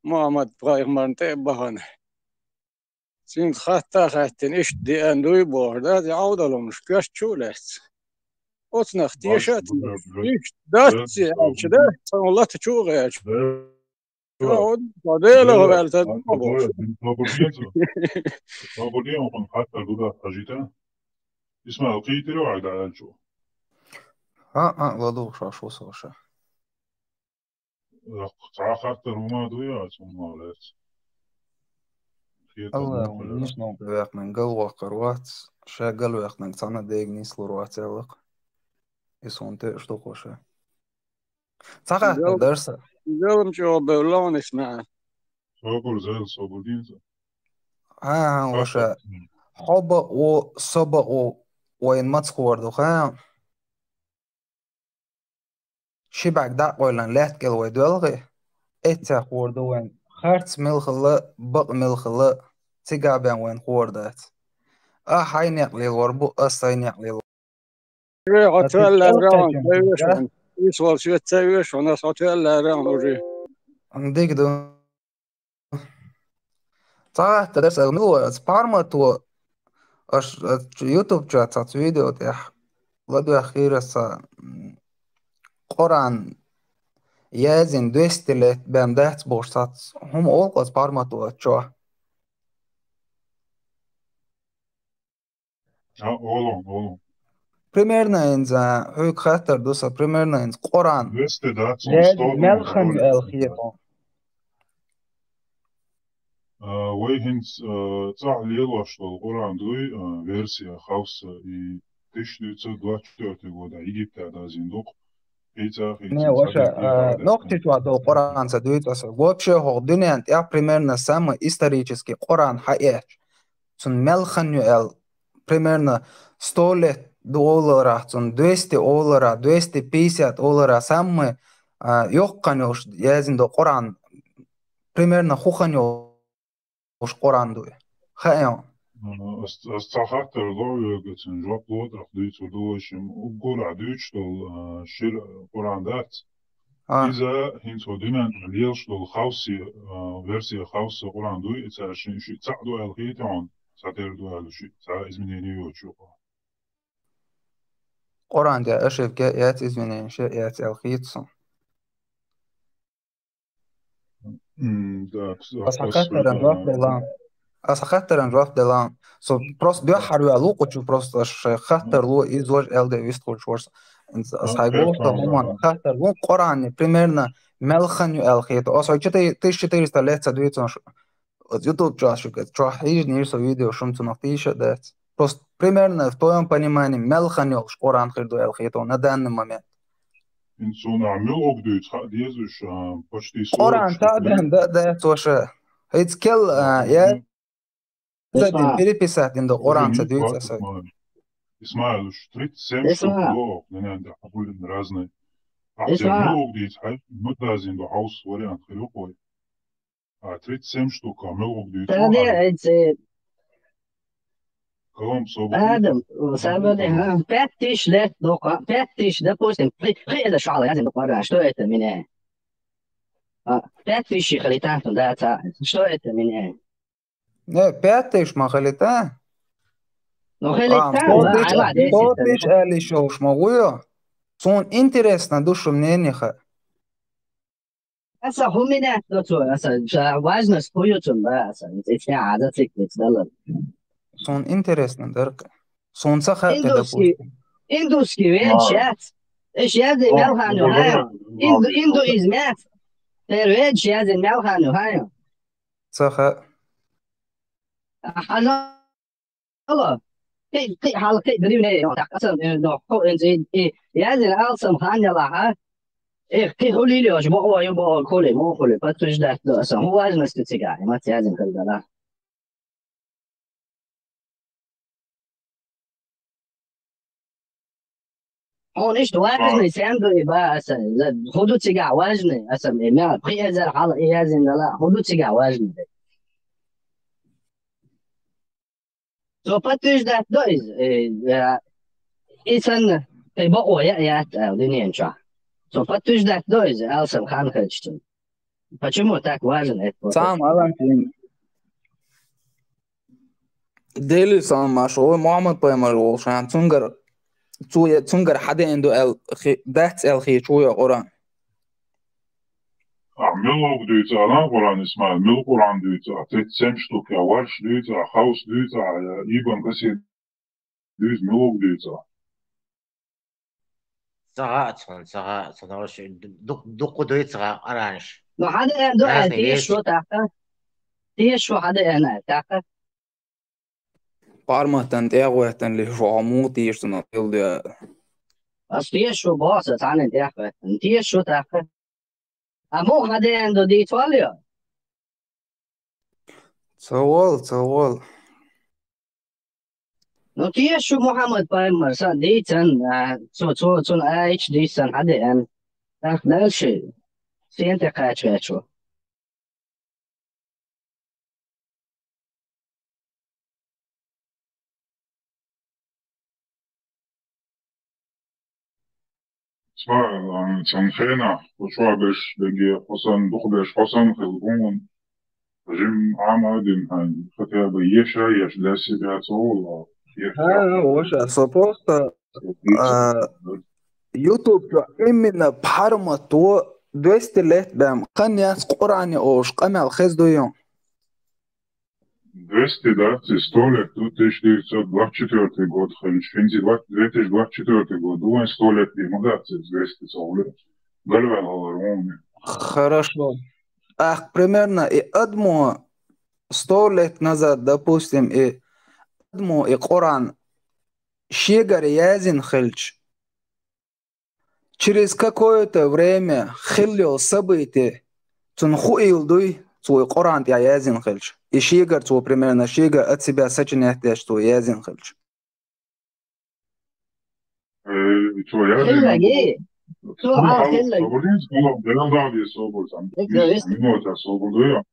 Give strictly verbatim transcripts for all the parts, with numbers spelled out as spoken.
Мухьаммад-пайхамарна тӀе а бахана. Цуьнга хатта а хаьттина, иштта деана дуй бохуш, да, и Ӏовдалумаш коьртачу а лаьцна. Оцунах теша а теша. Иштта дац и аьлча, да, цхьа латачу а гӀерташ. Чо, Делах ваьлла, ца ду ма бохуш. Собар де, хӀун хаттар ду даккха хьажийта? Исмаил, кхийтира вай дӀааьлча? А, а, ладугӀуш шу со ша. Цхьа хаттар хӀума дуй, ца хӀума лаьцна. Алла, нисна ваьккхинарг галваккхар вац, ша галваьккхинарг цхьанна дега нислур вац аьлла-кх. Иза хӀунда тӀе а шу ду-кх ша. Ца хаттар дара сан. Зелам чӀогӀа бевлла хьуна, Исмаил. Собар, Зел, собар дийца. ХӀан, хӀан, ваша. Хьо бакъ ву, со бакъ ву, вайна маца хуур ду, хаьий? Ши бӀаьрг дӀакъевлина лаьтта кӀел вай доьлхий, эццехь хуур ду вайна. Харц мила хилла, бакъ мила хилла, цигахь бен вайна хуур дац. Ахь хьайн некъ лелор бу, ас сайн некъ лелор. Хьо тоьлла лаьрра хьуна, ца веш хьуна. Ис волчу ца веш хьуна, ас хьо тоьлла лаьрра хьуна уже. Дика ду. Ца хаттар дара сан, мила вара аса пармато, аша, аша YouTube чохь цхьацца видео тӀехь ладоьгӀна хир аса, м, Къуръан язйина двести лет бен дац бохуш цхьацца хӀума олу-кх аса пармато чохь. А, олу, олу. Примерно хӀинца, хьоьга хаттар ду сан, примерно хӀинца Къуръан. Двести дац, язйина мел хан ю аьлла хета хьуна? А, вай хӀинца, а, цӀахь лелош долу Къуръан дуй, а, версия хьовса, и тысяча девятьсот двадцать четвёртый года Египта язйина ду-кх. Хьийца, хьийца, не, ваша, а, Нохчийчу чохь долу Къуръан ца дуьйцу аса. Вообще, хӀокху дуьненна тӀехь примерно самый исторический Къуръан хьаэцча, цунна мел хан ю аьлла, примерно сто лет ду олура, цунна двести олура, двести пятьдесят олура, самый, а, йоккха хан йолуш язйина долу Къуръан, примерно хӀун хан йолуш Къуръан дуй? Хаьий хьуна? М, ас, ас цхьа хаттар ло вегацун жоп ло, тӀаккха дуьйцур ду вай шимма. Уггар а дуьйцуш долу, а, шира Къуръан дац. А. Иза хӀинца хӀо дуьненна лелаш долу хьовса, а, версия хьовса Къуръан дуй, и цара ши, ши цхьаъ ду аьлла хета хьуна, цхьатерра ду аьлла ши, цхьа изменение йоцуш ю-кх. Къуръан тӀехь ошибка яц, изменение яц аьлла хета суна. М, да, ас хьан хаттаран жоп делла. Ас хьан хаттаран жоп делла. Со просто дуьххьара ваьлла ву кхучу, просто аш шайн хаттар ло, иза важа аьлла де вистхуьлуш варса. Ас хьайн гуш дан хӀуманна хаттар ло, Къуръанан примерно мел хан ю аьлла хета. Ас хьо четы-, тысяча четыреста лет ца дуьйцу шу. Оцу YouTube чохь шу, чохь хьийжина йира со видео, шуна цунах тийша а дац. Просто примерно, в твоём понимании, мел хан йолуш Къуръан хир ду аьлла хета хьуна на данный момент? ХӀинца суна муьлхарг дуьйцу хаа деза уьш, а, почти сорок штук. Къуръан цхьаъ бен дан а дац ваша. ХӀинца кел, а, я, переписать дина ду Къуръан ца дуьйцу аса. Исмаил, уж тридцать семь штук ду, ненан да хьабулин разный. Ахьа муьлхарг дийца хьай, муьлхарг дийцина ду хьовса вариант хир ю-кх вай. А, тридцать семь штук, а муьлхарг дуьйцу. Тадеа, эци. Калам собар. Адам, собар, ха, пять тысяч лет, ну, ха, пять тысяч, допустим, хи-, хи-, это шала, я не буквально, что это меня? А, пять тысяч хилита, да, ца, что это меня? Не, пять тысяч ма хилита. Ну, хилита, а, сто тысяч, ладно, сто тысяч аьлла шо уж ма гуйо. Суна интересно ду шу мнение ха. Аса хӀуманехь доцо, аса, ша важность хӀун ю цунна, аса, эцне а зациклиться далар. Суна интересно дара-кх. Суна ца хаьа, индусский, допустим. Индусский ведаш яц. Эш язде мел хан ю, хьан ю? Инду-, индуизм яц. Тера ведаш язде мел хан ю, хьан ю? Ца хаьа. Хьажа Ала, кхин, кхин, хьалха кхин древней, ну, так, аса, э, ну, хо, э, э, э, язйина алсам хан ялахь, э, кхин хӀун лелош, бакъо ю, бакъо хуьлий, муха хуьлий, подтверждать до аса, хӀун важность ю цигахь, и маца язйина хила дара. Хьуна иштта важный сен ду и ба аса, хӀун ду цигахь важный, аса, э, мел, пхи эзар хьалха и язйина дала, хӀун ду цигахь важный? Цо подтверждать до иза, э, э, и санна, кхин бакъо яа яц аьлла дуьнен чохь. Цо подтверждать до иза, алсам хан хилча цунна. Почему так важен этот вопрос? Салам алейкум. Дели салам, Маша. Ой, Мухаммад пайхамар волуш, а, цунгар, цу-, цунгар хьадеана ду аьл хи-, дац аьл хи чу йо Къуръан. А, милуг дуьйцу, а, Къуръан, Исмаил, мил Къуръан дуьйцу, а, тридцать семь штук, а, варш дуьйцу, а, хаус дуьйцу, а, Ибн Касир дуьйцу, милуг дуьйцу. Ца гӀа а цунна, ца гӀа а цунна, вообще ду-, дукха дуьйцу гӀа Къуръанаш. Ну, хьадеана ду аьлла, теша шу тӀаккха. Теша шу хьадеана аьлла тӀаккха. Парматан тӀегӀоьттан ли шу хьо муха теша цунах тӀе ду аьлла. Ас теша шу боху сан цхьанна тӀегӀоьттан. Теша шу тӀаккха. А муха хьадеана ду дийца валла йо? Ца валла, ца валла. Ну, теша шу Мухаммад пайхамар сан дийцан, а, цо, цо, цунна аьлча дийцан хьадеана. ТӀаккха дальше сен тӀе кхача ваьча ву. Исмаил, а, цхьана хенахь, кху чохь берш дерриге хьо санна, дукха берш хьо санна хилла хӀума, жимма Ӏама а дина хьайна, хотя бы еша а еш, для себя ца волу, еша. ХӀа, хӀа, ваша, со просто, а, YouTube чохь именно пхьармато двести лет бен хан яц Къуръане олуш къамел хеза дуй хьуна? Двести дац, и сто лет ду, тысяча девятьсот двадцать четвёртый год хилча, хӀинца двадцать, две тысячи двадцать четвёртый год ду, вайн сто лет ма дац, и двести ца гӀур. Галваьлла хилар вуни. Хорошо. Ах, примерно, и адамо сто лет назад, допустим, и адамо и Къуръан шегара яздина хилча, через какое-то время хилла йолу событие, цунна хуийла дуй, цо и Къуръан тӀехь яздина хилча. И шегара цо, примерно, шегара от себя сочинять деш цо яздина хилча. Э, цо яздина. Хиллаги. Цо хьал хиллаги. Собар дийца, хьал делал дагӀа собар сан. Дика вис. Минута собар ду.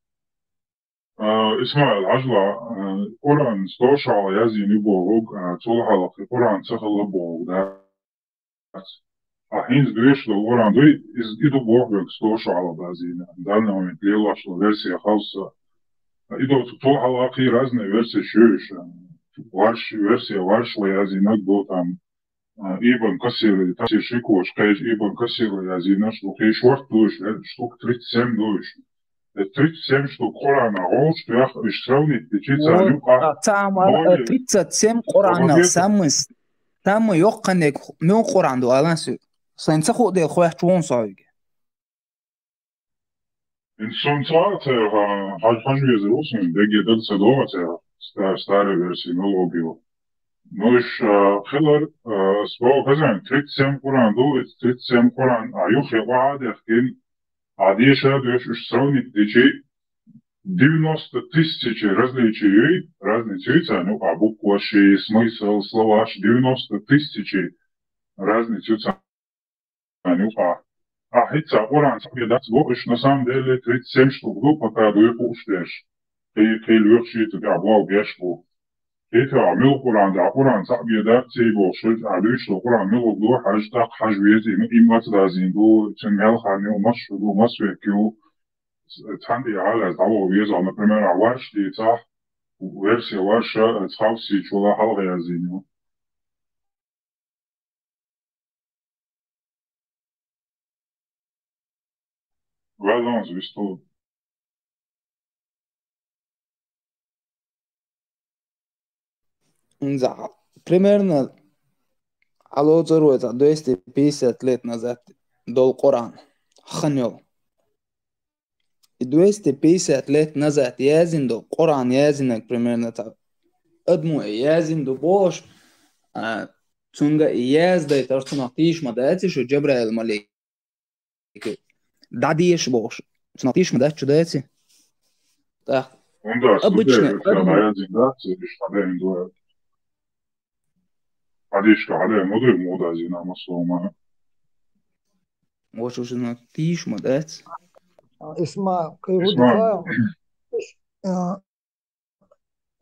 А, Исмаил, хьажал, а, Къуръан сто шо хьалха яздина ю бохург, а, цул хьалха Къуръан ца хилла бохург дац. А хӀинца доьшуш долу Къуръан дуй, иза и ду бохург сто шо хьалха яздина. Данный момент лелош долу версия халса. А, и ду цул хьалха кхин разные версии ю уьш. Варш, версия варш ла яздинарг ду там. А, Ибн Касир, тафсир шико кхечу Ибн Касира яздинарш ду, кхин шорта ду уьш, э, штук тридцать семь ду уьш. Э, тридцать семь штук Къуръанах гӀулч тоьхна, уьш сравнить дичи царна юкъахь. А, цхьа а мара, более, э, тридцать семь Къуръанах самый с-, самый йоккханиг муьлха Къуръан ду, алан со. Сайна ца хуу дела хоьттуш ву со хьоьга. ХӀинца суна цкъа а церан, а, хьаж-, хьажа везар ву суна, дерриге дага ца догӀу церан, ста-, старая версия, мел вогӀу. Ну, уьш, а, хилар, а, ас боху хазан, тридцать семь Къуръан ду, иза тридцать семь Къуръан, а юххе къа а дехкина, а деша а доьшуш, уьш сравнить дичи, девяносто тысячи различий юй, разница юй царна юкъахь, букваш, смысл, словаш, девяносто тысячи разница ю царна юкъахь. Ахь хӀинца Къуръан цхьаъ бен дац боху, уьш на самом деле тридцать семь штук ду, пока дуй хууш дерш. Кхин, кхин лоьхуш ю, цу тӀехь болх беш бу. Кхин тӀехь муьлха Къуръан, а Къуръан цхьаъ бен дац, ций бохуш, а дуьйцуш долу Къуръан муьлха ду, хьажа, тӀаккха хьажа веза, и, и маца даздина ду, цуьнан мел хан ю, мас шу ду, мас век ю. Цхьаьна тӀехь а лаьцна дӀаваха веза, например, а варш дийцахь, версия варша, цхьаъ сийчула хьалха яздина ю. Валлахь, висту. ХӀинца, примерно, хьалоцур вай цхьа двести пятьдесят лет назад долу Къуръан хан йолу. И двести пятьдесят лет назад яздина долу Къуръан яздинарг, примерно, цхьа адамо и яздина ду бохуш, а, цуьнга и яздайтар цунах тийша ма дац и шу Джабраил малик. ДӀадеша бохуш. Цунах тийша ма дац, чу дац и? ТӀаккха. ХӀунда, обычный студент, адам. Хьадеша хьадеана ма дуй, муха даздина массо а ма. Вочу шуна тийша ма дац. Исмаил, кхин хӀун ду хаьа? А,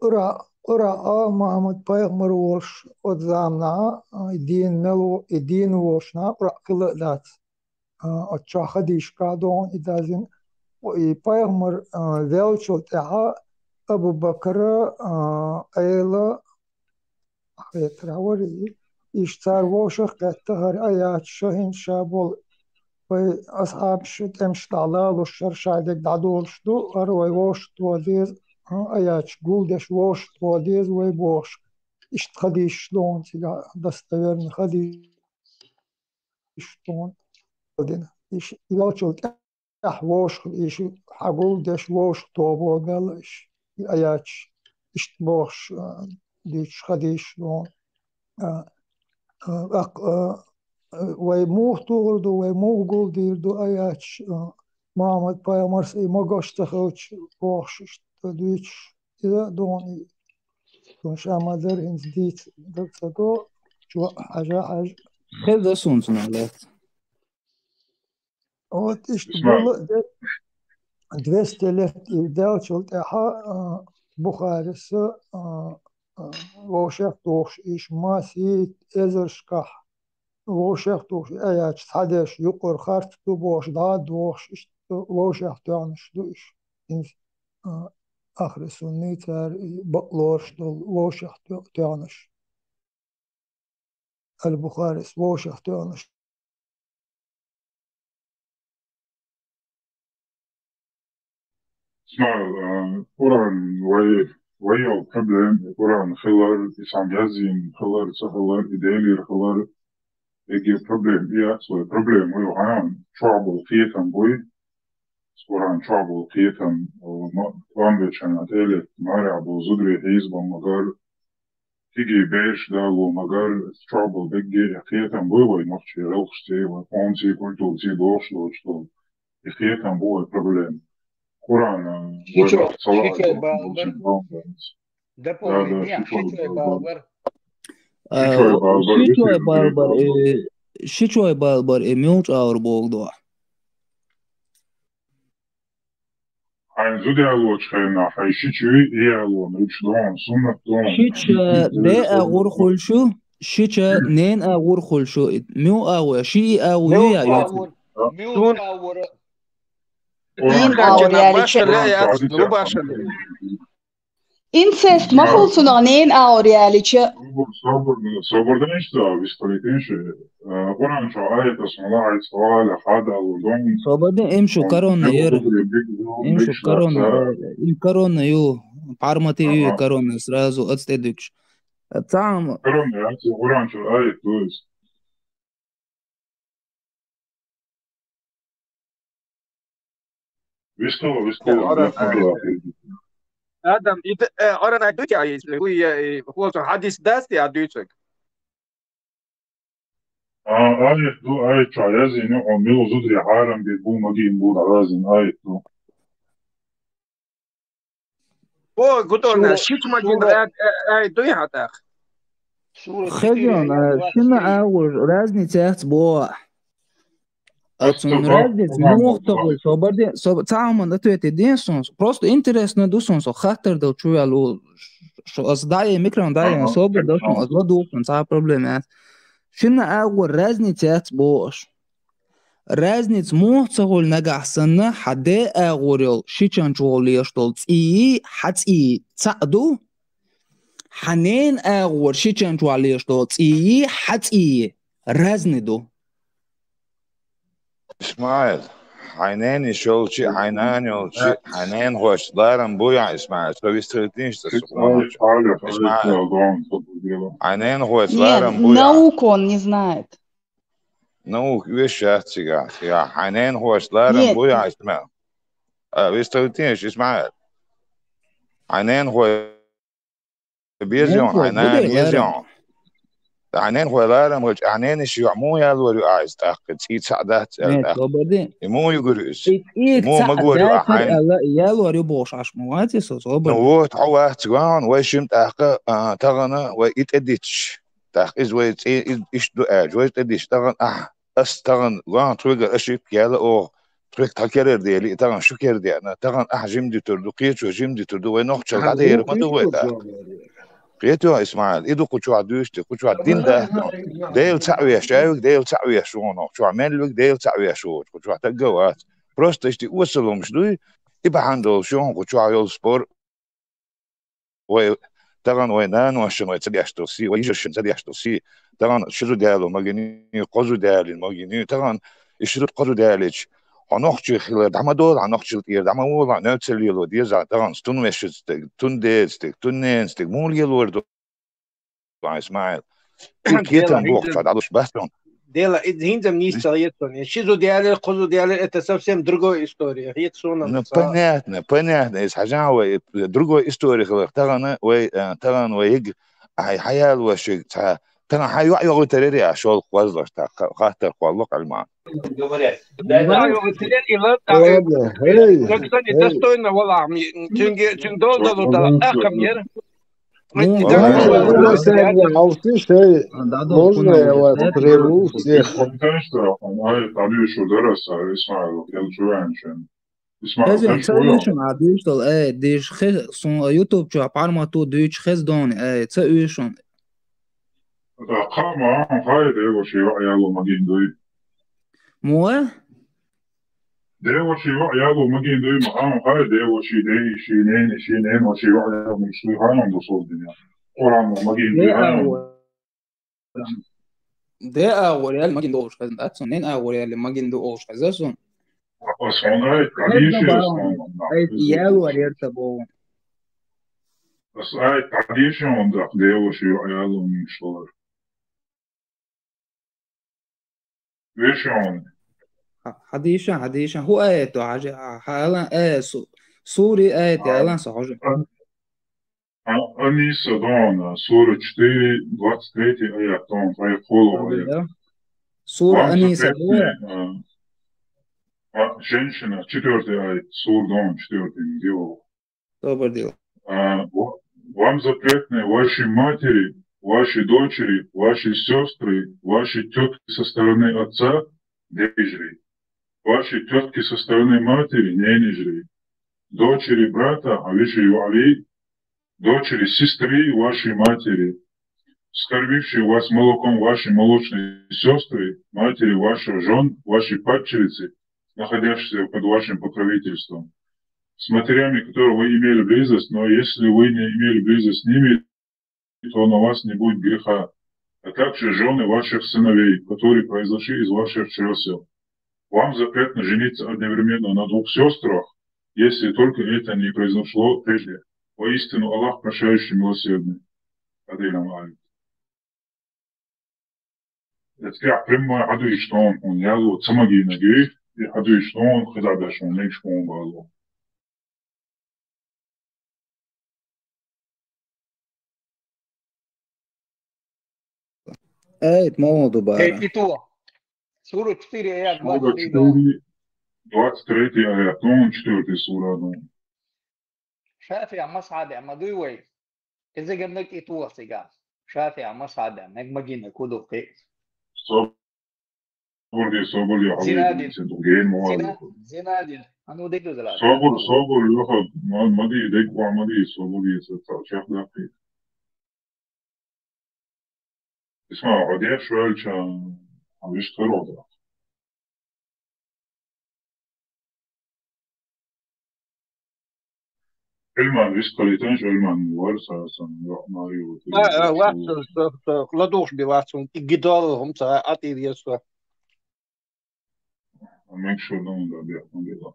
Къура-, Къуръан а Мухьаммад пайхамар волуш оцу заманахь а, и дийна мел во-, и дийна волуш нах Къуръан хилла а дац. А, оцу чохь хадийшка догӀун и даздина. и пайхамар, а, велчул тӀаьхьа Абу Бакра, а, Ӏела хетара вара и. Иштта цар вовшах кхетта хӀара аяташ, хӀинца ша болу вай асхьабаш тӀемаш дӀалалуш, шара шадерг дӀадолуш ду, хӀара вай вовшахтоха деза, а, аяташ гулдеш вовшахтоха деза вай бохуш. Иштта хадийсаш ду хьуна цигахь, достоверный хадийсаш ду хьуна. Дина. Иштта велчул тӀаьхьа вовшах, иштта хьагулдеш вовшахтоха боху Дала иштта. И аяташ иштта бохуш, а, дуьйцуш хадийсаш ду хьуна. А, а, а, а, вай муха тухур ду, вай муха гулдийр ду аяташ, а, Мухьаммад-пайхамарс и могаш ца хилча бохуш иштта дуьйцуш. Иза ду хьуна и. Цунна ша ма-дарра хӀинца дийца даг ца до, чу хьажа, хьажа. Хеза суна цунах лаьцна. Вот иштта Исмаил. Гула де-, двести лет и даьллачул тӀаьхьа, а, Бухариса, а, а, вовшех тухуш, иштта масийтта эзаршкахь вовшех тухуш, и аяташ цхьадерш юкъара харц ду бохуш, дӀа а дохуш, иштта вовшех тоьхнаш ду иштта. ХӀинца, а, ахри сунний цара и бакълораш долу вовшех то-, тоьхнаш. Аль-Бухарис вовшех тоьхнаш. Исмаил, а, Къуръан вай, вай йолу проблема, и Къуръан хилар, и цхьана яздина хилар, ца хилар, и Делера хилар, и проблема, и яц вай проблема, вай хьан чохь болу кхетам буй, Къуръан чохь болу кхетам, а, ма-, тӀом бечарна тӀелетта, марехь болу зударий хьийзабан ма-гарра, кегий бераш дало ма-гарра, чохь болу дерриге а кхетам буй вай нохчий гӀиллакхашций, вай къомций, культурций дохуш долуш долу. И кхетам бу вай проблема. Къуръан, а, вай Шичой, нохчий ца лаахь, шичой балбар. Дополнение, да, да, шичой шичой балбар. Балбар. А, шичой балбар, шичой вист балбар, балбар. Э, шичой балбар, э, муьлхачу агӀор богу дуьхьа. Хьайн зуда ялочу хенахь, хьайн шичуй и яло, муьлш дон, суннат дон. Шича де агӀор хуьлуш ю, шича нен агӀор хуьлуш ю. Муьлха агӀо, ши и агӀо ю я йоцу? Муьлха агӀора. Ин агӀор ялича. Рубашали. Инцест ма хуьлу цунах нен агӀор ялича. Собар, собар, собар дан иштта, вист хилийтина шу. Э, Къуръан чохь аяташ ма лаахь, хьада алу дон. Собар дан, им шу корона яра. Им шу корона, им корона ю. Пармати ю корона, сразу ац тӀе дуьгуш. Цхьа ам. Корона яц, Къуръан чохь аят ду иза. Вискала, вискала, Адам, и т-, э, Оран, а дуьйцу а иза, уй, э, хьадис дац те а дуьйцург? А, аят ду, аят чохь яздина, хьо мила зударий хьарам бе бу, магийна бу, дӀараздина аят ду. О, гудона, шича магийна аят, э, аят дуй хьан тӀаккха? Хезон, а, шина агӀор разница яц боху. А цунна разница муха ца хуьлу, собар де, собар, цхьа хӀуманна ответ де суна. Просто интересно ду суна, со хаттар дала чу ваьлла ву. Шо аса дӀае, микрофон дӀае, собар дала суна, аса ладугӀу суна, цхьа проблема яц. Шина агӀор разница яц боху аш. Разница муха ца хуьлу нагахь санна, хьан де агӀор йолу шичан чу леш долу цӀий, хьан цӀий цхьаъ ду, хьан ненан агӀор шичан чохь леш долу цӀий, хьан цӀий разный ду. Исмаил, хьайн ненан йиш йолчу, хьайн нана йолчу, хьайн ненахошца ларам бу яхь, Исмаил, со вистхилийтинчу ца сукъончу. Исмаил, хьайн ненахошца ларам бу яхь. Нет, науку он не знает. Наука вешшац цигахь, цигахь. Хьайн ненахошца ларам бу яхь, Исмаил. А, вистхилийтинчу, Исмаил. Хьайн ненахой беза йон, хьайн нана еза йон. Хьайн ненахой ларам хилча, ахь ненан йиш йохь муха ялор ю ахь иза тӀаккха, цӀий цхьаъ дац аьлла тӀаккха? И муха югур ю иза? И муха магор ю ахь хьайн? Ялор ю бохуш Ӏаш ма вац иза, собар. Ну вот, хьо вац гон, вай шима тӀаккха, а, тахана вай и тӀедитча. ТӀаккха иза вай цӀий, иза иштта ду аьлча, вай тӀедитча, тахана ахь, ас тахана гон тхоьгара ошибка яьлла оха, тхоьга тхан керара дели, тахана шу кера деана, тахана ахь жима дитур ду, кхечо жима дитур ду, вай нохчалла дӀадер ма ду вай тӀаккха. Кхетий, Исмаил, и ду кху чохь дуьйцу, кху чохь дин дац. Дела цхьаъ веш, чавиг Дела цхьаъ веш ву хьуна, кху чохь мел виг Дела цхьаъ веш ву, кху чохь тагга а вац. Просто иштта осалумаш дуй, и бахьана долуш ю хӀун кху чохь йолу спор. Вай, тахана вай наношна вай ца деш долу сий, вай йижаршна ца деш долу сий, тахана ши зуда яло магийна, кхо зуда ялийна магийна, тахана и ши зуда, кхо зуда ялийча, хьо нохчи хилар дӀа ма долу, хьо нохчил тӀера дӀа ма волу, хьо нуьцкъала лело деза, тахана стун вешица стаг, стун деца стаг, стун ненаца стаг, муха лелор ду? Исмаил. Кхетам боху ца дӀалуш бац хьуна. Дела, иза хӀинца-м нийса ца хета суна. Ши зуда ялийра, кхо зуда ялийра, это совсем другая история. Хета суна. Ну, понятно, понятно. Иза хьажахьа вай, другой история хиларх. Тахана вай, э, тахана вай хӀига, хьан, хьан ялош ца, тахана хьан йоӀ йогӀуьйтарера а шолгӀа кхозлагӀа, так, ха-, хаттар кхолло къалма. Ладно, эй, эй. Достойно вала, цуьнга, цуьнга долу долу дала, ахкам яра. Ну, можно я вас прерву всех? Конечно, ай, дӀадешур дара аса, Исмаил, я чу ваьнча. Исмаил, хеза, ца уьйшун, а, дуьйцу долу, ай, деш хе-, сун YouTube чохь пхьармату дуьйцу хеза дони, ай, ца уьйшун. Ата, кхаа ма, хьан хай де, воши йоӀ яло магийна дуй? Муха? Де воши йоӀ яло магийна дуй, ма хьан хай де, воши дей, ши нени, ши нени, воши йоӀ яло магийна дуй, хьан ду сол диня. Къуръан магийна дуй, хьан. Де агӀор яьлла магийна ду олуш хезна дац суна, нен агӀор яьлла магийна ду олуш хеза суна. Ас хьуна айта, хьан дийшира ас хьуна? Айта, ялор яра ца боху. Ас айта, хьан дийшира хьуна, даккха де воши йоӀ яло магийна шолар? Вешан. Хьа-, хьадийшан, хьадийшан. ХӀун аят ду, хьажа, хьа-, хьа-, алан, э, су-, сури аят, а, алан са хьожа. А, а, Аниса дона, сура четыре, двадцать третий аят дона, тхай кхоло аят. Сура Аниса дона. А, а, женщина, четвёртый аят, сура дона, четвёртый, где? Доброе дело. А, ва-, вам запретны ваши матери, ваши дочери, ваши сестры, ваши тётки со стороны отца, дежри. Ваши тётки со стороны матери, ненежри. Дочери брата, а веши юали, дочери сестры вашей матери, скормившие вас молоком ваши молочные сестры, матери ваших жён, ваши падчерицы, находящиеся под вашим покровительством, с матерями, которые вы имели близость, но если вы не имели близость с ними, то на вас не будет греха, а также жёны ваших сыновей, которые произошли из ваших чрёсел. Вам запрещено жениться одновременно на двух сестрах, если только это не произошло прежде. Воистину Аллах прощающий, милосердный. Адилам алейкум. Эцкехь прямой хьадуьйчу тхуна, хьуна яло ца магийнарг, и хьадуьйчу тхуна, хеза беш хьуна, мегаш хьуна бало. Эй, ма вон ду бара. Эй, и то. Сура четыре, аят двадцать три. Сура четыре, двадцать третий аят, ну, четвёртый сура, ну. ШафиӀи мазхьабехь ма дуй вай? Иза ганнаг и тоха цига. ШафиӀи мазхьабехь мег магийнарг хӀун ду кхин? Собар де, собар де, хьан Зинади. Вай ду, ген ма вай. Зина-, Зинади. А ну, дай дузала. Собар, собар, йоха, ма, ма ди, дай ква, ма ди, собар де, са, са, чах даккхи. Исмаил, хьо деш ваьлча, хьан вист хир ву дара. Ӏилман вист хилийтанаш, Ӏилман вар са, сан, йоӀ, ма ю, ти А, а, вист вац, хилу. Со, со, со, ладугӀуш би вац, хӀун, и гидол, хӀун ца, а, тӀе веза со. Мегаш ду, да, бехк ма билла.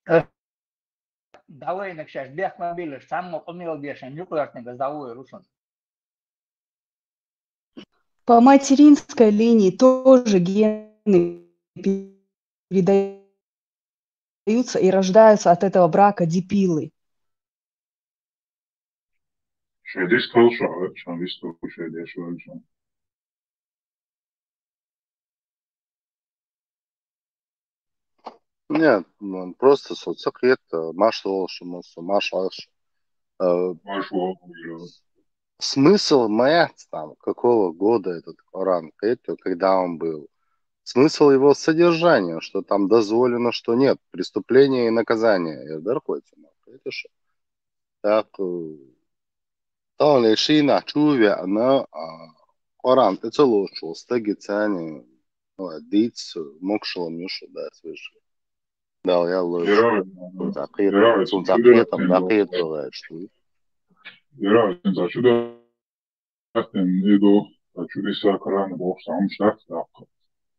Э, дӀавайнарг шаьш бехк ма биллаш, цхьаммо къамел дешан юкъаяртниг ас дӀавоьйр ву шуна. По материнской линии тоже гены передаются и рождаются от этого брака дебилы. Шайн дис кхалшахьа, шайн вистхуьлуш шайн деш ваьлча. Нет, ну, просто со ца кхета, марш волуш, со марш Ӏаш. Э, Марш волуш. Смысл маьц там, какого года этот Коран кхету, когда он был? Смысл его содержания, что там дозволено, что нет, преступление и наказание. Я дар кхету, кхету, что. Так, э, тахана шина чу веана, а, Къоръан тӀе ца лоцуш волу стаге царна, ну, дийца могушалла ю шу, дац вежарий. Дала ял лойла. Цунца кхета, цунца кхетам дӀакхета ваьлла шу. Яра, цунца чу даьхкина и ду, ца чу диса карана бохуш, цхьа хӀумаш дац даккха.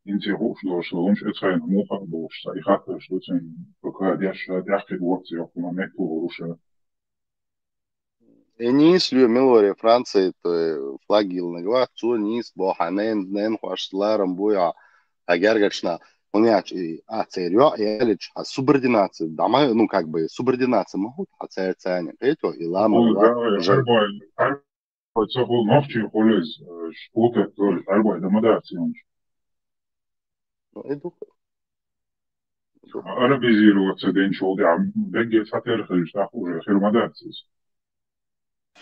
ХӀинца хууш долуш, хӀумаш эцхьайна муха а бохуш, цхьа и хаттарш ду цуьнан, пока деш ша, дехкина вац, йоккхуна меттиг ву ша. И нийса ло милоре Франция, то флагилна гват, цо нийса бохьа, нен, нен хӀош ларам буй, а, а гергарчна, хӀунда аьлча и, а, церан йоӀ ялича, а субординация, дама, ну, как бы, субординация могут, а церан царна, это, и лама, Хьуна ла, гавай, уже. Хьарбой, хьарбой ца хула нохчий хула иза, э, шпутер тоже, хьарбой да ма дац йонаш. Ну, и духу. Арабизироваться ден чул дям, бегге цхьатерра хилча, тӀаккха уже хир ма дац иза.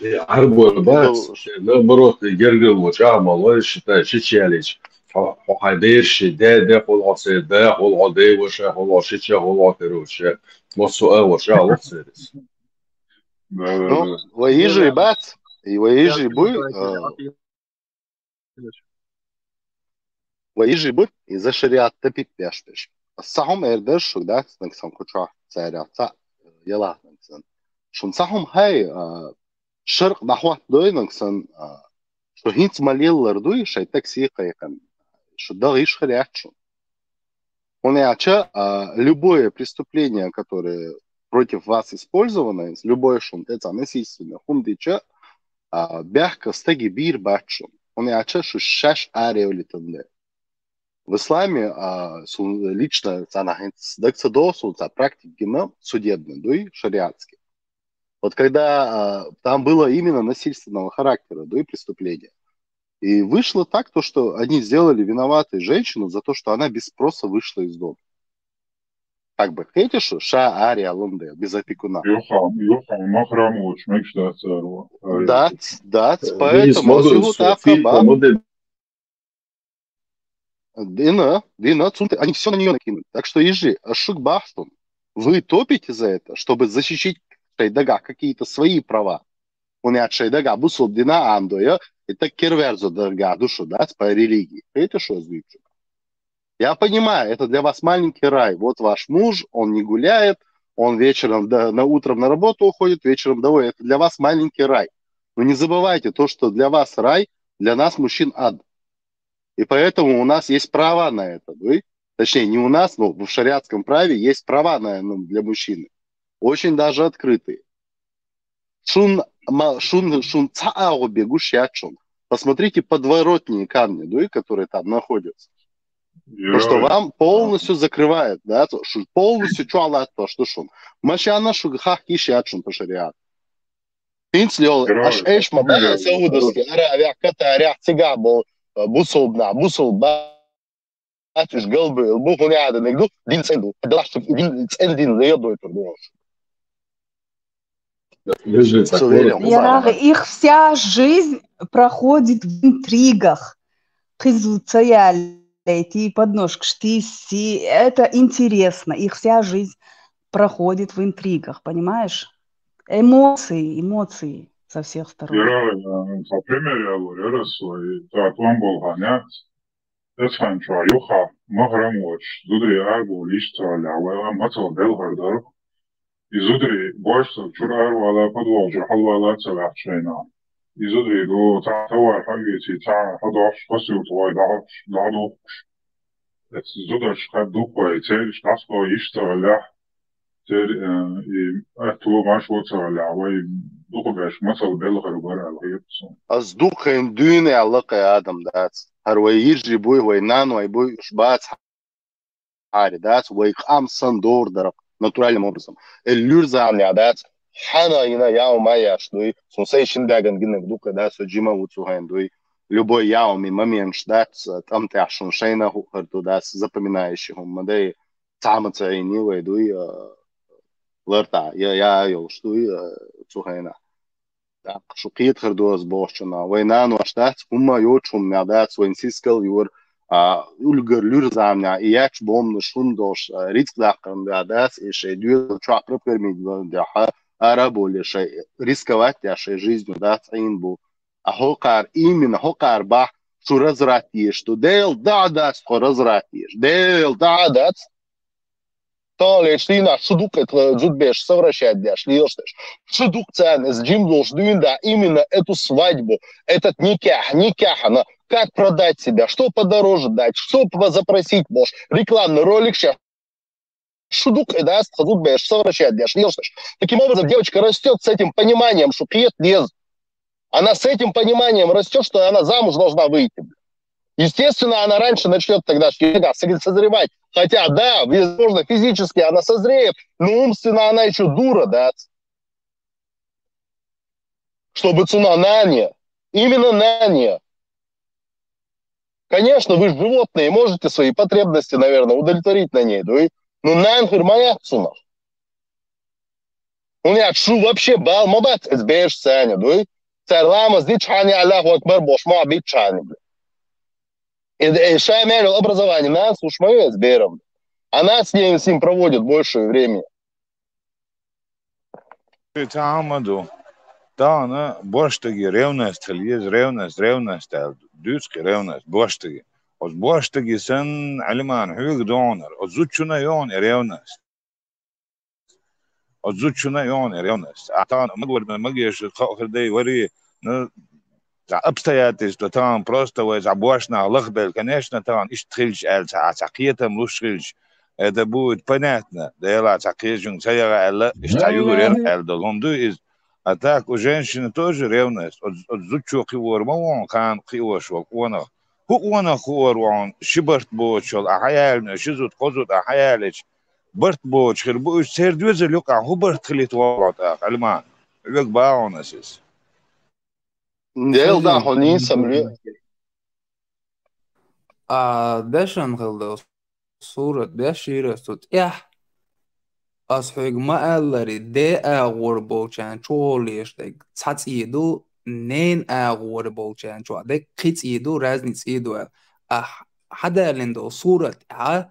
Э, хьарбой бац, Ну, наоборот, гергарло чӀагӀ ма лой, считай, чича ялича. Хьо, хьо хьайн бераш, да, да, хула хьо церан, да, хула хьо деваша, хула хьо шича, хула хьо, короче, массо а ваша, а лохцерис. Да, да, Ну, да. Вай йижарий бац, и вай йижарий буй, а, вай йижарий буй, и за шариат тӀе пиппеш беш. Ас цхьа хӀума эр дара шуьга, дац, нагсан кху чохь царах цхьаъ, ялахь нагсан. Шун цхьа хӀума хьай, а, шаркъ дӀахӀоттадойнаг сан, а, шу хӀинца ма леллар дуй, шайн такси кхайкхина. Шу дагӀа йиш хир яц шун. ХӀунда аьлча, а, любое преступление, которое против вас использовано, любое шун тӀе цхьа насильственное хӀума дича, а, бехка стаге бийр бац шун. ХӀунда аьлча шу шаьш аревлитан де. В исламе, а, сун лично цхьана хӀинца даг ца догӀу, сун цхьа практика гина, судебный, дуй, шариатский. Вот когда, а, там было именно насильственного характера, да, и преступление. И вышло так, то, что они сделали виноватой женщину за то, что она без спроса вышла из дома. Как бы, хетишь, ша ари алунде, без опекуна. Юха, юха, махрам лучше, мекш да цару. Дац, дац, поэтому сюгу таха ба. Дина, дина, цунты, они все на нее накинули. Так что, ежи, ашук бахтун, вы топите за это, чтобы защитить шайдага какие-то свои права. Он я шайдага бусул дина андоя, и так керверзу дага душу, да, по религии. Это что значит? Я понимаю, это для вас маленький рай. Вот ваш муж, он не гуляет, он вечером, да, на утром на работу уходит, вечером домой. Это для вас маленький рай. Но не забывайте то, что для вас рай, для нас мужчин ад. И поэтому у нас есть права на это. Да? Точнее, не у нас, но в шариатском праве есть права на, ну, для мужчины. Очень даже открытые. Шун, ма, шун, шун цаа бегу шачун. Посмотрите подворотные камни, да, которые там находятся. Потому что вам полностью закрывает, да, то, что полностью чуалат то, что шун. Машана шу хахки шачун по шариату. Инц лёл, аш эш ма бая Саудовский Аравия, Катария, цига бо, бусул бна, бусул ба, атуш галбы, бу хуни ада негду, дин ценду, далаш дин цен дин лео дой турду. Ярах, их вся жизнь проходит в интригах. Кызу цаяли, ти подножкаш, ти си, это интересно. Их вся жизнь проходит в интригах, понимаешь? Эмоции, эмоции со всех сторон. Яра, по примеру, я говорю, раз свой, та план был гонять. Эцхьан чохь юха, махрам воцуш, зударий арабовла йиш ца валлехь, вай мацалла белхар дара. И зударий бошца чуьра аравала, подвал чу хьалвала ца ваьхча шайна. И зударий ду, цхьа товар хьавеций, цхьа хьадохуш, посылка вай дохуш, дохуш. Эцу зударш хьадухкой, цериш дӀасхо йиш ца валлехь, цер, э, и атто марш во ца валлехь, вай дукха беш мацалла белхар бара аьлла хеташ. Ас дукха дуьйна аьлла кхе адам дац. ХӀара вай йижи буй, вай наной буй, уьш бац хьари дац, вай къам сан дор дарах, натуральным образом. Э, луьрзамня дац, хьана йина яу ма яш дуй, сун сай шин даган гиннаг дукха дац, со жима ву цу хайн дуй. Любой яуми моментш дац, тӀам тӀехь шун шайна хӀу хӀар ду дац, запоминающий хӀумма дай, цхьа ма ца Ӏийни вай дуй, а, лартӀа, я, я йолуш дуй, а, цу хайна. ТӀаккха шу кхетахар доза бохучунна. Вай нанош дац, хӀумма йоцу хӀумма дац, вайн сискал юр, а, уьлгар луьрзамня, и яч бомна шун дош, а, рицкъ даккхарна да дац, и шай дуьйла чохь прапкармид дяхьа, ара боле шай рисковать я шай жизнью дац, Ӏийна бу. А хӀокхар, именно хӀокхар бахь, шу разврат еш ду. Дел дагьа дац тхо разврат еш. Дел дагьа дац. Таханлерча дийнахьа шу дукха тха зудабераш совращать деш лелаш деш. Шу дукха царна из жима долуш дуьйна да именно эту свадьбу, этот никях, никях она, как продать себя, что подороже дать, что по- запросить можешь, рекламный ролик сейчас. Шу дукха дац тха зудабераш совращать деш лелаш деш. Таким образом, девочка растет с этим пониманием, что кхета деза. Она с этим пониманием растет, что она замуж должна выйти. Естественно, она раньше начнет тогда созревать. Хотя, да, возможно, физически она созреет, но умственно она еще дура, да. Чтобы цуна нане, именно нане. Конечно, вы же животные, можете свои потребности, наверное, удовлетворить на ней, да? Ну, нан хир ма яц цунах. ХӀунда аьлча шу вообще бала ма бац эца бераш царна, дуй? Цара ламаз дичхьана, Аллаху акбар бохуш ма бичхьана, бля. И, и ша мел образование нана слушать ма ю эца берам. Она с ним, с ним проводит большее время. Цхьа хӀума ду. Тахана бошдаге ревность хила еза, ревность, ревность аьлла. Дуьйцу кхин ревность, бошдаге. Оцу бошдаге санна, Ӏилман, хьоьга догӀунара, оцу зудчунна а йогӀуна и ревность. Оцу зудчунна а йогӀуна и ревность. А тахана магор-, магеша кхоъ хир дай вари, ну, цхьа обстоятельство, тахана просто вай цхьа бошнах лахбелла, конечно, тахана иштта хилча аьлла, цхьа, цхьа кхетам луш хилча, это будет понятно. Делахь цхьа кхечуьнга ца яха аьлла, иштта цхьа юхур яра аьлла долу хӀума ду иза. А так у женщины тоже ревность. Оцу, оцу зудчо кхиор ма ву хьуна, кхана кхиош волу къонах. ХӀун къонах кхиор ву хьуна, ши барт боцуш йолу, ахьа ялийна, ши зуда, кхо зуда ахьа ялийча, барт боцуш хир бу уьш, церан доьзал юкъахь хӀун барт хилийта вогӀу тӀаккха, Ӏилман? Вега бахьана ас иза. Дел да хьо нийсам ле. А, дешан хила долу сурат деш йира цу тӀехь. Ас хьоьга ма-аллари, де агӀор болчарна чохь леш дерг цхьа цӀий ду, ненан агӀор болчарна чохь дерг кхин цӀий ду, разный цӀий ду аьлла. Ахь хьадалийна долу сурат тӀехь,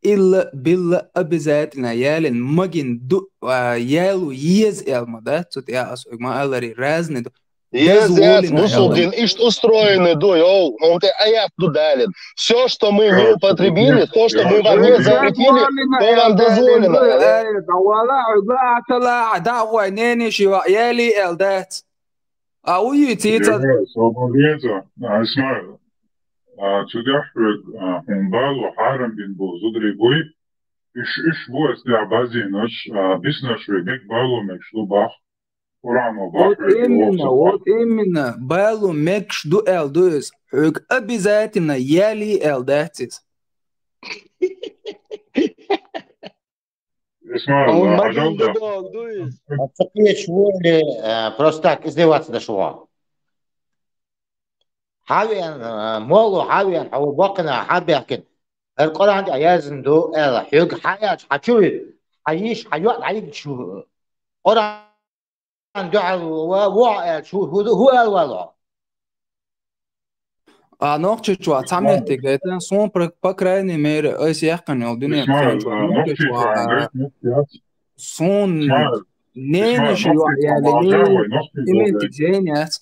илла-билла обязательно ялийна магийна ду, а, яло еза аьлла ма дац, цу тӀехь ас хьоьга ма-аллари, разный ду. Еза яц, дозволено, бусулба дин иштта устроенный ду, йоу, хьуна тӀе аят ду далийна. Всё, что мы не употребили, то, что мы вам не запретили, то вам дозволено. Ай, да вала, да атала, да гой, не, не, шива, яли эл дац. А уйи цица. Ай, Исмаил. А, цу тӀехь хьоьга, а, хьуна бало хьарам бина бу зударий буй. Иш, иш бу ас тӀехь базийнаш, а, биснаш ве бек бало мегаш ду бах. Къуръано бах. Вот именно, вот именно. Бало мегаш ду аьлла ду иза. Хьоьга обязательно яли аьлла дац иза. Исмаил, хьажал да. Ца кхеча воле, э, просто так издеваться даш ву. Хьавен, э, молу хьавен, хьо баккхина хьабехкина. Эр Къуръан тӀехь яздина ду аьлла, хьоьга хьаэцча, хьан чу вуьту, хьан йиш, хьан йоӀ дӀайигча, Къуръан дуьхьал ва-, вохьа аьлча, хӀу-, хӀу-, хӀу аьлла валахь? А, Нохчийчохь цхьа меттиг гайта, суна, по, по крайней мере, айса яьккхина йолу дуьнен Исмаил, тхаьчохь, а, Нохчийчохь, Нохчийчохь, а, гайта меттиг яц. Суна Исмаил, ненаш Исмаил, йоӀ ялийна, Нохчийчохь, вай, Нохчийчохь, и меттиг зен яц.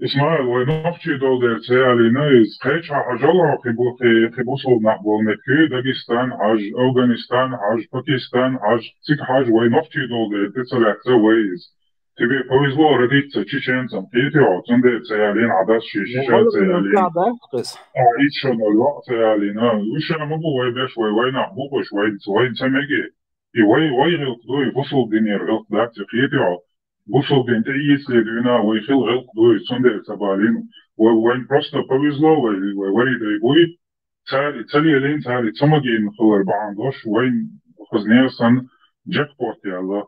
Исмаил, вай нохчий долу дела ца ялийна иза. Кхечахьа хьажал хьо, кхин бу-, кхин, кхин бусулба нах болу меттиг, Дагестан хьажа, Афганистан хьажа, Пакистан хьажа, цига хьажа, вай нохчий долу дела тӀе ца лаьцна вай иза. Тебе повезло родиться чеченцем, кхетий хьо, цундела ца ялийна хьан дас шен шиша ца ялийна. А, итт шо долу йоӀ ца ялийна. Уьш а ма бу вай беш, вай, вай нах бу уьш, вай, вайна ца меге. И вай, вай гӀиллакх ду, и бусулба динера гӀиллакх дац, и кхетий хьо. Бусулба дин тӀеийцале дуьйна вай хила гӀиллакх ду иза, цундела ца балийна. Вай, вайна просто повезло, вай, вай вари дай буй, цара и ца лелийна, цара и ца магийна хилар бахьана долуш, вайна хазне санна джекпот яьлла.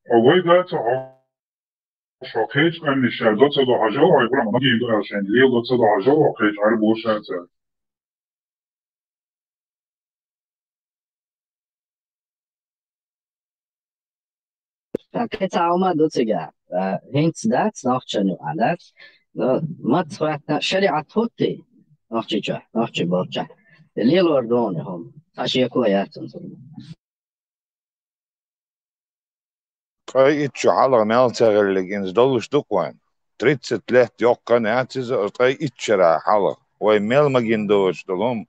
Хьо вай дац хьо, хьо кхечу къаьмнаш ша до ца до хьажал, хьо Къуръан магийна ду аьлла шайна лела до ца до хьажал, хьо кхечу Ӏаьрбо ша цара. Кхин цхьа хӀума ду цигахь. А, хӀинца дац, нохчан юкъахь дац. Но маца хӀоьттина шариӀат хӀуттий? Нохчийчохь, нохчий болчохь. Лелор дуьне хӀума. Цхьа шеко яц оцу. Ткъа итт шо хьалха мел ца хилларг иза долуш ду-кх вайн? тридцать лет йоккха яц иза, ткъа итт шера хьалха. Вай мел магийна доцуш долу хӀума,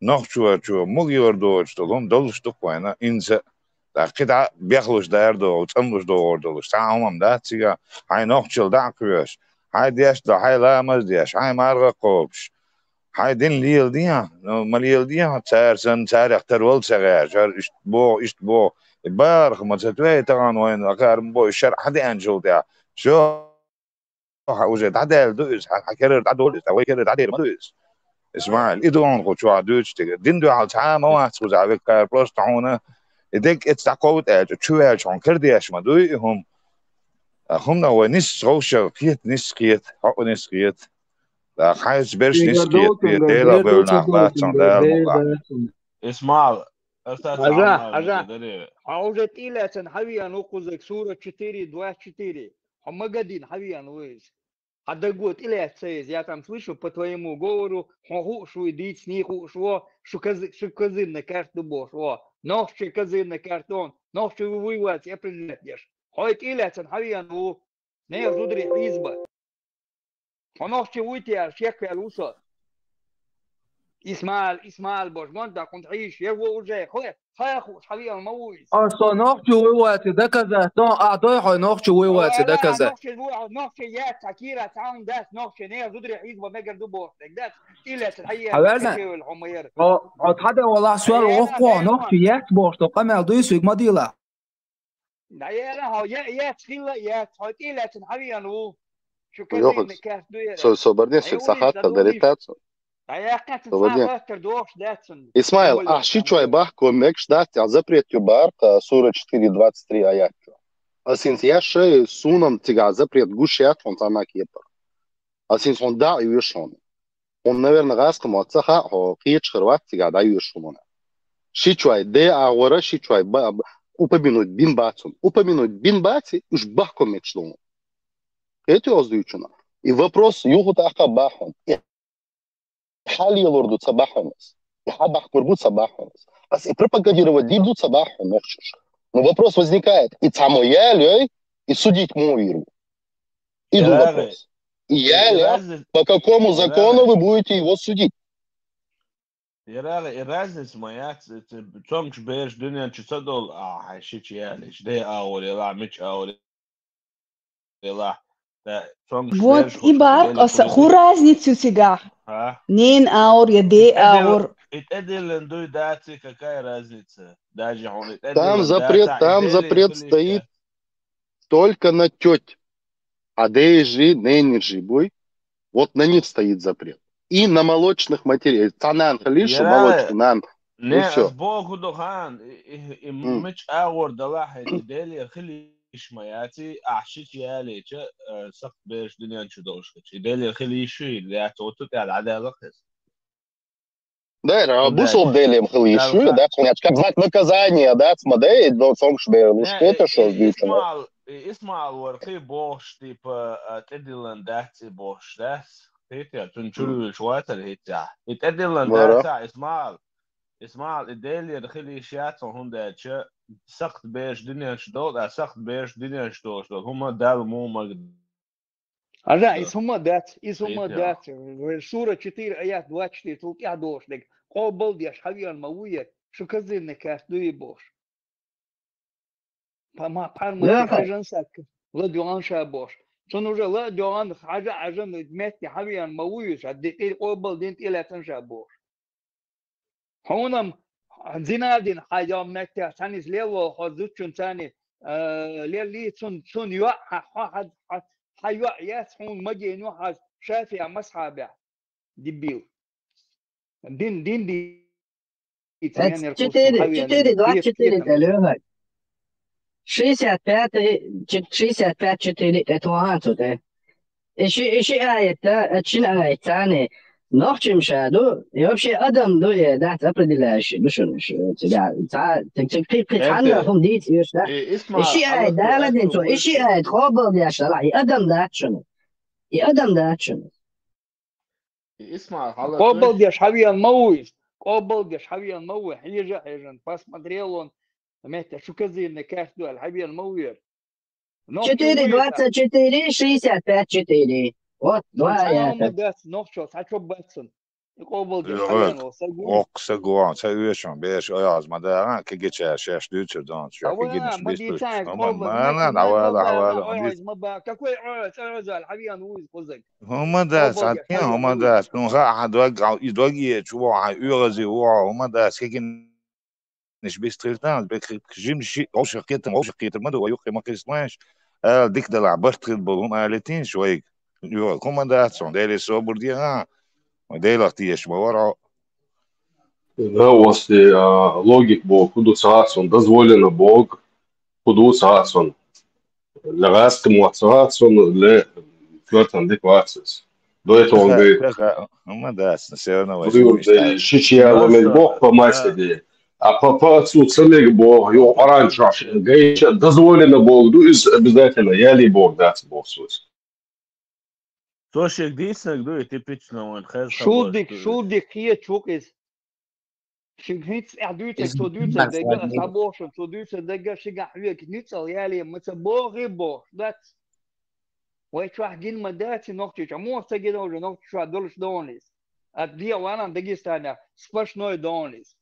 нохчочо мугӀ йора доцуш долу хӀума долуш ду-кх вайна, инза а. ТӀаккха кхидӀа бехлуш дара догӀу, цӀанлуш догӀур долуш. Цхьа а хӀума дац цигахь, хьайн нохчалла дӀа а кхоьхьуш, хьайн деш долу, хьайн ламаз деш, хьайн марха а кхобуш, хьайн дин леладе, ну, ма леладе, цара санна, царех тарвала ца гӀерташ, хӀара иштта боху, иштта боху. И бахарх ма ца тоьй тахана вайна, акхар ма бо, и шарӀ хьан деанчул тӀехь. Всё, хьан уже дӀадаьлла ду иза, хьан, хьан керара дӀадолу иза, вай керара дӀадер ма ду иза. Исмаил, и ду хьуна кху чохь дуьйцуш дерг. Дин дуьхьал цхьа а ма вац кхузахь веккхара, просто хьуна и дерг эцна дӀакховда аьлча, чу ваьлча хьуна кара деш ма дуй и хӀума. А хӀуманах вай нисса ховша кхета, нисса кхета, хьо а нисса кхета. ТӀаккха хьайца берш нисса кхета, Дела бевлла нах бац цунна, Дала мукъ лахь. Исмаил, Хьажа, хьажа. Хьо уже тӀелаьцна хьан веана ву кхузахь, сура четыре, двадцать четыре. Хьо магадина хьан веана ву иза. Хьан даго тӀелаьцна ца иза, я там слышу, по твоему говору, хьо хууш вуй, дийцина хууш ву, шу козы-, шу козырный карта ду бохуш ву. Нохчий козырный карта ду, нохчий вуй вац, я определять деш. Хьо и тӀелаьцна хьан веана ву. Нехан зударий хьийза бан. Хьо нохчи вуй те аьлла, шек ваьлла ву со. Исмаил, Исмаил бохуш, гонда кхунна хьийзаш, я ву уже, хо-, хьан хууш, хьан веана ма ву иза. А со нохчи вуй вац и доказать, но а дой хьо нохчи вуй вац и доказать. Нохчи вуй, нохчи яц, хьан кийра цхьа хӀума дац, нохчи нехан зударий хьийза бан мегар ду бохуш дерг дац. ТӀелаьцна хьан веана, хьан веана. Хьо, хьо тхьаде валахь, соьл воккхо, нохчи яц бохуш ду, къамел дуй соьга ма дийла. ДӀаера хьо, я, яц хилла, яц, хьо тӀелаьцна хьан веана ву. Шу козырный карта ду яра. Со, собарне, со сахатта даритац. ДӀаяккха цхьа хаттар дохуш дац цунна. Исмаил, ахь ши чой бахко мегаш дац, я запрет ю бахар, сура четыре двадцать три аят чу. Ас хӀинца яшшай, суна-м цигахь запрет гуш яц хьуна цхьанна кепара. Ас хӀинца хьуна дӀа а йоьшу хьуна. Хьуна, наверное, гӀазкхи мотт ца хаьа, хьо кхеташ хир вац цигахь дӀайоьшу хьуна. Ши чой де агӀора, ши чой ба-, ба-, упомянуть бина бац хьуна. Упомянуть бина баций, уьш бахко мегаш ду хьуна. Кхетий оз дуьйцучунна? И вопрос юха тӀаккха бахьана. И хьан лелор ду ца бахьана ас. И хьан бахкор бу ца бахьана ас. Ас и пропагандировать дийр ду ца бахьана нохчаш. Но вопрос возникает, и цхьаммо ял йой, и судить муха вийр ву? И ду вопрос. И ял я, по какому закону вы будете его судить? Ярагӏа, и разница ма яц, цомгуш бераш дуьнен чу ца долу, а, хьайн шича ялийча, де агӏор елахь, мича агӏор елахь. Вот и бар, аса ху разница цигахь. Нен агӏор я де агӏор. И тӏедиллина дуй даций, какая разница? Даже хьуна и тӏедиллина. Там запрет, там запрет стоит только на тёть. А дежи, ненежи буй, вот на них стоит запрет. И на молочных матерей. Цхьа нана хилийша, молочный нана. Не, ас боху ду хан, и, и, и мича агӏор далахь, и Делера хила йиш ма яций, ахь шича ялийча, э, сакхт бераш дуьнен чу долуш хилча. И Делера хила йиш ю, яц оцу тӏе дӏадаьлла хеза. Дера, бусалба Деле ма хила йиш ю, дац ма яц, как знак наказания, дац ма дай, но цомгуш бер луш кета шо дийцина. Исмаил, Исмаил вара кхин бохуш, типа, а, тӏедиллина дац и бохуш, дац? Хетя, цун чуьра вуьлуш вацара хетя. И тӏедиллина дац а, Исмаил. Исмаил, и Делера хила йиш яц хьуна, хӏунда аьлча сакхт бераш дуьнен чу долу, а сакхт бераш дуьнен чу долуш долу хӏума Далла муха мага. Хьажа, иза хӏума дац, иза хӏума дац. Сура четыре, аят двадцать четыре, цул тӏаьхьа долуш дерг. Къобал деш хьан веана ма ву яра, шу казирна каьрта дуй бохуш. Пхьарма хьажан сакка, ла доьгӏан ша бохуш. Цунна уже ла доьгӏан хьажа, хьажан метте хьан веана ма ву иза, ди-, къобал дина тӏелаьцна ша бохуш. Хьуна-м зина дина хьан йоьллу меттехь, цхьаьнца лелла хьо зудчун царни, а, леллий цун, цун йоӀ хьан, хьан, хьан, хьан йоӀ яц хьуна магийна ю хьан ШафиӀ мазхьабехь, дебил. Дин, дин ди-, четыре, четыре, двадцать четыре тӀе лоьху. Шестьдесят пять, шестьдесят пять четыре тӀе тохьан цу тӀе. И ши, и ши аятта, а шина аятта царна нохчим ша ду, и вообще адам ду, и дац определяющий ду шуна, ш-, цигахь, ца-, цига, цига кхин, кхин цхьанна хӀума дийца оьшу дац. И ши аят Дала дина цо, и ши аят къобал деш далахь, и адам дац шуна. И адам дац шуна. Къобал деш хьан веана ма ву иза. Къобал деш хьан веана ма ву, хьежа а хьежан, посмотрел он, метте шу казирна каьрта дуьхьал хьан веана ма ву яра. Четыре двадцать четыре шестьдесят пять четыре. Вот, два цхьа хӀума дац, нохчо, цхьа чо бац цун. И къобалдеш, йоӀ, хьален вол, са гу. Воккха са гу, ца оьшан, беш ояз ма дагӀа, кегича шаш дуьйцур донц, ша кегинаш бистуч. Ма, ма, на, на, вала, вала, ой, ма ба, какой ой, ой, ой, хьавиан уйз козак. ХӀума дац, хӀума дац, ну, ха, ха, дог, и дог ечу, ва, ха, уьгӀази, ва, хӀума дац, кегин Ниш бистхилтан, бек жим ши, гӀовшах кетам, гӀовшах кетар ма ду, ва юкъе ма кхиснеш, ала дик дала, барт хил болу, ма алитин швайг. Юра, хӀума дац сон, Деле собур диха, ма Делах тиеш ма вара. Да, оси, а, логик бо, куду цасон, дозволено бо, куду цасон. Ле гӀаскам вац, гӀац сон, ле коьртан дика вац. До этого он говорит, ма дац, всё равно возьму. Шичи я ломил бог по массе. А по, по отцу ца мега бог, ё, оранж, гайча, дозволено бог, ду из обязательно, я ли бог, дац бог сус. Цо шег дийцинарг ду и типично вайн хеза хабар. Шулдик, шулдик кхечу кхиз. Шег хӀинца тӀехь дуьйцург, цо дуьйцург дегга, аса бохуш, цо дуьйцург дегга, шигахь хьоьга ницкъал яле, ма ца боху и бохуш, дац. Вай чохь гина ма дац и Нохчийчохь, муха ца гина уже Нохчийчохь долуш догӀана иза. Ат дегӀан ванан Дагестанехь сплошной догӀана иза.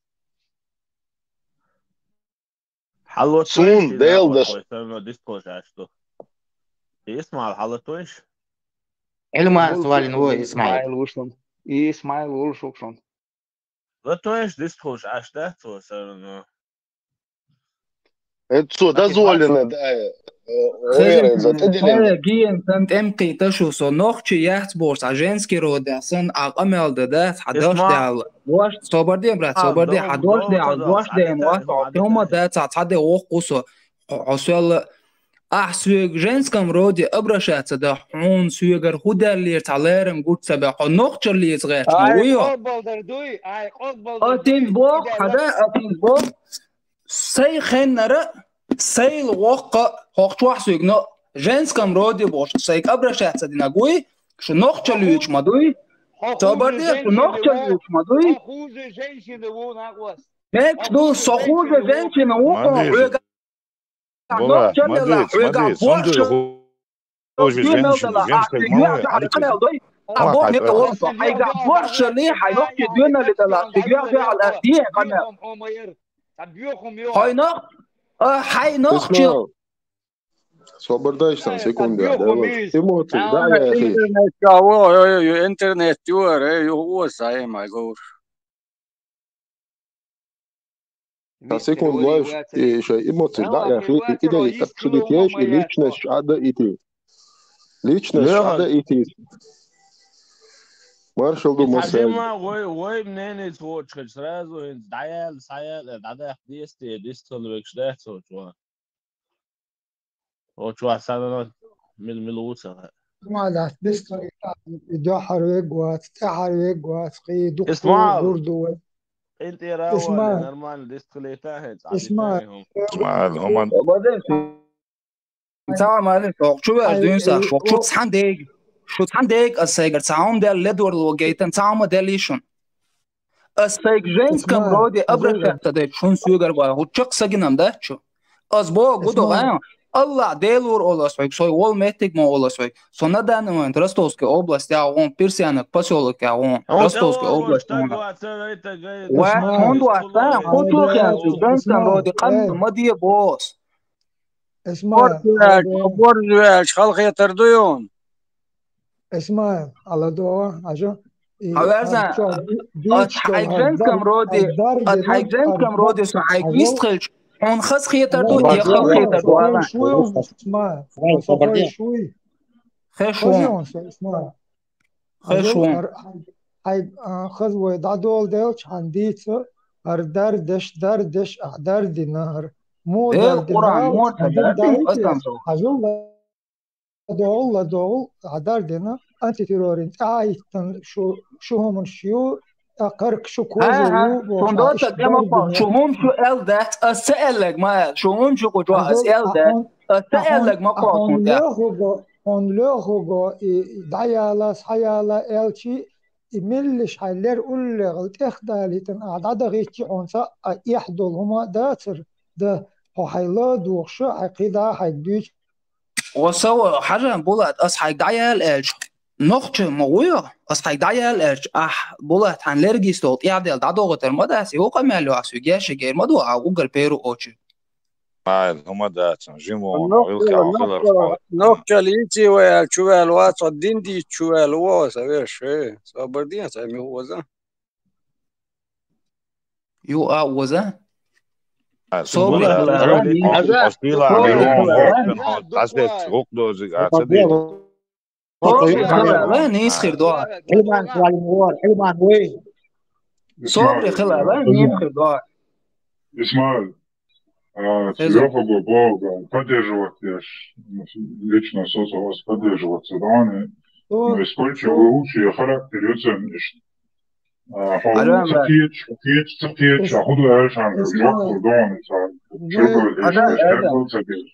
Хьалло суна тойш, Дела даш. Хьалло тойш, дистхуш аьш ду. Исмаил, хьалло тойш? Исмаил ву шун. Исмаил ву шун. Ло тойш дистхуш аьш дац цо все равно. Это цо дозволено, да, э, Гиен сан тӀемкхийта шу со. Нохчи яц бохуш, цхьа женский родехь сан, а къамел дан дац, хьан дош дехьал. Дош, собар де, брат, собар де, хьан дош дехьал, дош дехьал, вац, хьо хӀума дац, цхьа де воккху со. Хьо, хьо соьлла, ахь соьга женском роде обращаться дан, хьуна соьгара хӀу даьллера цхьа лерам гуч ца бе, хьо нохчаллица гӀерташ ма вуй хьо. Ай, къобалдар дуй, ай, къобалдар дуй. Атинс боху, хьада, атинс боху. Сай хеннара, сайла воккха, хӀокху чохь суьгна, женском роде бохуш, сайга обращаться динарг вуй, шу нохчаллица ма дуй. Собар де, шу нохчаллица ма дуй. Хуже женщины ву, накъост. Мекс ду, со хуже женщина ву, хьоьга нохчалла, хьоьга борша. Хьоьга борша ли, хьайга борша ли, хьайга къамел дой. Хьайна, а, хьайна. Собар дай, сан секунда. Эмоций, да, я хи. Интернет, ой, ой, ой, интернет, ю, ой, ой, ой, ой, ой, ой, ой, Сан секунд лойш, и шай эмоций, да, я хи, и идея, как чудит еш, и личность ада ити. Личность ада ити. Маршал ду, Маса. Хьажима, вай, вай мнение сводчхач сразу, хӀинца дӀаял, саял, дӀадах дести, дистал векш дехцо чуа. О, чуа санана, мил, мил вуца. Ма дац, дистал и дуьхьар вег вац, тӀехьар вег вац, кхи дукха гурду вай. Исмаил. Нормально дистхилита хӀинца. Исмаил. Исмаил, хӀуман. Цхьа ма ле, шух чу веш дуьйна сах, шух чу цхьаьна дега. Шу цхьаьна дега, ас сайгара цхьа хӀума дел ледорло гейтан, цхьа хӀума дел йиш шуна. Ас сайга женском роде обращаться дайта, шун соьгара вай, хӀу чакх сагинам дац шу. Ас боху гу до гӀан, Аллах Делора олу ас хьоьга, сой волу меттиг ма олу ас хьоьга. Со на данный момент Ростовской область, я вон Персиянок посёлок, я вон Ростовской область. Ва, хӀунда вац, хӀун чу хенчу женском роде къам ма де бос. Исмаил, боржвеш, халхетар ду юн. Исмаил, ала дова, ажо. Хьаверзан, ас хьайга женском роде, ас хьайга женском роде, со хьайга вистхилча, хьуна хаза хетар ду, я халхетар ду, ала. Исмаил, хеш вон. Хеш вон. Хьай, а, хаза вай дӀадоладелча, хьан дийца, хӀара дардеш, дардеш, а, дардина, хӀара. Мо дардина, Къуръан, мо дардина, хьажал ладогӀал, ладогӀал, а, дардина, антитеррорин тӀаьхьа а йиттан шу, шу хӀуманаш ю, а, кхарк шу коза ю, шун доца тӀе ма кхо, шу хӀума шу эл дац, ас ца эллаг ма эл, шу хӀума шу кху чохь ас эл дац, ас ца эллаг ма кхо шун тӀе. Хьуна лоьхуго, и дӀаяла, схьаяла элчи, и меллиш хьайн лер уллехула тӀехдалийтина ахь дӀадахийтчи хьуна цхьа а эхь долу хӀума дацара, да, хьо хьайн ла а духуша, хьайн кхидӀа а хьайга дуьйцу. Ва сава, хьажа, Булат, ас хьайга дӀаяла аьлча, нохча ма вуй, ас хьайга дӀаяла аьлча, ахь, Булат, хьан лергий стол тӀехьаделла дӀадохийтар ма дац, юха къамел йоах, соьга гешагер ма ду, а угар перу очи. Ай, хӀума дац, жимо, нохча, вилка, нохча, хилар, нохча лийци вай аьлла, чу ваьлла вац, дин дийца чу ваьлла вац, веш, э, собар ден, цай ми ваза. Ю а ваза? А, Собри суббота, хилара, Собри, ас дила, Собри хилара. Дасет, гукъ дозиг, а, ца дил. Собри хилара, нийс хир дуа. Ӏилман валим вор, Ӏилман вой. Собри хилара, нийс хир дуа. Исмаил, а, Хезо. Серёга бо-, бо-, поддерживать еш. Лично со-, со вас поддерживать ца дани. Ну, сколько вы лучше характер, я цен иш. А, хо-, Адам, ца да. Кеч, ца кеч, ца кеч, а худу аьлшан, Исмаил. Жок бурдон, ца, Исмаил. Чургал еш, Адам, еш, Адам. Чургал ца кеч.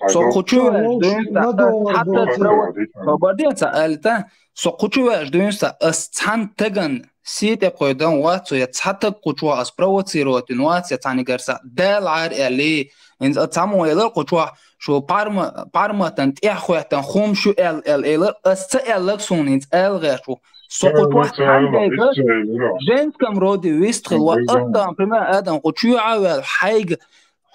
Со кучу веш, дюнса, ладо, ладо, хатта ладо. Провоцировать. Бабадеца, Алита, со кучу веш, дюнса, ас цан таган, сите койдан вацу, я цатак кучу, ас провоцировать, вац, я цани гарса, дал ар эли, инз а цаму эла кучу, шу парма, парматан, тяхуэтан, хум шу эл, эл, эла, ас ца эллак сун, инз эл гэшу. Со кучу хан дэйга, женском роде вистхил, ва аттан, пример, адан кучу авел, хайг,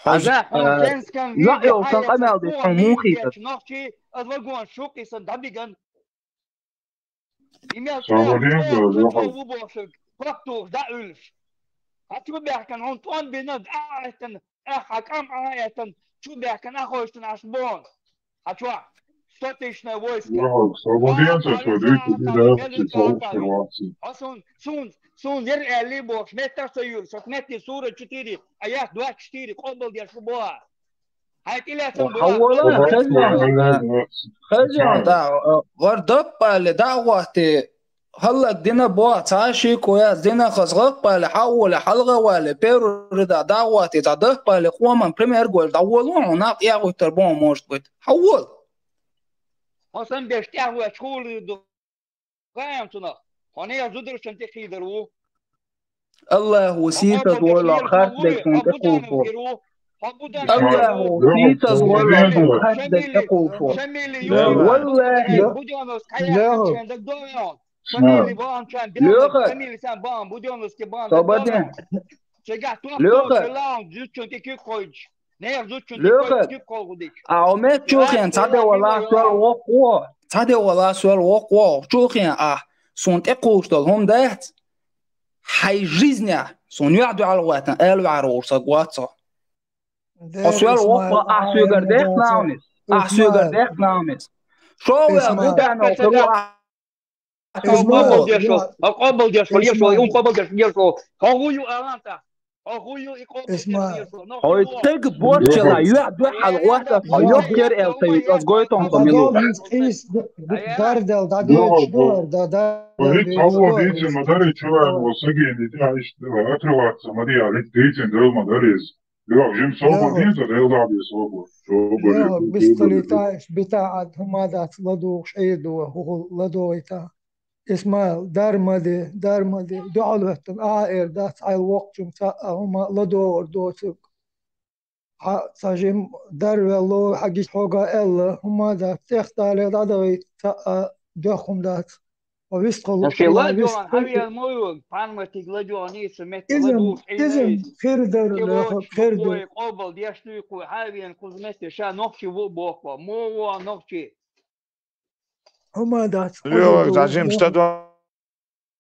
Хьажа, хьо женском виде, йоӀ йолчун къамел деш, хьо мун хийтар. Нохчи, аз вагон шукъи сан дабиган. Имел Савалин цӀа, да, цӀа, да. ЦӀа ву бохшаг, пактух да уьлш. Хьа чу бехкан, хьон тӀон бина, а, эттан, а, хьа кам, а, эттан, чу бехкан, а, хойштан, аш бон. Хьа чу, сто тысячное войско. Да, Савалин цӀа, да, да, да, да, да. Хьо сун, сун, Сун ер аьлли бохуш, меттах ца юьлу, шо метте сура четыре, аят двадцать четыре, къобалдеш бу боху. Хьайн тӀелаьцна бу. Хьавола, хезон, хезон, да, вар даппале, да, гӀотте, хӀаллак дина бо, ца ши коя, дина хаз гӀаппале, хьавола, хьалгӀа вале, перурида, да, гӀотте, ца даппале, къоман, пример гол, да, волу, нах, я гӀуттар бо, может быть. Хьавола. Хасан беш, тӀехвач, хулу ду. Гайам цунах. Хьо нехан зударшан тӀе хийдар ву. Аллаху сийсаз войла харт декун тӀе кхулфо. Аллаху сийсаз войла харт декун тӀе кхулфо. Валлахи. Леха. Леха. Собаден. Леха. Нехан зудчун тӀе куьг хойдуш. Леха. А, о, мет чухен, цхьа де вала, сел вокхо. Цхьа де вала, сел вокхо. Чухен, а, сун тӀе кхуш дол, хӀума дац. Хьай жизня, сун юьхь дуьхьал ватан, эл ваьр ур саг вацо. О, сел вокхо, а, суьгар дех навнис. А, суьгар дех навнис. Шо вел, гудано, хӀу, а, Хьо къобалдеш ву, хьо къобалдеш ву, леш ву, хьо къобалдеш ву, леш ву. Хьо хӀу ю аланта? Хьо хӀу ю и къобалдеш ву, леш ву? Хьо таг борчала, юьхь дуьхьал гӀоттар, хьо йохкер эл тай, аз гойтон хьо милу. Дардал, да, дойч, дор, да, да. Хьо дийцин ма дари чуван, во сагин, ди, а, иш, отрываться, ма ди, а, дийцин дал ма дарис. Йо, жим собар дин, то дел да би собар. Собар. Йо, бисталита, бита ад хӀума дац, ладугӀуш Ӏийр ду, хӀу ладогӀита. Исмаил, дар ма де, дар ма де, дуьхьал веттан, а, эр дац, Ӏайл воккхачун ца, а, хӀума ладогӀар доцург. Хьа, ца жим дар велло, хьагич хьога аьлла, хӀума дац, цӀехдале дӀадагӀийта ца, а, доьххум дац. Хьо вистхула Нахе ладоан, хьавен мо ю, панматиг ладоан, нийса метта изам, ладугӀуш изам, Ӏийна, хир дар, кило леха, чу хир дар. Къобал деш дуй кху, хьавен кхуза метта, ша нохчи ву боху, мо ву нохчи. ХӀума дац, Леха, хьо зажим ладугӀуш. Ста ду-,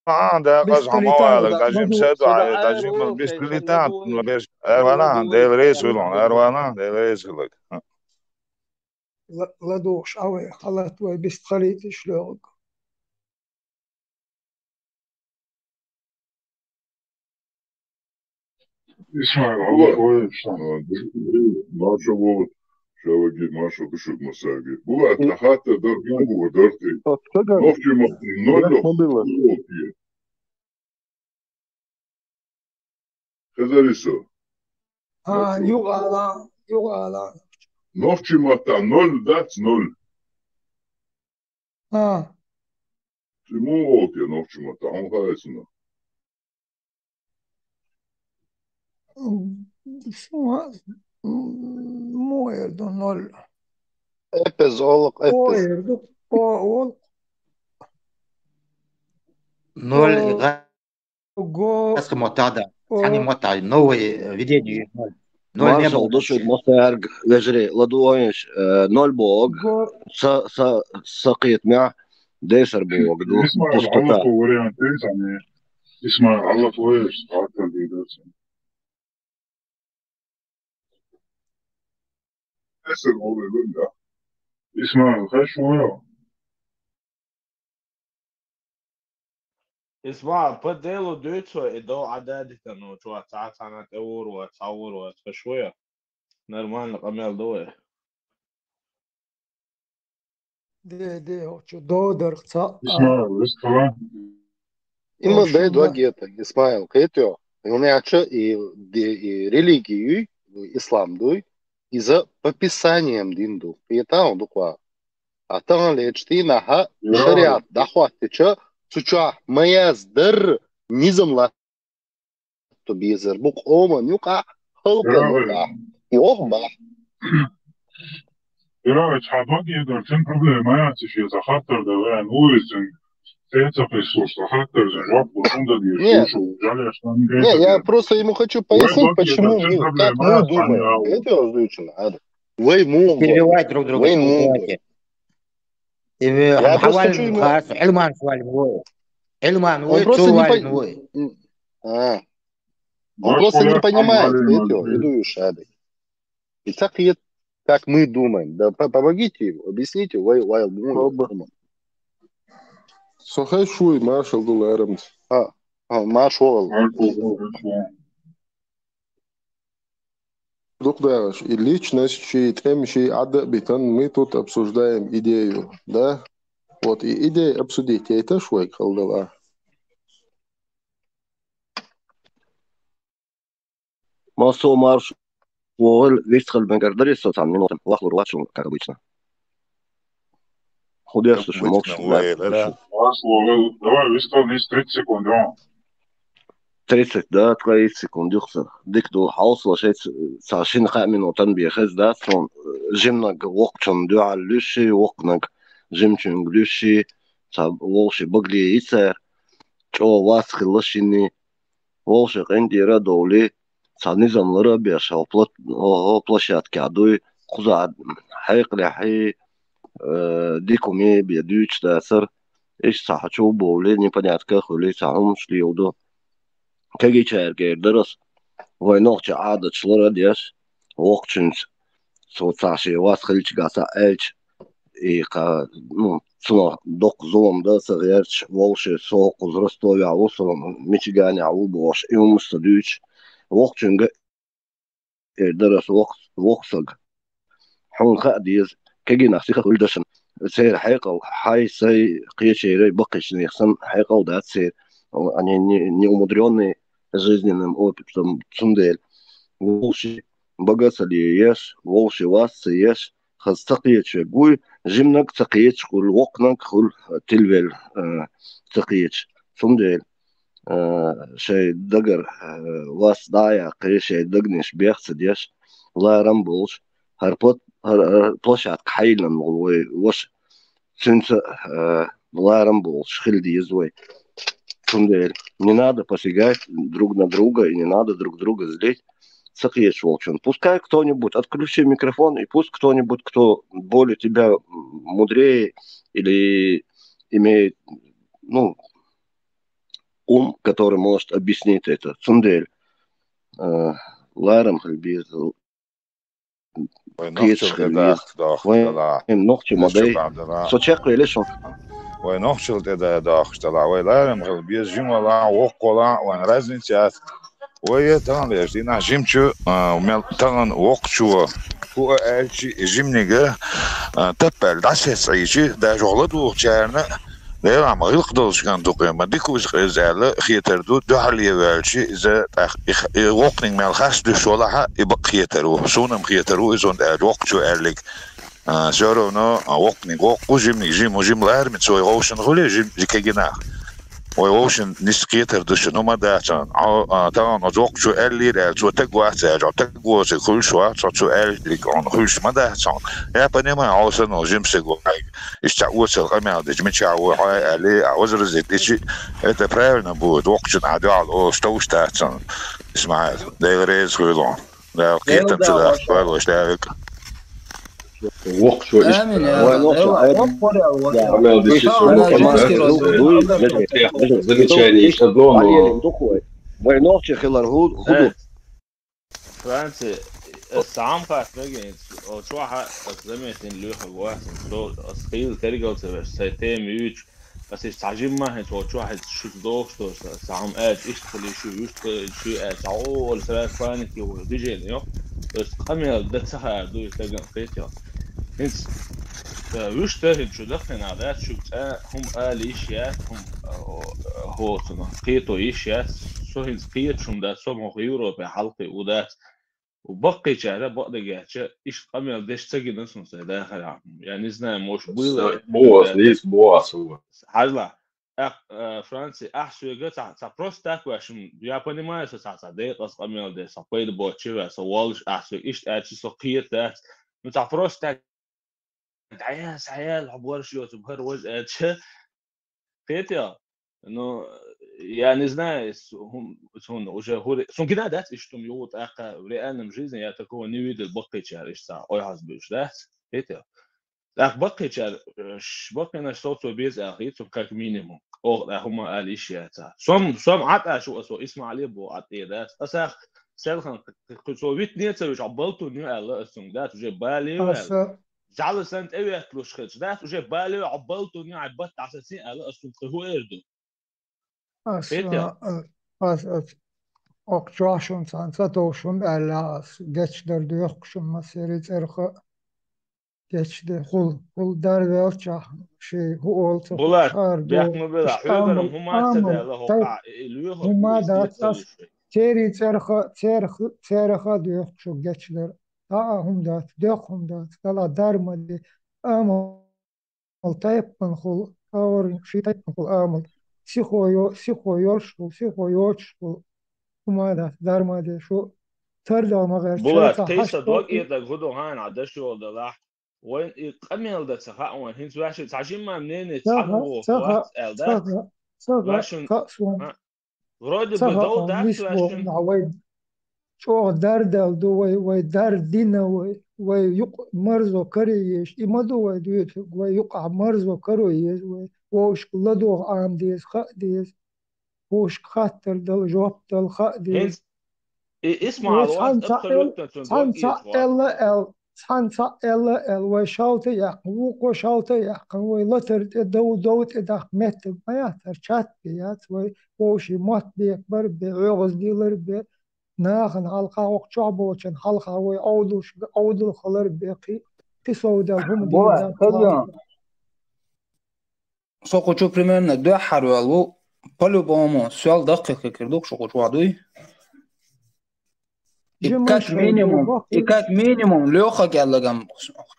а, да, къаз хӀама вала, зажим ста ду, а, зажим бисталитан, беш, эр вала, дел рейс вилон, эр вала, дел рейс вилон. Ла-, ладугӀуш, а вай, халат вай, бистхалийтиш леха. Исмаил, Аллах, ой, что? А, д-, д-, Маша, вот, шаваги, Маша, кушук, масаги. Була, тахата, дар, губу, дар ты. Нохчи, ма-, ноль, ноль. Хезари со. А, нохчи. Югала, югала. Нохчи матта ноль дац, ноль. А. Ши мугӀал те нохчи матта, хьун хаьсина. М, м, мугӀал ду ноль. Эппез оал-кх, эппез. О, эрдук. О, оал. Ноль О, гӀа-, го, гӀаскхи мотт да. о, Цхьанне мотт, новый, э, введение ноль. Ноль не Маршал было да шуга вообще. массаьрга, вежарий, ладувгӀа вайна, э, ноль боху, го, са, са, са кхетамехь десять боху, ду, Исмаил, пустота. хьалха вариант тӀе а ца ме. Исмаил, хьалха ваьш, хаттар дийдерца. Эсэр оле гунда. Исмаил, хаш вуйо? Исмаил, по делу дуьйцу, и дов Ӏададитану, чу цхьа цхьана тӀе вур вац, цхьа вур вац, хаш вуйо? Нормально къамел ду вай. де, де, хӀо чу дов дарх ца, а, Исмаил, вестала? Има О, дай шуна. Дог это, Исмаил, кхетайо. Илнеча и, де, и религию, и ислам дуй, иза по писаниям дин ду. Кхетал дукха. А таханлеча дийнахьа Яра. шариат дӀахӀоттича, цу чохь ма яздарра низам латто безар бу къоман юкъахь, халкъан юкъахь. И оха бахь. Ира, цхьа баге дар, цун проблема яц, шен ца хаттар дар вайн, вуйзин. Цхьа ца кхиссуш, ца хаттар, ца жоп, хӀунда дийш, Не. Шу, жалеш, там, Не, я просто ему хочу пояснить, почему мы, как мы думаем. Это я уже изучил, надо. Вай муха. Перебивать друг друга. Вай муха. Давайте. И вы Я просто хьавалин хочу ему- хас, Ӏилман валин вой. Ӏилман Он вой, просто цу не валин пон- вой. А. Он Ваш просто не поляк понимает, там валим, это, валим. иду ишады. И так и как мы думаем. Да по- помогите ему, объясните, вай, вай, муха. Оба. Со хай шуй, маршал ду ларамца. А, а, маршал. Маршал ду, маршал. Дукха дагӀаш, и личность ший, тӀем ший Ӏадда а битан, мы тут обсуждаем идею, да? Вот, и идея обсудить яйташ вай халдала. Массо марш вогӀил вистхил мегар дарий со цхьана минутан, вахлур вачун, как обычно. ХӀун деш шу, мокш, Обычно вай, да. Марш вогӀил, давай, вистхил нис тридцать секунд, да? Тридцать, да, ткъаь итт секунд юха ца. Дика ду, хьовсалаш, ца шина-кхаа минутан бен хеза дац, сон жимнаг воккхачун дуьхьал луьйш ший, воккханаг жимчуьнга луьйш ший, ца вовши багле йицар, чӀогӀа вац хилла шинний, вовши къинтӀера а довлий, цхьа низам лара а беш, хӀо пла-, хӀо, хӀо площадкехь дуй, кхузахь хьекъалехьий, э, дика хӀума бен дуьйцуш дацар, иштта цхьа хьачу бовлий, непонятка а хуьлий, цхьа хӀуманаш леладу. Кегийчаьрга эр дара ас, вай нохчийн Ӏадаташ лара а деш, воккхачуьнца, цо цхьа шен вас хилча, гаса аьлча, и кха, ну, цунах доккха зулам дан а ца гӀерташ, вовши со кхуза Ростовехь ву, со Мичиганехь ву бохуш, и хӀуманаш ца дуьйцуш, воккхачуьнга эр дара ас, воккха, воккха саг. Хьуна хаа деза, кегий нах сиха хуьлу дашна. Церан хьекъал, хьай, сай, кхечеран, баккхийчаран санна хьекъал дац церан. Они не, не умудрённые жизненным опытом, цундела. Вовши бага а ца ле еш, вовши вас а ца еш, хаза ца кхеташ верг вуй, жимнаг ца кхеташ хуьлу, воккханаг хуьлу, тилвелла, э, ца кхеташ. Цундела, э, шайн дагара, э, вас дӀа а яккхий, шайн дагнаш бех ца деш, ларам болуш, хӀара пло-, хӀара, хӀара площадка хьайиллина волу вай ваша, цуьнца, э, ларам болуш хила деза вай. Цундела, не надо посягать друг на друга и не надо друг друга злить. Ца кхеташ волчун. Пускай кто-нибудь, отключи микрофон, и пусть кто-нибудь, кто более тебя, м, мудрее или имеет, ну, ум, который может объяснить это. Цундела, э, ларам хила беза. Вай кхеташ нохчалла хила беза. ТӀедахка дохуш вай дала. Нохчи ма дай. Со чекхвелира шуна. Вай нохчалла тӀедахуш дала. Вай ларам хила беза, жима вала, воккха вала, вайн разница яц. Вай таханлерчу дийнахь жимчу, а, мел тахана воккхачо, хӀун а аьлча, жимнига, а, таппаьлла дӀасеццӀийча, даже ладугӀучарна, Делахь ма гӀиллакх долуш кан ду-кх, ма дика ву иза къеза аьлла, хетар ду, дуьхьал а ваьлча, иза тӀаккха и х-, и воккханиг мел харц дуьсуш валахь а, и бакъ хетар ву. Суна-м хетар ву иза, хӀунда аьлча воккхачо аьллиг, а, всё равно, а, воккханиг воккха ву, жимниг жима ву, жима ларамца вай гӀовшина хуьлий, жим-, кегий нах. Вай вовшийн нийса кхетар ду шуна, хӀума дац хьуна. Хьо, а, тахана оцу воккхачо аьллера аьлла, цо таг вац аьлча, таг воцург хуьлуш вац, цо цу аьлларг хьуна хуьлуш ма дац хьуна. Я понимаю, хьо санна жимсаг ваьлча, иштта цхьа оццул къамел дича, мичахь ву хьо аьлла, а возразить дича, это правильно будет, воккхачунна а дуьхьал олуш товш дац хьуна. Исмаил, Дела реза хуьлда хьуна. Дала кхетам чу дац, валлахӀи, Дала векъа. Воккхачо иштта. Амин, я Аллах. Вай нохчо, Дала, ай, воккхачо, я, Аллах. Амал диши, Аллах, воккхачо, Аллах, Аллах, Аллах, Аллах. Замечание, ишта дом. Вай нохчо хилар хӀу-, хӀу ду. Э, Франци, э, сам хат вегенц, о, чё ха, э, заметен Лёха Гуахин, со, э, схил тергалца веш, сай тем юч, Ас иштта цхьа жимма хӀинца волчохь хӀинца шуьца дохуш долуш, цхьа хӀума аьлча, иштта хуьлий шу, вуьшта хуьлий шу аьлча, цхьа олуш сразу паника йохуш, движение йо. То есть къамел дан ца хаар ду и стагана кхетайо. ХӀинца, э, вуьшта хӀинца шу даккхийна дац, шуьга цкъа хӀума ала йиш яц, хӀума, э, хӀоцунах кхето йиш яц. Со хӀинца кхеташ хӀума дац, со ма хӀокху Европе хьалкхе у дац. Баккхийчара бакъдерг аьлча, иштта къамел деш ца гина суна сайн дахарехь. Я не знаю, может, было это. Бо ас, дийс бо ас. Хьажла, ах, э, Франци, ахь соьга цхьа, цхьа просто так ваьшна, я понимаю, со цхьа, цхьа декъаза къамел деш, цхьа пайда боцучу ваьш, со воллуш, ахь соьга иштта аьлча, со кхета дац. Ну, цхьа просто так дӀаяла, схьаяла, хьо борш йоцу, хӀара важа аьлча. Кхетий? Ну, я не знаю, с-, хӀун-, хӀунда уже хӀури-, сун гина дац иштта хӀума юха тӀаккха в реальном жизни я такого не видел, баккхийчара иштта ойхьаз буьйш дац. Кхетий? ТӀаккха баккхийчара, э, ш-, баккхийнаш совцо беза аьлла хета суна как минимум. Оха тӀаккха хӀума ала йиш яц. Сом, сом Ӏад ашу асо Исмаиле бо Ӏад тӀе дац. Асах селхан кху-, кху-, цо витне ца вуьш, Ӏа балтун ю аьлла ас цунга дац, уже бале ю аьлла. Аса жӀала санна тӀеветталуш хилча, дац, уже бале, Ӏа балтун ю, Ӏа батта Ӏа сацин аьлла, ас цунна кхин хӀу эр ду? Ас, кхетий? А, ас, ас, окху чохь шуна цхьаьна ца товшун аьлла, ас гечдар доьхкушун масери цӀерха гечде, хул, хул дарвелчахь, ши хӀу олу ца Булат, хаар ду, бехк ма бела, хьоьгара амал, хӀума ца амал, даьлла, хӀокхахь, и, и лоьхург хӀума дац, ас церий цӀерха, церха, церха доьхкуш гечдар. ТӀаккха хӀума дац, доьху хӀума дац, дала дарма де, амал тайпанхула, каврин ши тайпанхула амал. Сихо йо-, сихо йолуш хула, сихо йоцуш хула. ХӀума дац, дарма де, шу тардал ма гӀерта. Булат, шайца кхийса хьашт дог итаг хӀу ду хьана, Ӏа даш йолу далахь. Вайн и къамел дан ца хаьа вайн, хӀинца ваьшин цхьа жимма мнение ца цхьа хаьа, вогӀу ца хаьа, вац аьлла ца дац? Хаьа, ца хаьа, ваьшин, хаьа суна. А? Вроде бы дов дац ваьшин. Вай чӀогӀа дардал ду, вай, вай дардина, вай, вай юкъа марзо каре еза. И ма ду вай дуьйцург, вай юкъахь марзо каро еза, вай вовшашка ладогӀа Ӏама деза, хаа деза. Вовшашка хаттар дала, жоп дала хаа деза. ХӀинца и Исмаил вай цхьаьна цхьаъ аьлла, цхьаьна цхьаъ аьлла аьлла, цхьаьна цхьаъ аьлла аьлла, вай шалта а яьккхина, вукхо шалта а яьккхина, вай латар тӀе дов, дов тӀе даккха меттиг ма яц, хӀара чат бен яц, вай вовшийн мотт бекхабар бен, оьгӀаз дилар бен, нахана хьалха, окху чохь болчун хьалха вай Ӏовдалш-, Ӏовдал хилар бен, кхи-, кхин совдал хӀума дийр дац. Со кху чу примерно дуьххьара ваьлла ву, по-любому, соьл даккхий хир ду шу кху чохь дуй. И как минимум, и как минимум, Лёха Геллагам,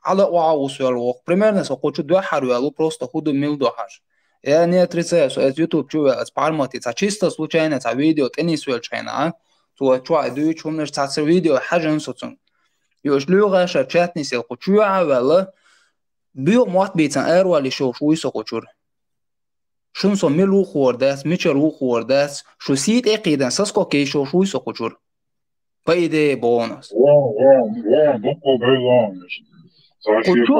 хьала а ву соьл вокху. Примерно со кху чу дуьххьара ваьлла ву, просто хӀу ду, мила ду хьажа. Я не отрицаю, со эс YouTube чу ваьлла, эс пармати, цхьа чисто случайно, цхьа видео тӀенисвелчу хенахь, цо чохь дуьйцу хӀуманаш, цхьацца видео хьаьжна со цунна. Юуш луьйгӀаша чатнисел кху чу а ваьлла, буьйгӀа мотт бийцан араваллиш йолуш вуй со кху чуьра. Шуна со мила ву хуур дац, мичара ву хуур дац, шу сий тӀе а кхийдан, саскок йиш йолуш вуй со кху чуьра. По идее, боху ас. Вон, вон, вон, дукха бевлла. Кху чу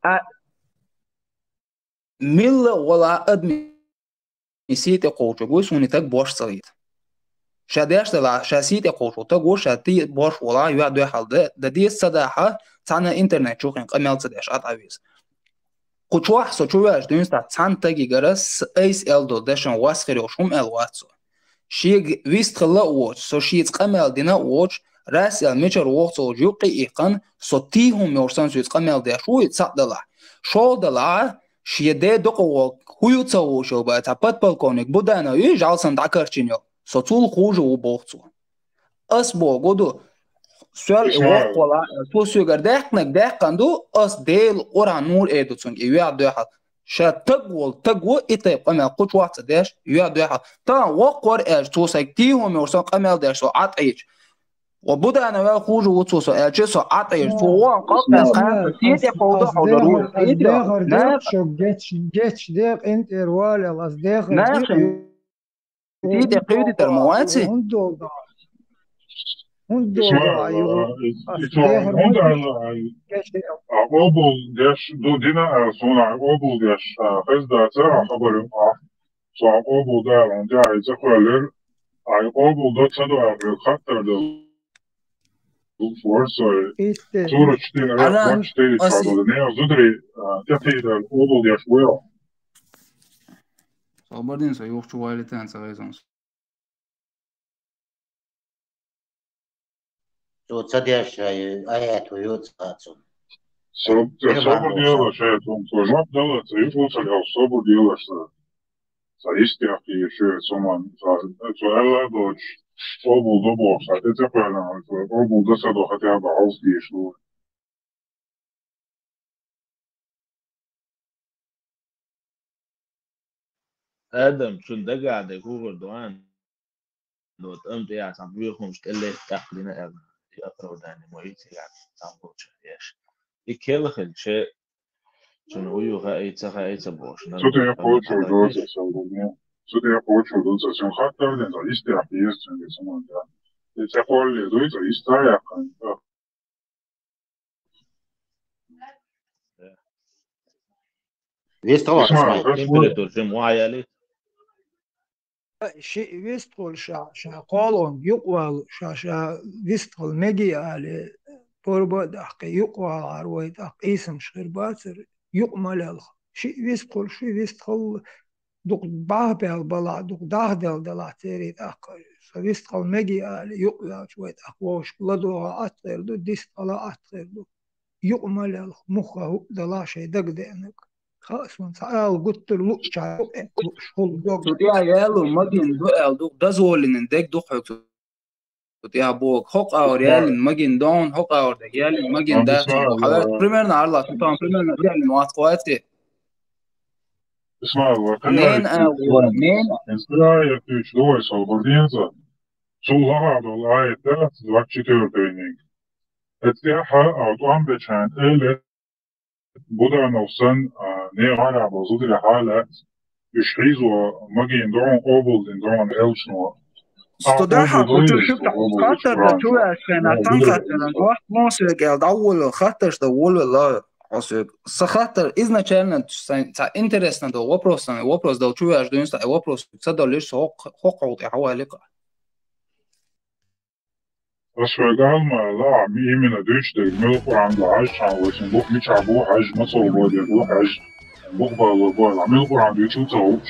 а, милла а вала адми сий тӀе кхочург вуй, суна и таг бош ца хета. Ша деш делахь, ша сий тӀе кхочу таг ву, ша ти бош вала, юьхь дуьхьал дан, дан деза ца дахьа, цхьана интернет чу хин къамел ца деш, а дӀавеза. Кху чохь со чу ваьлча дуьйна сахь цхьана тагигара с-, айса аьлла долу дешан вас хир йолуш хӀума аьлла вац со. Шега вист хилла а воцуш, со шеца къамел дина а воцуш, рас аьлла мичара вогӀу ца волчу юккъе а иккхана, со тий хӀума йолуш санна соьца къамел деш ву и цхьаъ далахь. ШолгӀа далахь, шен ден дукха вогӀу, хӀу ю ца вуш йолу бан, цхьа подполковник Буданов ю, жӀалсан дӀакарчийна йолу. Со цул хуже ву боху цо. Ас боху ду, соьл и воккхула, цо соьгара даьккхинарг даьккхина ду, ас Делан Къуръан нур эр ду цуьнга, и веа дуьхьал. Ша таг волу, таг ву и тайпа къамел кху чохь ца деш, йоьхь дуьхьал. Тахана воккхор аьлча, цо сайга тийхьуме вара со къамел деш, со Ӏа тӀаийча. Ва Буданов аьлла хужа ву цо со аьлча, со Ӏа тӀаийча. Цо вон къа къаьстина, тӀе тӀе кховдо хьо дара ву. Дехар дехар дехар шо геч, геч де къинтӀера валел, ас дехар дехар. ТӀе тӀе кхийдитар ма вац и? ХӀунда долу дохьа? ХӀунда долу дохьа юха? Ас дехар ма деш. А къобал деш ду дина, а суна а къобал деш, а, хезна дацара, а хабар юкъахь. Со а къобал дала, хӀунда а и ца кхоьллира, а и къобал до ца до а хаттар ду. Итте. Сурат четыре, Ара, двадцать четыре оси. Чадо, не, зудри, а, тяхидар, къобал деш вуйо. Собар дин, со юхчу вайлитан ца везон. Цо ца деш, ай, аят ву ю цкъа цунна. Со-, Ма собар бахьа дела, шаятун, со жоп дала, ца юкъу ца гал, собар дела, ша. Ца истяхки, шу, со ман, ца, ца Алла доч, собул до боху, ша, те ца пана, собул до са до, хотя бы хьалс деш ду. Адам, цунна дагахь де хӀугӀар ду ан? Вот, амма тӀе яцахь, боьхамаш тӀе летта тӀаккха дина аьлла, и оправдание мо и ца яц, цхьаьна болчу еш. И кела хилча, цунна хӀун ю хаий, ца хаий, ца бохуш. Цу тӀе кхочур ду ца, сан гуни. Цу тӀе кхочур ду ца, сан хаттар ден, ца, истяхь еза цуьнга, ца ман да. И ца кхолле дуй, ца, иста яьккхина. Вистхала, Исмаил, Исмаил. Температура жим ваяли. Ши вистхала ша, ша кхолон юкъвал, ша, ша вистхала меги али, порба дахки юкъвалар вай тах, къийсам шхир бацар, юкъ малялх. Ши вистхала, ши вистхала, дукха бахьа пел балахь, дукха дахдел далахь церий тӀаккха. Со вистхала меги али, юкъвелча вай тӀаккха вовшашка ладогӀа атхир ду, дистхала атхир ду. Юкъ малялх, муха хӀуъ далахь шайн дагадеанарг. Хаъ суна, цхьа ала гуттар луъча, юкъ луъш, хӀул дог. Цу тӀехь ялу магин ду аьлла ду, дозволлинан дег ду хьоьга цу тӀехь боху. ХӀокху агӀор яллин магин дон, хӀокху агӀор дег яллин магин дац. Хьан примерно арла, цу тӀехь примерно яллин вац кхоьций? Исмаил, ва Нен а, нен. Инструктор ключ давай, собар ден ца. Цул лахьа долу аят дац, двадцать четвёртый ниг. Эцкехьа, а, тӀом бечан, эле, Буданов сан, а, не гӀара бо зударий хьалац, уьш хьийзо магин дон, къобалдин дон, элчано. Сто дахьа кху чу шуьга хаттар дан чу ваьлча хенахь, тхан хаттар дан, вахт мосвег аьлла, дӀаволла, хаттарш дан волавелла, Хьо соьга. Сан хаттар изначально сайн, цхьа интересно долу вопрос, сан вопрос дала чу ваьжна дуьйна, сан вопрос ца долуш, со хӀокху, хӀокху тӀе хьавалли-кх. Ас вай гал ма ла, ми именно дуьйцу дерг, мила Къуръан бу хьажа, цхьа вай цун бух мичахь бу хьажа, мацалла бу дерг бу хьажа, бух балло бу, ла мила Къуръан дуьйцу ца хууш.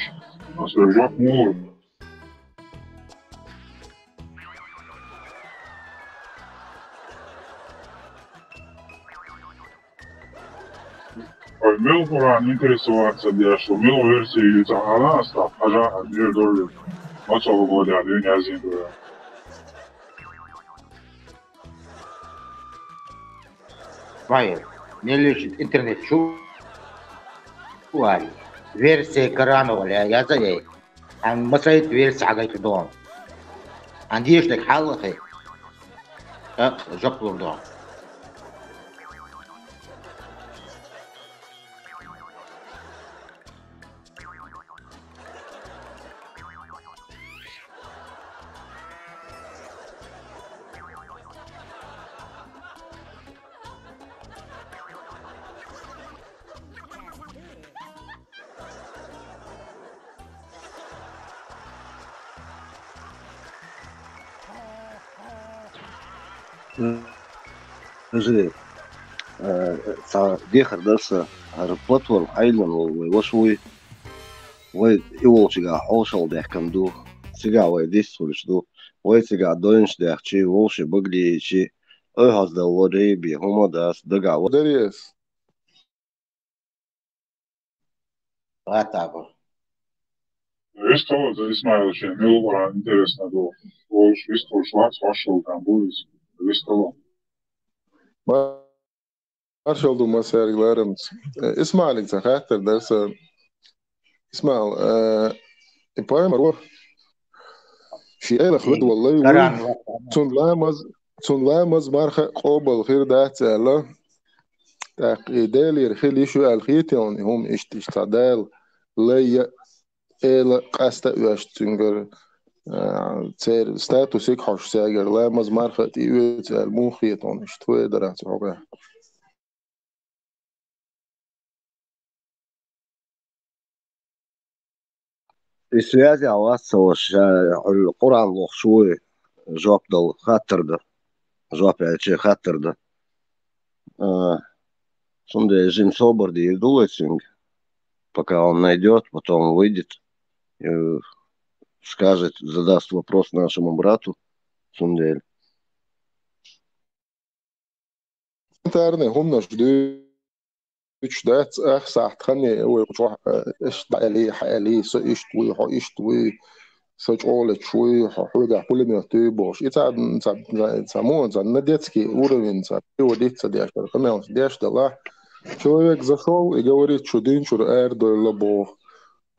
Ас вай жоп муха Ой, мел Къуръан интересоваться деш, мел версия ю ца хьала, астагь, хьажа, хьажа, дер дор ю. Мацалла бу дер, дин язин дор. Вай, мел ю интернет чу вай. Версия Корана валя, яза ей. Ан масайт версия хьагайта дон. Ан деш дек хьаллахи. Так, жоп лур дон. Скажи, э, цхьа дехар дар сан, хӀара платформа хьайиллина волу вай ваша вуй. Вай и волчигахь хьошалла даьккхина ду. Цигахь вай дистхуьлуш ду. Вай цигахь дойнаш даьхчи, вовши баглиичи, ойхьаздаьлла рейби, хӀума дац, дагахь ва- Дарес. Ватагу. Вистхула, за Исмаил шен мила Къуръан интересно ду. Волуш вистхула вац, хьошалла там бу иза. Вистхула. Маршалла ду массаьрга ларамца. Исмаилица хаттар дар сан. Исмаил, э, и поймар ву. Ши элах вед валлай ву. Цун ламаз, цун ламаз марха къобал хир дац аьлла. Так, и Делер хил иш ю аьлла хетелни, хум ишт ишт Дел лайя эла къаста уьш цунгар, а, цер статусик хош сагар ламаз марха ти уьц аьлла мух хетон ишт ве дарац хога. И связь а вас со ша Къуран лох шуй жоп дал хаттарда. Жоп аьлча хаттарда. А, сунде жим собар ди дулайсинг, пока он найдёт, потом выйдет, э, скажет, задаст вопрос нашему брату. Сунде. Тарны хумнаш ду Уьш дац ах сахьт хани, ой, чохь, э, ишт даьли, хьаьли, со ишт вуй, хьо ишт вуй, со чӀолач вуй, хьо хьоьгахь пулемёт дуй бохуш. И ца, ца, ца, ца мо, ца на детский уровень, ца, приводить ца деш дара, къамелаш деш дала. Человек зашёл и говорит, что дин чура арадойла боху.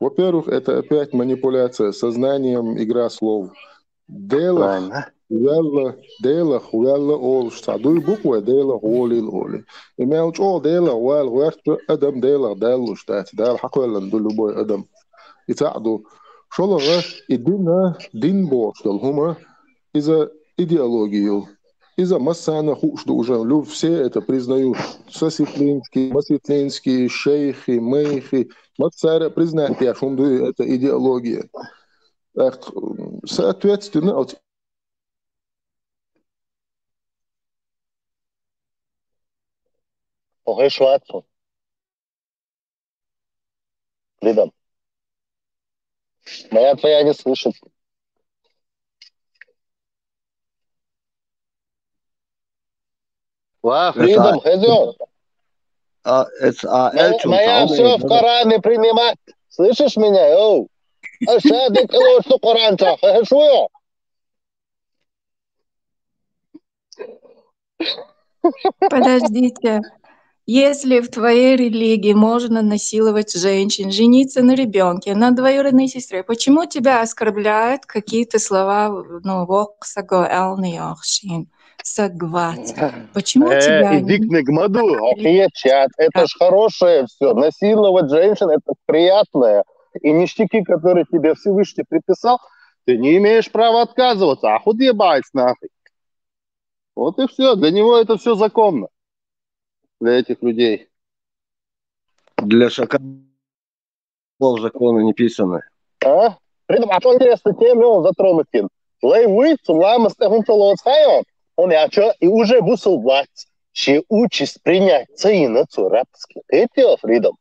Во-первых, это опять манипуляция сознанием, игра слов. Делах ваьлла, Делах ваьлла олуш цхьа дуй бу-кх вай, Делах волийла олий. И мел чӀогӀа Делах вала гӀоьртча, адам Делах даьллуш дац, Дала хьакхоьллина ду любой адам. И цхьаъ ду. ШолгӀа, и дина, дин бохуш долу хӀума, иза идеология ю. Иза массарна хууш ду уже, лю-, все это признают. Сосветлинский, масветлинский, шейхи, мейхи, массара признать деш хӀума ду это идеология. Так, соответственно, оц- Охе, шварцу. Фридом. Моя твоя не слышит. Ва, Фридом, хезё. А, это, а, Моя, моя всё в Коране принимать. Слышишь меня, йоу? А ща декалош ту Коран чохь. Хе, шу йо? Подождите. Если в твоей религии можно насиловать женщин, жениться на ребёнке, на двоюродной сестре, почему тебя оскорбляют какие-то слова, ну, воксаго элни охшин? Сагват. Почему Э, тебя и не- дикни гмаду, охуеть, чат. Это ж хорошее всё. Насиловать женщин, это приятное. И ништяки, которые тебе Всевышний приписал, ты не имеешь права отказываться. А худ ебать нахуй. Вот и всё. Для него это всё законно. Для этих людей. Для шакалов законы не писаны. А? При этом, а то интересно, тема он затронут. Лай вуй, цун ламаз тӀе хӀунда ца лоцу хьайо, он я чо, и уже бусул вац. Ши участь принять ца йина цу рабский. Кхетий, Фридом?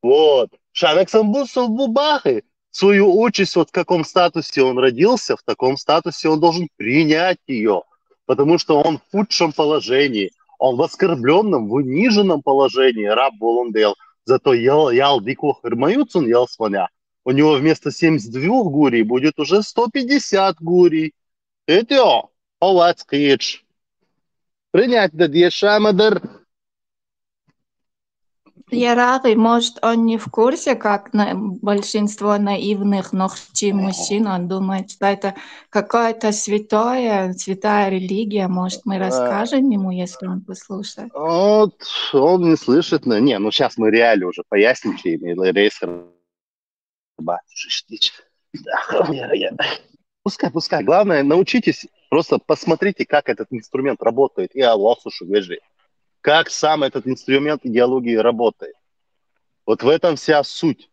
Вот. Шанаксан бусул бу бахи. Свою участь, вот в каком статусе он родился, в таком статусе он должен принять её. Потому что он в худшем положении, он в оскорблённом, в униженном положении, раб волун дел. Зато ял, ял дикох ирмаюцун ял сваня. У него вместо семьдесят двух гурий будет уже сто пятьдесят гурий. Это о, овац кыч. Принять да дешамадар. Ярагы, может, он не в курсе, как на-, большинство наивных нохчий мужчин, он думает, что это какое-то святое, святая религия. Может, мы А. расскажем ему, если он послушает? Вот, он не слышит. Но, не, ну, щас мы реально уже поясничаем, и рейс Ба, шиштич. Да, я, я. Пускай, пускай. Главное, научитесь, просто посмотрите, как этот инструмент работает, и Аллаху шугвежи. Как сам этот инструмент идеологии работает. Вот в этом вся суть.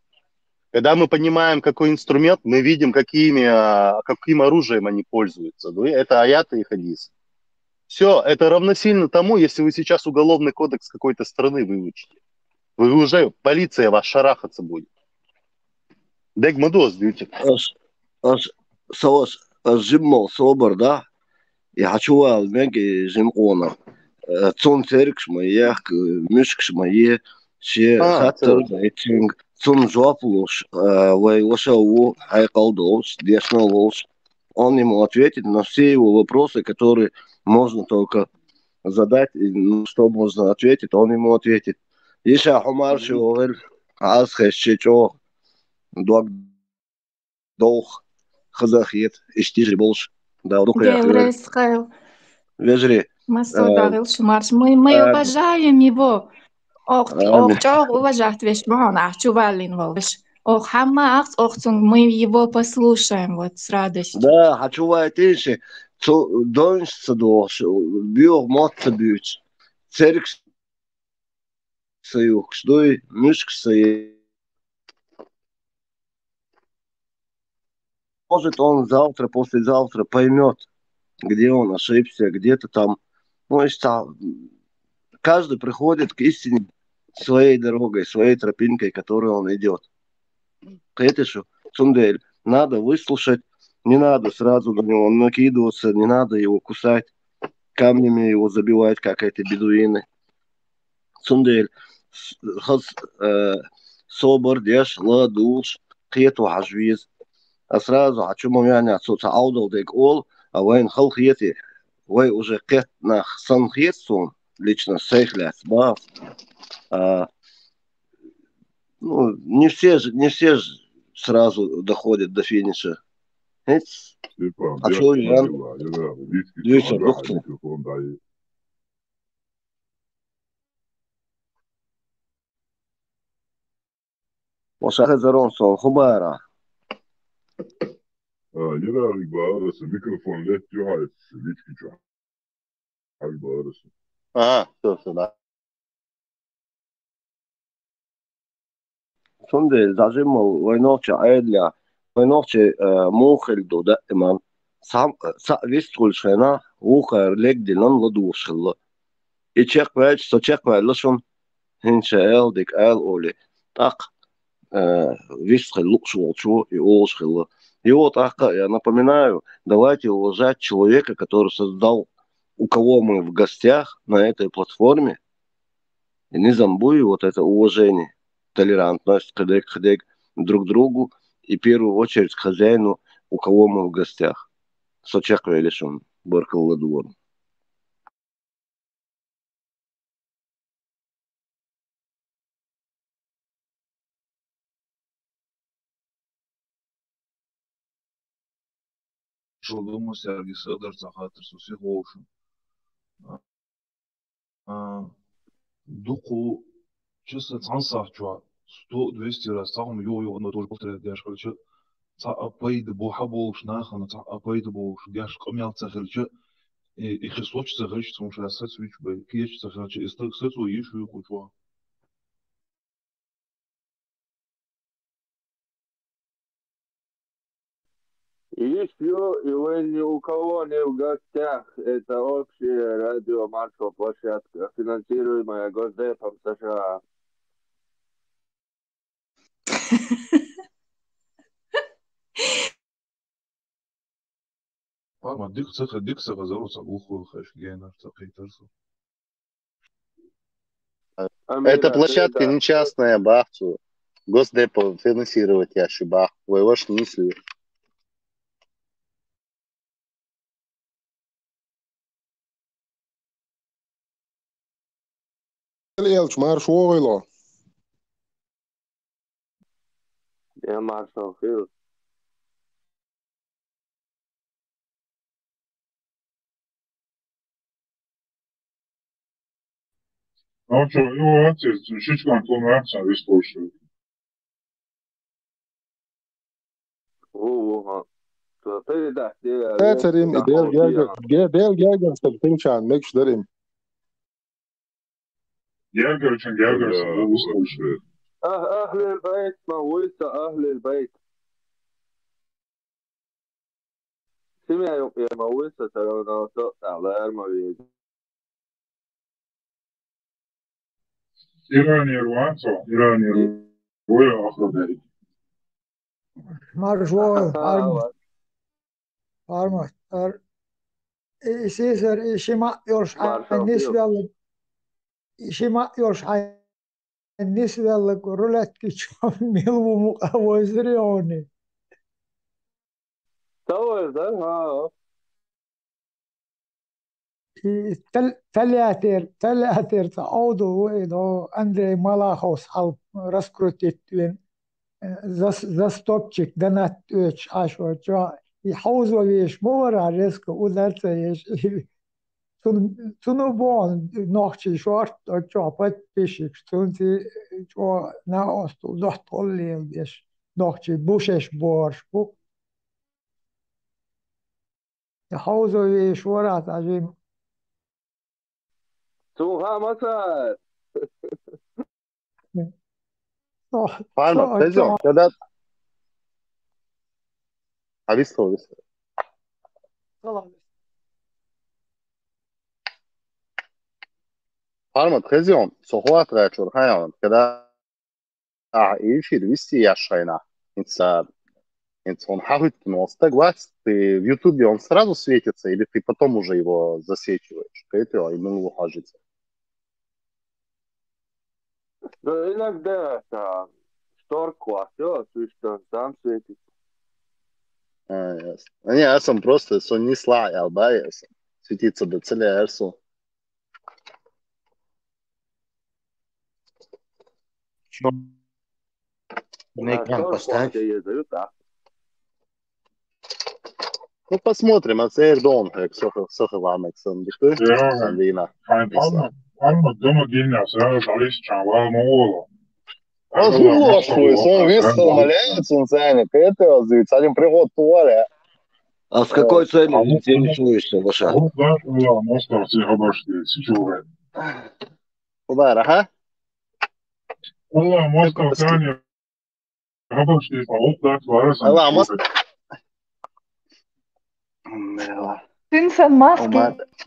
Когда мы понимаем, какой инструмент, мы видим, какими, а, каким оружием они пользуются. Ну, это аяты и хадис. Всё, это равносильно тому, если вы сейчас Уголовный кодекс какой-то страны выучите. Вы уже, полиция вас шарахаться будет. Дег ма доз дюйти. Ас, ас, савас, ас жиммо собар да. И хачувал мег и жим къона. Э, цун церкш ма ях, э, мюшкш ма е, ше А, хаттар церкш. Ма этинг, цун жоп луш, э, вай ваша ву, хай къалдолш, дешна луш. Он ему ответит на все его вопросы, которые можно только задать, и, ну, что можно ответить, он ему ответит. Иша хумар шугъил, аз хеш чечо, дог долх хазахет, истижи болш, да, духу Дел яхвер. Рес хел. Вежри. Масо Э, дагыл шумарш. Мы, мы э, уважаем его. Ох, Ами. Ох, чё уважать веш, мон, а чувалин волш. Ох, хамма акс, ох, цун, мы его послушаем, вот, с радостью. Да, хочу вайтинши, цу донш са долш, био мот са бюч. Церк са юхш, дуй, мюшк са е- Может, он завтра, послезавтра поймет, где он ошибся, где-то там. Ну, и что, каждый приходит к истине своей дорогой, своей тропинкой, которой он идет. Кхетишу, цундел, надо выслушать, не надо сразу на него накидываться, не надо его кусать, камнями его забивать, как эти бедуины. Цундел, с- хаз, э, собар деш, ла душ, кхету хажвиз. А сразу, а чё мы мяне отсюда аудал дег ол, а вайн хал кхети, вай уже кхет нах сан кхет сун, лично сейх лес, ба. А, ну, не все же, не все же сразу доходят до финиша. Эц, Степан, а я чё, Иван? Дивись, а, доктор. Микрофон дай. Ва шахе зарон сон хубара. А, Ира, Ира, микрофон лет, ю хайс, лички чё. Ага, всё, всё, да. Цундел зажимал вайнохча айдля, вайнохча, э, мухель ду да иман. Сам, э, са вистхул шена, ухар легдилан ладушхилла. И чеквач, со чеквач лашун, хинча эл дик эл оли. Так, э, вистхил лукшволчу и олшхилла. И вот, так, я напоминаю, давайте уважать человека, который создал, у кого мы в гостях на этой платформе, и не забудь вот это уважение, толерантность, хидек, хидек друг другу и в первую очередь к хозяину, у кого мы в гостях. Сочек велишун, баркалла дуор. Шулдуму сярги садар ца хатыр су си хошун. А, а, духу часа цан сахчуа, сто двести раз, цахум йо-йо, но тоже повторять дяш хача. Ца апайда боха болш нахана, ца апайда болш, дяш камял ца хача, и, и хисоч ца хача, цун ша сац вич бай, кеч ца хача, и стак сац о еш ю хучуа. Ещё его ни у кого не в гостях. Это общая радио Маршал площадка, финансируемая Госдепом С Ш А. Пама дик ца ха-, дик ца хазару ца уху хаш генар ца кайтарсу. Эта площадка не частная, бахчу. Госдепо финансировать я шибах. Вай ваш мысли. Элч, марш вогыло. Я марш вогыл. Ну что, ну, вот, шичкан тон вакцина весь слушаю. О, о, ха. Передать, Тецерим, Дел Гергер, Дел Гергер, Сабтинчан, мекш дарим. Гергерчан, Гергерчан, слушаю. أه-، أهل البيت، مويسة أهل البيت. سمع يا مويسة، ترى أنا سوقت على أرمى. Иранер ванцо, Иранер вуя ахрубери. Марш вогыл, Армат. Армат, ар-, и сесар, и шима йолш, а, нисвеллаг, и шима йолш, а, нисвеллаг рулетки чон милву мукъа возриони. Тавай, да, ха. И тол-, толятер, толятер ца аудул ву, и до Андрей Малаховс хьал раскрутить вин. зас-, застопчик донат оьцуш Ӏаш вара чӀоагӀа. И хьовзо везаш ма вара резко, удар ца еш. Цун-, цунна боху нохчий шорта чӀоагӀа подписчикаш, цунца чӀоагӀа накъостал доттагӀалла леладеш, нохчий бу шаьш бохурш бу. Я хьовзо везаш вара цхьа жима. Цунах ма цара. Со, Парма, со, хезон, со, когда... А, висло, висло. Парма, хезон, со хӀоттаргӀачура хьайна, когда А, эфир вести я шайна. Инца, инца он хьахӀуьттина волу стаг вац, ты в Ютубе он сразу светится, или ты потом уже его засвечиваешь? Кхетий, и мила ву хьожуьйту. Ну, иногда это шторка класть, всё, слишком там светится. А, ясно. Не, я сам просто, со не слай, албай, я сам. Светиться до цели, я сам. Чё? На экран поставь. Ну, посмотрим, а цердон, как сохо, сохо вам, как сон дышит, Андина. Ай, палма, палма, дома гильня, сразу залез, чан, ва, муола. А, ну, ладно, сон, сон вис, сон маленький, сон ценный, это, один приход туалет. А с какой целью интересуешься, Лаша? Вот, да, да, Москва, все обошли, с чего? Куда, ага? Алла, Москва, Таня, обошли, а вот, да, Лариса, Алла, Москва. Цуьнан сан маски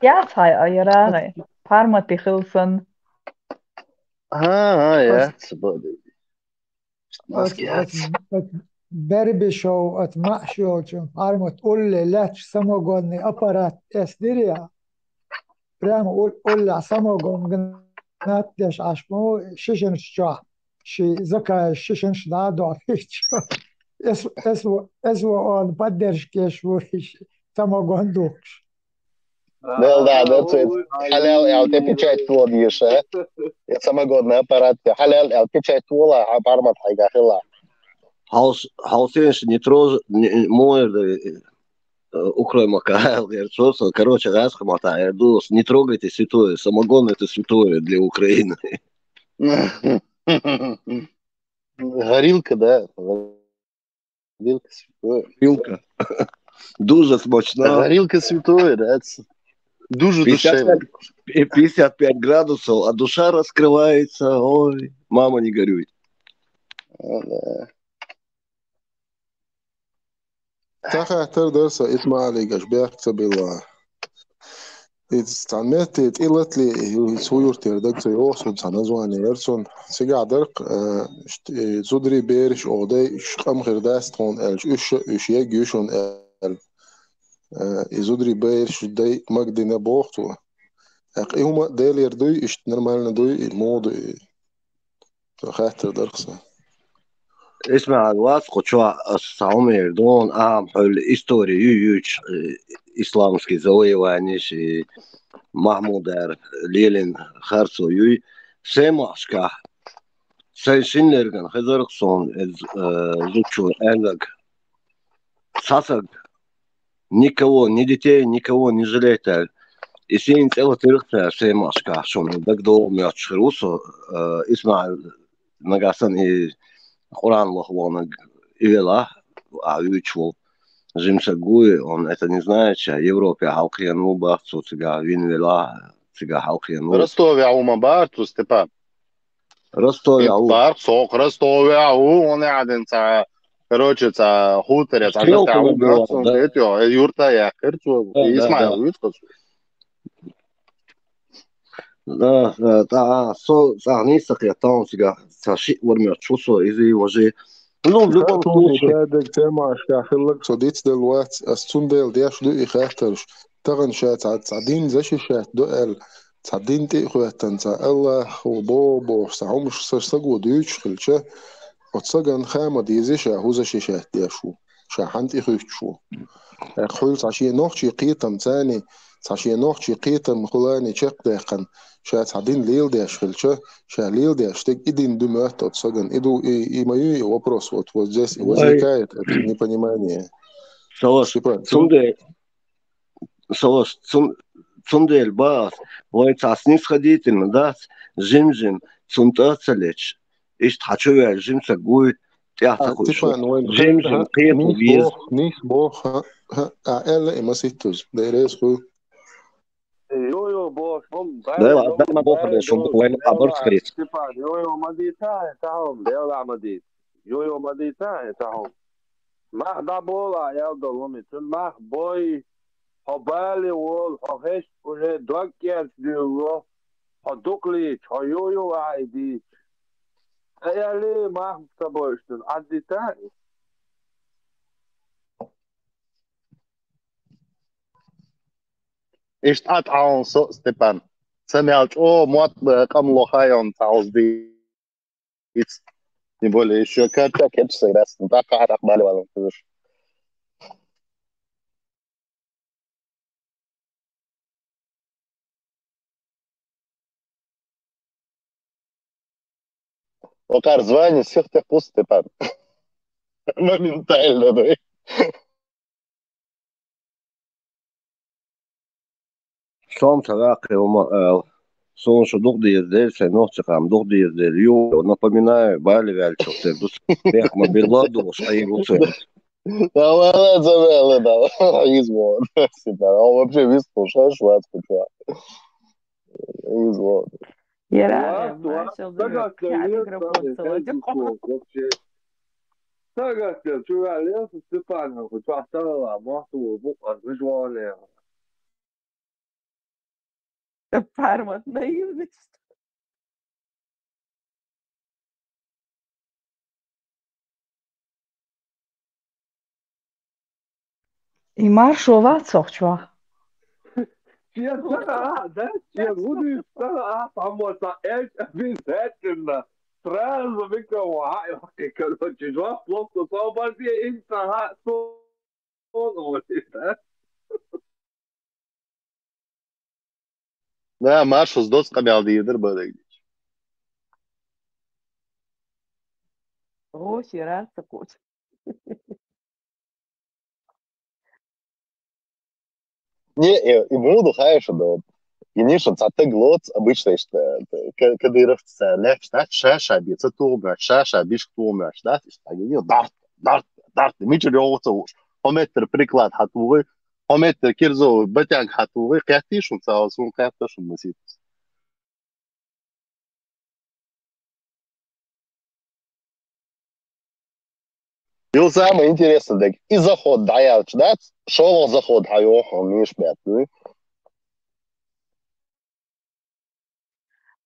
яц хьайн, а, ярагӀе, Пармати хилла сан. Ага, яц, бо. Оц, оц, оц Бербишев, оц маьӀаш йолчун Пармат улле лаьтташ самогонный аппарат эцдира я. Прямо у-, уллехь самогон гнат деш Ӏаш ма ву шишанаш чохь. Ши закаеш шишанаш дӀа а дохийча. Эс, эс, эс во он поддержка еш ву самогон духкуш. Мел да, да, цвет. Хьалел аьлла, тӀе печать вон еш, а? Я самогонный аппарат, хьалел аьлла, печать вола, а Пармат хьайга хила. Хьалс-, хьалсенаш не трож-, не, муэр да, э, укрой мака, гэр цоса, короче, газ хамата, я ду, не трогайте святое, самогон это святое для Украины. Горилка, да? Горилка святое. Горилка. Дуже смачна. Горилка святое, да? Дуже душевно. Пятьдесят пять, э, пятьдесят пять градусов, а душа раскрывается. Ой, мама, не горюй. Ну да. Цхьа хаттар дара сан, Исмаиле, гаш бехк ца билла. Иза цхьа метте тӀе латале, иза хӀун юрт яра дага ца йогӀу суна, цхьа название яра цунна. Цигахь дара-кх, э, ш-, э, зударий бераш оха дай, уьш къам хир дац тхуна аьлча, уьш, уьш егга ю шуна аьлла. Э, и зударий бераш дай магадина боху цо. ТӀаккха и хӀума а Делера дуй, иштта нормально дуй, и муха ду и? Сан хаттар дара-кх сан. Исмаил, вац кху чохь ас цхьа хӀума эр ду, ахьа хьуьлла истори ю, юьйцуш, э, исламский завоеваниш, и Махмудар лелийна харцо юй. Сайн махкашкахь, сайн шиннерган хезарх суна, иза, э, зудчо аьлларг. Цхьа саг, никого, ни детей, никого не жалеет, аьлла. И сийна цӀе латирх цара сайн махкашкахь, шуна дагадогӀу моьттуш хир ву со, э, Исмаил, нагахь санна и Къуръан лаха ваханарг и велахь, а вуьйцуш волу жима саг ву и, он это не знает, ша Европе хьалакхиъна ву бах, цо цигахь вина велахь, цигахь хьалакхиъна ву. Ростове хьуна бахара цо, Степан? Ростове а ву. Барх сох Ростове а ву, он яхьадин цхьа, короче, цхьа хуторе, цхьа Стрелка жа ву, выбивала, да? Цунна, это, юрта яьккхира цо, да, да, Исмаил да. Вуьйцу-кх цо. Да, да, да, а, со, цхьа нийса кхетта, он цигахь, цхьа шиъ вара моьттуш ву со, иза и важи. Ну, в любом случае. Ша дерг темашкахь хилларг со дицделла вац, ас цундела деш ду и хаттарш. Тахана ша цхьа, цхьа дин защищать до аьлла, цхьа дин тӀе а хӀоьттина, цхьа Аллах ву боху бохуш, цхьа хӀумаш сан саго дуьйцуш хилча, оцу сагана хаа ма деза ша хӀун защищать деш ву, ша хьанна тӀе хуьттуш ву. ТӀаккха хьуьлла цхьа шен нохчий кхетам царний, Цхьа шен нохчийн кхетам хулани чекхдаьккхина, ша цхьа дин леладеш хилча, ша леладеш дерг и дин дуьмат оцу сагана. И ду, и, и ма ю и вопрос, вот, вот здесь и возникает это непонимание. Салаш, Степан, цундела, салаш, цун-, цундела бац, вай цхьа снисходительно дац, жим-жим, цунна тӀе а ца леташ, иштта хьан чу ваьлла жим ца гуй, тӀаьхьа ца а, хуьйш. Степан, вайн жим-жим, ха, кхетам нис веза. Боху, нис боху, ха, ха, а, аьлла и ма ситтуза, деррес хуй. Йо-йо, боху, хӀума, Дела, бай, Дела, ма боху, бай, бай, шун бай, вайн бай, абарц бай, хейц. Степан, йо-йо, ма дийца, хӀета хӀума, Дела, ма дийца. Йо-йо, ма дийца, хӀета хӀума. Мах дӀабола, аьлла долу хӀума, цуьнан мах бой, хьо бале волу, хьо хест уже дог кӀерча дуьйлало, хьо дукхалийча, хьо йо-йо а и дийча. Ткъа аьллий, мах ца бойуш цуьнан, Ӏаддита и? Иштта Ӏад Ӏаун со, Степан. Ца мел чӀогӀа мотт, э, къам лохайон цхьа хьалза дийца. Тем более, ещё карта кечса ирас. Ну, так, так, так, бале валан, слышь. Окар звание всех тех пуст, Степан. Моментально, да. Сом ца ваккхи, хӀума ала. Суна шу дукха дийр дерг, сайн нохчи къам дукха дийр дерг. Ю, напоминаю, бале ваьллачух тера ду. Бехк ма билла а долуш, хьайгу ца. Да ладно, ца ваьлла, да. Измон. Всегда. Он вообще вис слушаешь, вац куча. Измон. Яра, Влад, Влад, маршал, сагатта кхаь лелаш микрофон ца лади. Вообще. Сагатта, чу ваьлла, Степан, хӀу чохь тахала, мохь ту, бу, а, гуж вале. Пармат наивность. И маршо вац хьо чохь. Шен сага а, да? Шен гӀудуьйцу сага а, хьаммо сан элча обязательно. Сразу микрофон хьаъ йоккхи, короче, жоп локху, со барзе инца хьаъ, со. Да, Маршус доцу къамел дийр дара бадайдича. Гоши раца кхочу. Не, э, и муду хайша до. И ниша ца тег лоц, обычно, что, э, ка-, кадыровцы ца леш, да, ша-ша би, ца тугу, ша-ша биш тугу, да, что, они, дарт, дарт, дарт, мичи лёгу ца уж. Хьо меттер приклад хьатугӀи, хьо меттер кирзовый батяг хьатугӀи, кхеттий шун ца, сун кхетта шун масит. Ил самое интересное, так, и заход дӀаяьлча дац, шолгӀа заход хьайохьу, миш баьт, ну.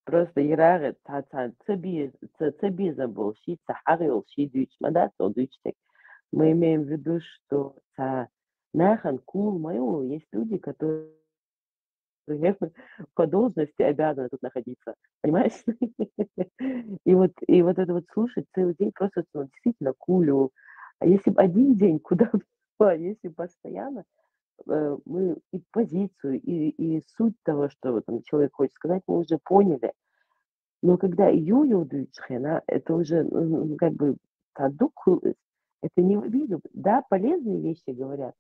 Просто Ирагъе ца, ца, ца без-, ца, ца безам болу ши, ца хьагӀ йолу ши дуьйцуш ма дац, со дуьйцуш дерг. Мы имеем в виду, что ца нахана кул ма ю, есть люди, которые по должности обязаны тут находиться, понимаешь? И вот, и вот это вот слушать целый день, просто вот действительно кул ю. А если бы один день, куда бы, если бы постоянно, э, мы и позицию, и, и суть того, что там человек хочет сказать, мы уже поняли. Но когда ю-ю дуьйцу хьуна, это уже, ну, ну, как бы, та дукху, это не в обиду. Да, полезные вещи говорят,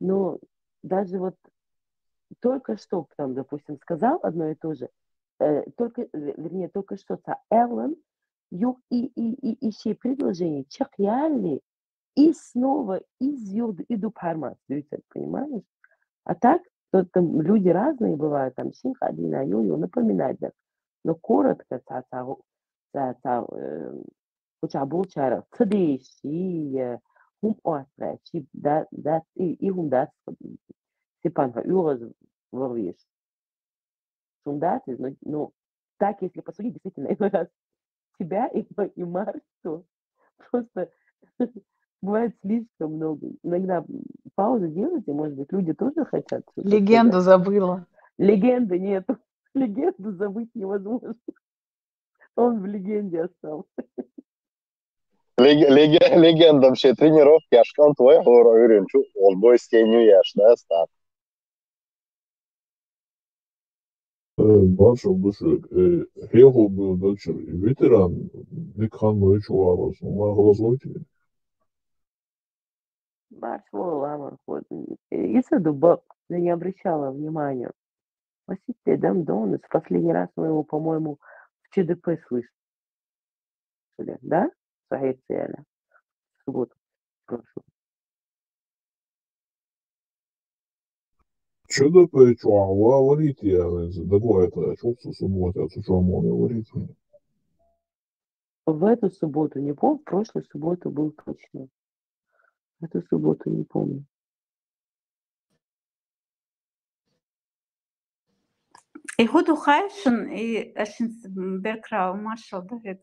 но даже вот только что там, допустим, сказал одно и то же, э, только, ве-, вернее, только что ца Эллен, ю-, и, и, и, и все предложения чекхъяли, и снова из юд-, и ду пармас дуьйцург, понимаешь? А так, то там люди разные бывают, там, синха дина, ю-ю, напоминать, да. Но коротко, ца, ца, ца, ца, э, куча булчара, ца деш, и, э, хум отра, чи, да, да, и, и хум да, Степан, ха, югаз варвиш. Шун дац иза, ну, ну, так, если посудить, действительно, иной раз тебя и, и Марк, то просто бывает слишком много. Иногда паузу делайте, может быть, люди тоже хотят что-то Легенду сказать. Забыла. Легенды нету. Легенду забыть невозможно. Он в легенде остался. Лег-, лег-, легендам шен тренировкаш кӀант вай хӀора уьйренчу, олбой стеню еш, да, стар. Э, маршал душек, э, хьехо был дочер, ветеран, дикхан ночь валас, ма глазойте. Маршал Ламар, вот, э, из-за дубак, я не обращала внимания. Василий Дамдонов, последний раз мы его, по-моему, в Ч Д П слышали, да? Сахир Циаля. В субботу прошлую. Ч Д П чуала валите, дагуайта, чухсу суббота, цу чуамоне валите. В эту субботу не помню, в прошлую субботу был точно. В эту субботу не помню. И худу хайшин, и ашин бекрау, маршал Давид.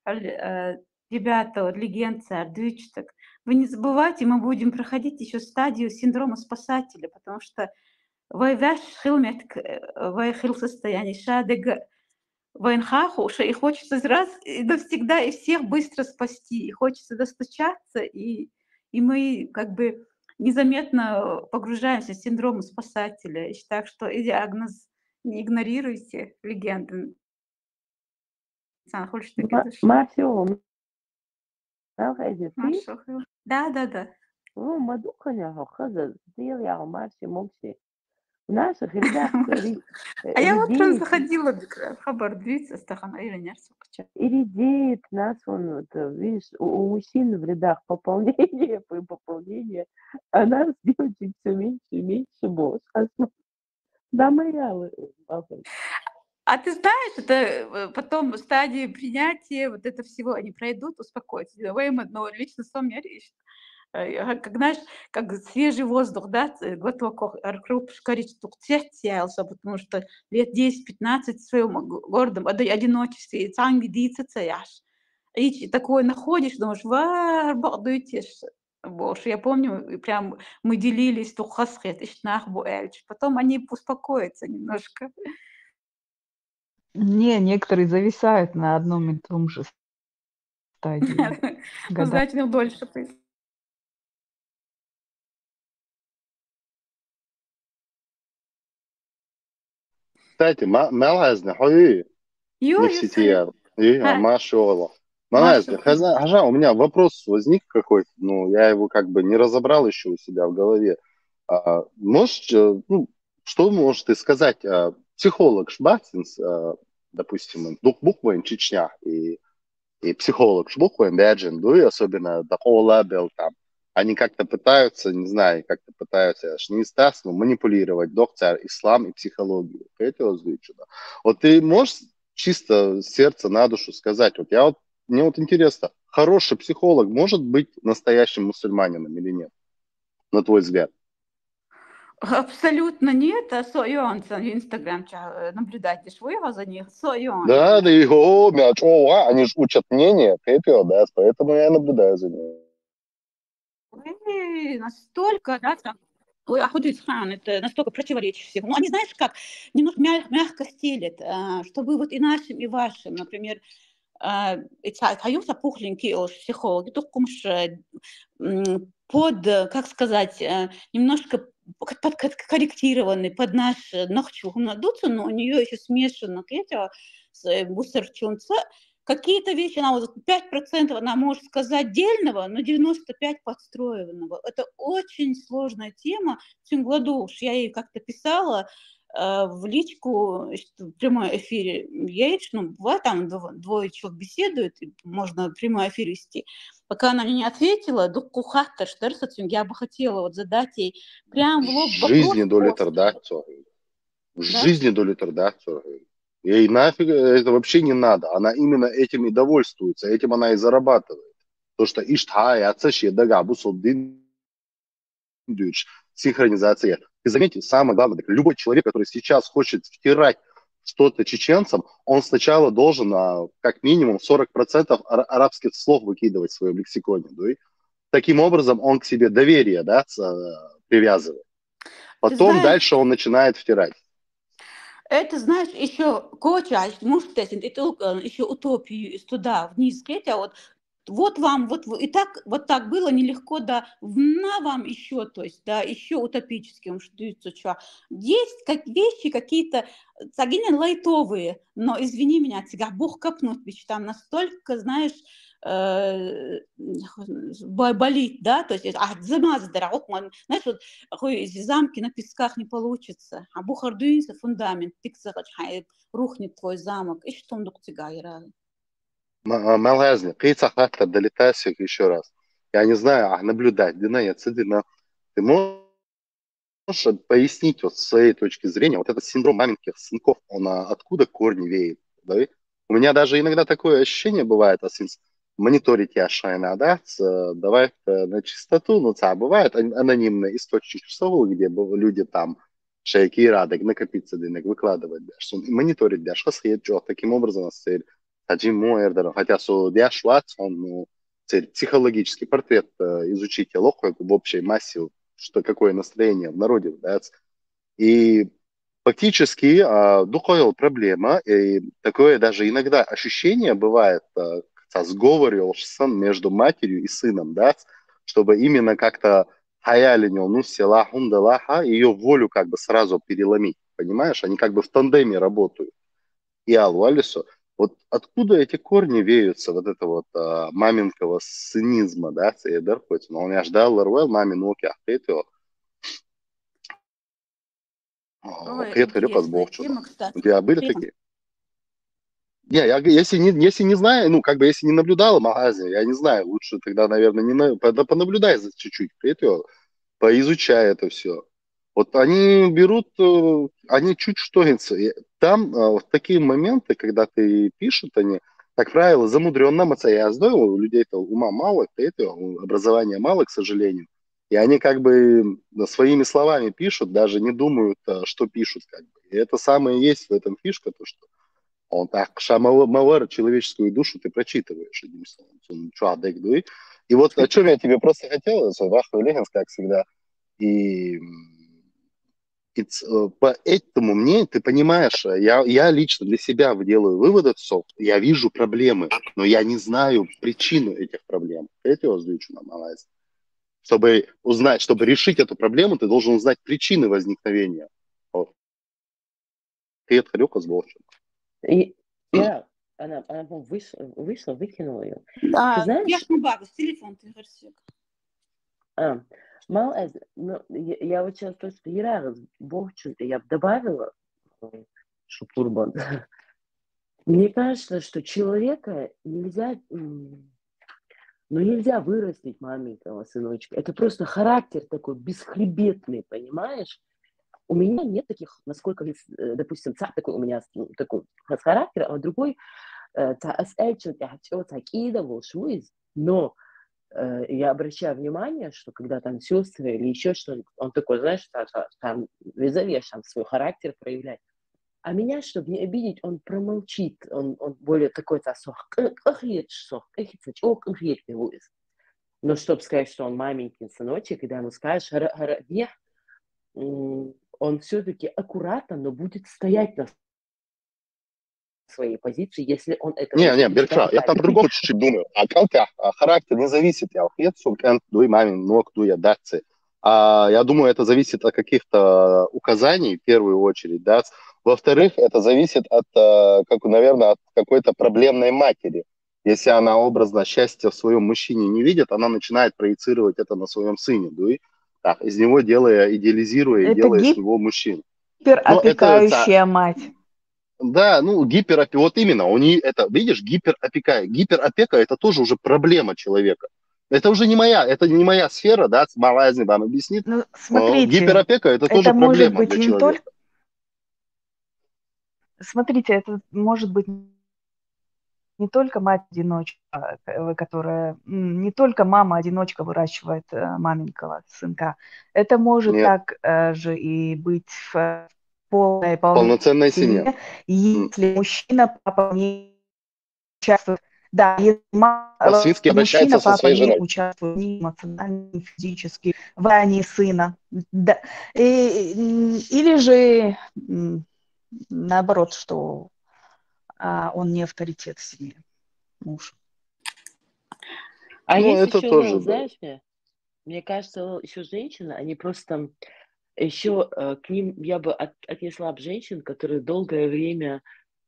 Аль, э, ребята, вот, легенция, дучтак. Вы не забывайте, мы будем проходить еще стадию синдрома спасателя, потому что вай вяш хилметк, э, вай хил состояние шадега, вайн хаху, что и хочется раз и навсегда и всех быстро спасти, и хочется достучаться, и, и мы как бы незаметно погружаемся в синдром спасателя. И так что и диагноз не игнорируйте, легенды. Сан, хочешь ты Ма-, кидыш? Маршал, Алхайзер, ты? Маршал, хил. Да, да, да. О, мадуханя, хо, хаза, дил я, Марши, Мокси. У наших ребят, ри-, А я вот раз редеет, заходила, так, хабар двиц, астахан, или нет, сукача. и редеет нас, он, вот, э, видишь, у, у мужчин в рядах пополнение, по-, пополнение, а нас девочек все меньше и меньше, босс. А см-, да, моя, э, Алхайзер. А ты знаешь, это, э, потом стадии принятия вот это всего они пройдут, успокойтесь. Давай мы, но лично со мной речь. Э, я как, как, знаешь, как свежий воздух, да, ц-, глоток ох-, аркруп шкарич тук цец я, потому что лет десять-пятнадцать в своем г-, гордом оди-, одиночестве, и цанги дицаца яш. И ч-, такое находишь, думаешь, вар, багдуйтиш. Боже, я помню, и прям мы делились, то хасхет, и шнах бу эльч. Потом они успокоятся немножко. Не, некоторые зависают на одном и том же стадии. Ну, Года. Значит, ну, дольше ты. Кстати, ма-, малазна, хой, Ё, не ё, все сори. те, и, Ха. а, машола. Маша, Малазна, хаза, хажа, у меня вопрос возник какой-то, ну, я его как бы не разобрал еще у себя в голове. А, можешь, э, ну, что можешь ты сказать, а, психолог шбатинс, а, допустим, дух буквы Чечня и, и психолог шбуквы Бяджин, ну, и особенно Дакола Бел там, они как-то пытаются, не знаю, как-то пытаются, аж не естественно, манипулировать доктор ислам и психологию. Это вот звучит, да. Вот ты можешь чисто с сердца на душу сказать, вот я вот, мне вот интересно, хороший психолог может быть настоящим мусульманином или нет, на твой взгляд? Абсолютно нет, а соёнца Инстаграм ча-, э, наблюдать, дишь вы его за них, соён. Да, да, и о, мя, чё, а, они же учат мнение, это, да, поэтому я наблюдаю за ними. Ой, настолько, да, там, ой, а худ хан, это настолько противоречит всему. Ну, они, знаешь, как, немножко мяг-, мягко стелят, а, чтобы вот и нашим, и вашим, например, а, и ца-, каюса пухленький уж психологи, то кумш, э, м, под, э, как сказать, э, немножко под, под, подкорректированный под наш, э, нахчу надуться, но у нее еще смешано к этому с, э, бусарчунца. Какие-то вещи, она вот пять процентов она может сказать дельного, но девяносто пять подстроенного. Это очень сложная тема. Цюнгладуш, я ей как-то писала, э, в личку, что в прямом эфире. Я ей, ну, бывает, там дво-, двое человек беседуют, и можно прямой эфир вести. Пока она мне не ответила, дукку хаттер, что я бы хотела вот задать ей прям в лоб В жизни вопрос доли острый. Тардацу. В Да? жизни доли Тардацу. Ей нафиг это вообще не надо. Она именно этим и довольствуется, этим она и зарабатывает. То, что иштха, я цешье дага, бусулдин дюч, синхронизация. И заметьте, самое главное, так, любой человек, который сейчас хочет втирать что-то чеченцам, он сначала должен, а, как минимум сорок процентов ара-, арабских слов выкидывать в своем лексиконе. Да, и таким образом он к себе доверие, да, с-, э, привязывает. Ты Потом знаешь, дальше он начинает втирать. это, знаешь, еще коча, может, это еще утопию из туда вниз, хотя вот Вот вам, вот и так, вот так было нелегко, да, на вам еще, то есть, да, еще утопически, что есть как вещи какие-то, цагинен лайтовые, но извини меня, тебя Бог копнуть, ведь там настолько, знаешь, э, болит, да, то есть, а, замазать, знаешь, вот, хуй, замки на песках не получится, а бухардуинся фундамент, тик рухнет твой замок, и что он дук тебя играет. Малгьазни, кыйца хаттар далитасик еще раз. Я не знаю, а наблюдать, дина, я цедина. Ты можешь пояснить вот с своей точки зрения, вот этот синдром маменьких сынков, он а, откуда корни веет? Да? У меня даже иногда такое ощущение бывает, а синс мониторить я шайна, да, давай на чистоту, ну, ца бывает анонимный источник часового, где люди там шайки радок накопиться денег выкладывать, да, что мониторить, да, что съедет, таким образом, цель Таджи мо эрдара, хотя со дяш вац, он, ну, цель психологический портрет э, изучить лохо в общей массе, что какое настроение в народе, да, и фактически а, духовая проблема, и такое даже иногда ощущение бывает, а, сговор между матерью и сыном, да, чтобы именно как-то хаялинил, ну, села хундалаха, ее волю как бы сразу переломить, понимаешь? Они как бы в тандеме работают. И алуалисо. Вот откуда эти корни веются, вот это вот а, маменького цинизма, да, цеедер хоть, но он я ждал, ларуэл, мамин окей, ахтетио. Ой, интересная тема, кстати. У тебя были такие? Не, я, если, не, если не знаю, ну, как бы, если не наблюдал в магазине, я не знаю, лучше тогда, наверное, не на, понаблюдай за чуть-чуть, это, поизучай это все. Вот они берут, э, они чуть что там, э, вот такие моменты, когда ты пишут, они, как правило, замудренно мацаяздой, у людей-то ума мало, это, образования мало, к сожалению. И они как бы своими словами пишут, даже не думают, э, что пишут. Как бы. И это самое есть в этом фишка, то что он так шамавар человеческую душу ты прочитываешь, одним словом. И вот о чем я тебе просто хотел, как всегда. И э, поэтому мне, ты понимаешь, э, я, я лично для себя делаю выводы, что я вижу проблемы, но я не знаю причину этих проблем. Это я сдаю, что нам чтобы узнать, чтобы решить эту проблему, ты должен узнать причины возникновения. Вот. Ты это с и, я, она, она вышла, вышла, выкинула ее. Да, ты знаешь, я с телефон, ты а, мало, ну, я, я вот сейчас то, что Ира, я бы добавила, э, шупурбан. Мне кажется, что человека нельзя ну, нельзя вырастить маменького сыночка. Это просто характер такой бесхребетный, понимаешь? У меня нет таких, насколько, э, допустим, ца такой у меня такой характер, а другой э, ца асэльчин тяхчо ца кидовал шуиз. Но э, я обращаю внимание, что когда там сестры или еще что-нибудь, он такой, знаешь, там, там вызовешь, там свой характер проявлять. А меня, чтобы не обидеть, он промолчит. Он, он более такой-то сох, кыхьет сох, кыхьет сох, кыхьет не будет. Но чтобы сказать, что он маменькин сыночек, когда ему скажешь, он все-таки аккуратно, но будет стоять на своей позиции, если он это... Не, не, Беркша, я там по-другому чуть-чуть думаю. А как а, характер не зависит, я вот нет, сум, дуй мамин, ног, дуй, я датцы. А, я думаю, это зависит от каких-то указаний, в первую очередь, да. Во-вторых, это зависит от, э, как, наверное, от какой-то проблемной матери. Если она образно счастья в своем мужчине не видит, она начинает проецировать это на своем сыне, да, и так, из него делая, идеализируя, это делая гип... из него мужчину. Гиперопекающая это, мать. Да, ну, гиперопека, вот именно, у нее это, видишь, гиперопека, гиперопека это тоже уже проблема человека. Это уже не моя, это не моя сфера, да, Малайзни вам объяснит. Ну, смотрите, гиперопека это, это тоже может проблема быть для не человека. Только... Смотрите, это может быть не только мать-одиночка, э, которая, не только мама-одиночка выращивает э, маменького сынка. Это может Нет. так э, же и быть в полной, полноценной семье. Если мужчина, папа не участвует, да, если мужчина, папа не участвует ни эмоционально, ни физически в воспитании сына, да, и, или же наоборот, что а, он не авторитет в семье, муж. А Ну, есть это еще, тоже, Лэл, да. Знаешь, мне, мне кажется, еще женщины, они просто еще к ним я бы от- отнесла бы женщин, которые долгое время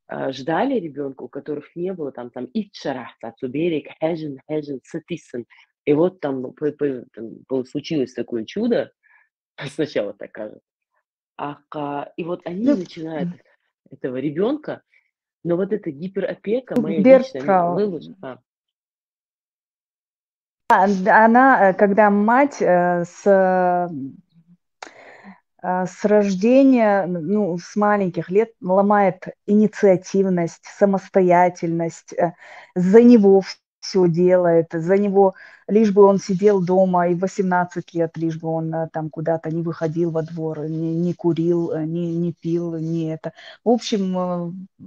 а, ждали ребенка, у которых не было там, там, иччарахца, цуберик, хажин, хажин, сатисан. И вот там, по- по- там было, случилось такое чудо, сначала так кажется. А, ка- и вот они Ну, начинают этого ребенка, но вот эта гиперопека, моя Бер личная, права. Лэлуш, а, А, д- Она, э, когда мать э, с, э, с рождения, ну, с маленьких лет ломает инициативность, самостоятельность, э, за него все делает, за него, лишь бы он сидел дома и в восемнадцать лет, лишь бы он э, там куда-то не выходил во двор, не, не курил, э, не, не пил, не это. В общем, э,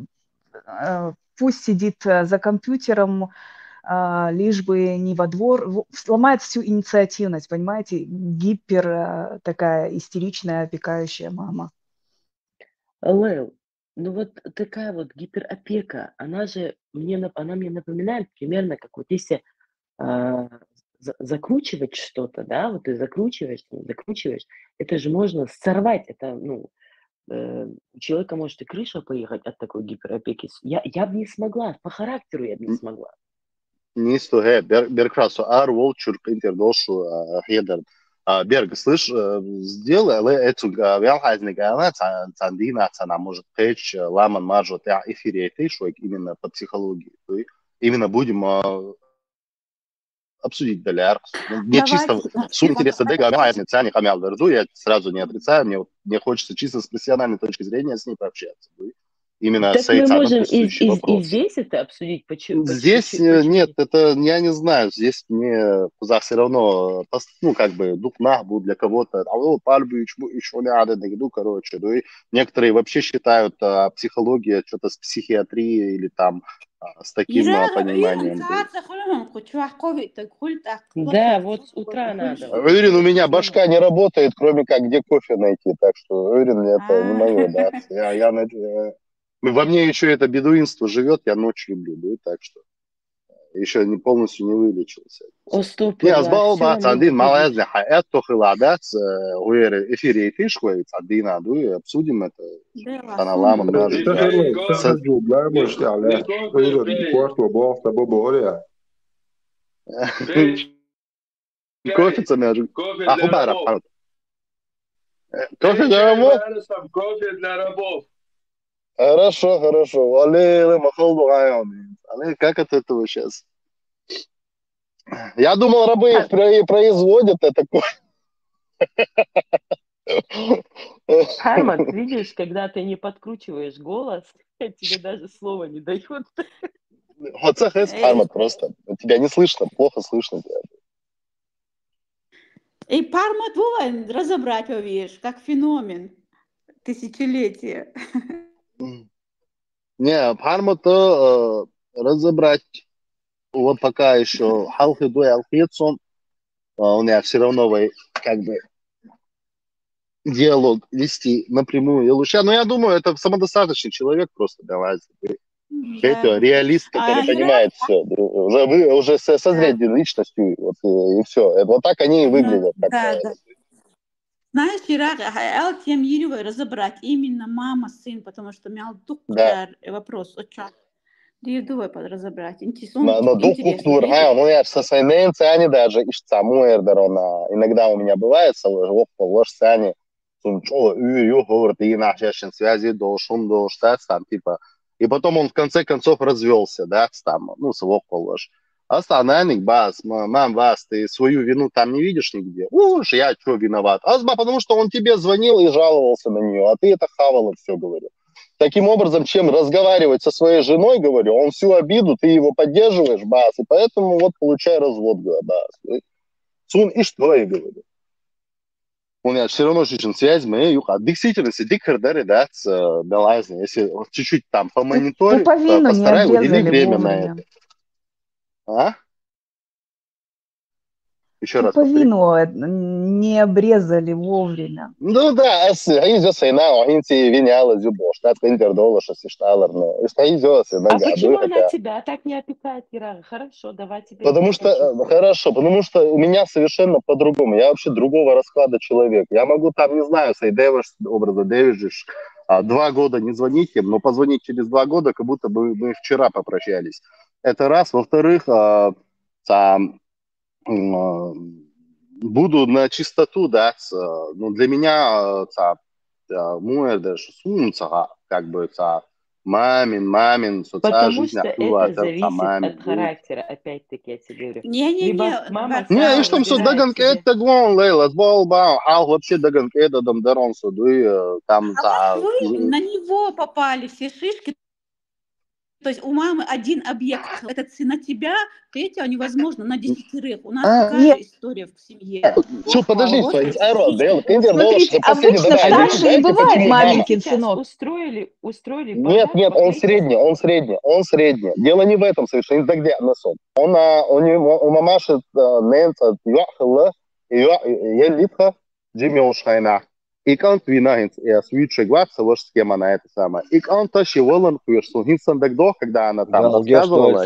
э, пусть сидит э, за компьютером, а, лишь бы не во двор, в- сломает всю инициативность, понимаете, гипер э, такая истеричная, опекающая мама. Лэл, ну вот такая вот гиперопека, она же мне, нап- она мне напоминает примерно, как вот если а, за- закручивать что-то, да, вот ты закручиваешь, там, закручиваешь, это же можно сорвать, это, ну, э, у человека может и крыша поехать от такой гиперопеки. С- Я, я бы не смогла, по характеру я бы не М. Смогла. Нисто, э, бер, бер красо, ар вол чурк интердошу, а, хедар. А, Берг, слышь, э, сделай, лэ, эцуг, а, вял хазник, а, она ца-, цандина, цана, может, кэч, э, ламан маржо, я эфире, ты шуек именно по психологии. То есть именно будем а, обсудить доляр. Ну, мне чисто Давайте, суть интереса, да, говорю, а, цани камял дырду, я сразу не отрицаю, мне, вот- мне хочется чисто с профессиональной точки зрения с ней пообщаться. Да. Именно Так с этой мы самой можем и, присущий и, и вопрос. Здесь это обсудить. Почему? Здесь э, нет, это я не знаю, здесь мне кузах все равно, пос- ну, как бы, духнах был для кого-то, а вот пальбу еще не надо, ну, короче, ну, и некоторые вообще считают а, психология что-то с психиатрией или там а, с таким а, Ирак, пониманием. Ирак, саат захулам, кучуах кофе, так хуль, так, Да, так, вот с так, утра так, надо. так. Уверен, у меня башка не работает, кроме как где кофе найти, так что, уверен, это не А. Мое, да. Я, я, над- э, во мне еще это бедуинство живет, я ночь люблю, да, так что еще не полностью не вылечился. О, стоп, Не, Эдуард, азбал всё ба, равно цандин, не мало будешь. я знаю, а это хыла, да, с, э, уэр, эфире эфиш, хуй, цандин, а, дуй, обсудим это. Да, Она ладно. лама, Что, может, что да. ты, что Ца- ты, да, может, а, да. Ой, вот, квартал, бог, с тобой, бог, я. Кофе цамяжу. Кофе А, для хубара, рабов. а. Э, Кофе для рабов? Кофе для рабов. Хорошо, хорошо. Валеры, махал дугаем. Али, как от этого сейчас? Я думал, рабы их про- производят, это ко- Хармат, видишь, когда ты не подкручиваешь голос, тебе даже слова не дают. Вот это Хармат просто. Тебя не слышно, плохо слышно тебя. И Пармат бывает разобрать, видишь, как феномен тысячелетия. Не, Пармата э, разобрать. Вот пока еще халхи дуй алхицун, а, у меня все равно вы, как бы диалог вести напрямую и лучше. Но я думаю, это самодостаточный человек просто, давай. Эти реалист, который А, понимает все. Уже, вы, уже со- созрел личностью, вот, и все. Вот так они и выглядят. Да, да. Знаешь, Ирак, а, эл тем йирюгай разобрать именно мама, сын, потому что мял дук Да. Вопрос. Очень. Дир дугай под разобрать. Интересно. Но, но дук дур, ха, ну я со своей цани даже иш самуэр дарона. Иногда у меня бывает, со ложь, ложь цани. Сум чё, ю, ю, говорит, и наш яшин связи, должен, должен, там, типа. И потом он в конце концов развелся, да, там, ну, с его ложь. Астананик, бас, ма- мам, вас, ты свою вину там не видишь нигде. Уж я что виноват? Азба, потому что он тебе звонил и жаловался на нее, а ты это хавала все, говорю. Таким образом, чем разговаривать со своей женой, говорю, он всю обиду, ты его поддерживаешь, бас, и поэтому вот получай развод, говорю, бас. Сун и что я говорю? У меня все равно очень связь моя, юха. Действительно, если дикхер дары, да, с, э, да, ладно, если вот чуть-чуть там помониторить, Пуповину по- не постарай, удели обрезали время на вовремя. это. А? Еще раз повтори. Повинуэ не обрезали вовремя. Ну да, ас хьийзо сайна, хьинци виняла зюбош, тат пендер долаш, ас ишталар, но. Ас хьийзо сайна. А почему она тебя так не опекает, Ира? Хорошо, давай тебе. Потому что, э, хорошо, потому что у меня совершенно по-другому. Я вообще другого расклада человек. Я могу там, не знаю, с Эйдеваш образа Дэвиджиш, а, два года не звонить им, но позвонить через два года, как будто бы мы вчера попрощались. Это раз. Во-вторых, а, там, м, а, буду на чистоту, да, ц-, ну, для меня, а, ца, а, муэр даже сумца, как бы, ца, мамин, мамин, социальная жизнь, это зависит от характера, опять-таки, я тебе говорю. Не-не-не, либо мама... Не, и что, всё, Даганкет, Дагон, Лейла, Болба, а вообще Даганкет, Адам Дарон, Судуй, э, там, а ца, вот вы на него попали, все шишки. То есть у мамы один объект, этот сын на тебя, третьего невозможно, на десятерых. У нас такая же история в семье. Что, подожди, стой, Эро, Дэл, ты... Смотрите, обычно старший не бывает маменькин сынок. Устроили, устроили. Нет, нет, он средний, он средний, он средний. Дело не в этом совершенно, не тогда на сон. Он, а, у него, у мамаши, а, нэнца, юахла, юа-, елитха, Джимми Ушхайна. И кӀант вина хӀинц, и ас вичча гватса ваш схема на это самое. И кӀант таши валан куеш, сун хӀинц сан дагдох, когда она там рассказывала.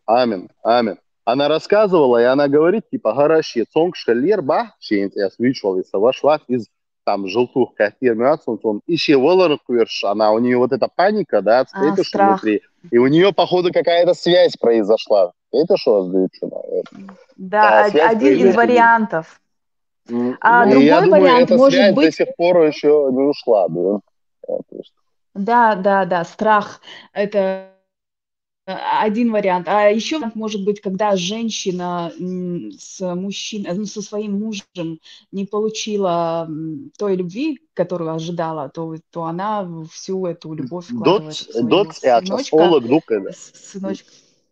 Амин, амин. Она рассказывала, и она говорит, типа, гараши, цонг шалер ба, ши хӀинц ас вичвал, и са ваш ват из там желтух катир мясон, сон, и ши валан куеш, она, у неё вот эта паника, да, страх внутри. И у неё, походу, какая-то связь произошла. Это что, значит? Да, один из вариантов. А, ну, другой вариант, я думаю, эта связь до сих пор ещё не ушла, да? Да, да, да, страх. Это, э, один вариант. А ещё вариант может быть, когда женщина, м, с мужчин-, э, ну, со своим мужем не получила, м, той любви, которую ожидала, то, то она всю эту любовь вкладывает в своего сыночка. С-, сыночка.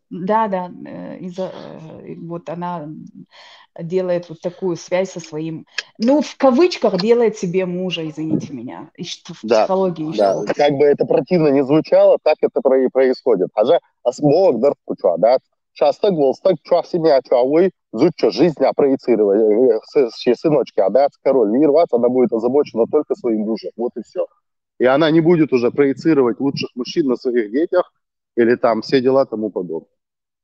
Да, да, э, из-за, э, вот она делает вот такую связь со своим, ну, в кавычках, делает себе мужа, извините меня, и что в психологии ещё. Да, как бы это противно ни звучало, так это про-, и происходит. Хажа, ас бог дар куча, да? Часто гвал стак чуа семья чуа вы, зуча жизнь, а, проецировать, э, с-, с-, сыночки, а, да, король мир, вот, она будет озабочена только своим мужем, вот и всё. И она не будет уже проецировать лучших мужчин на своих детях или там все дела тому подобное.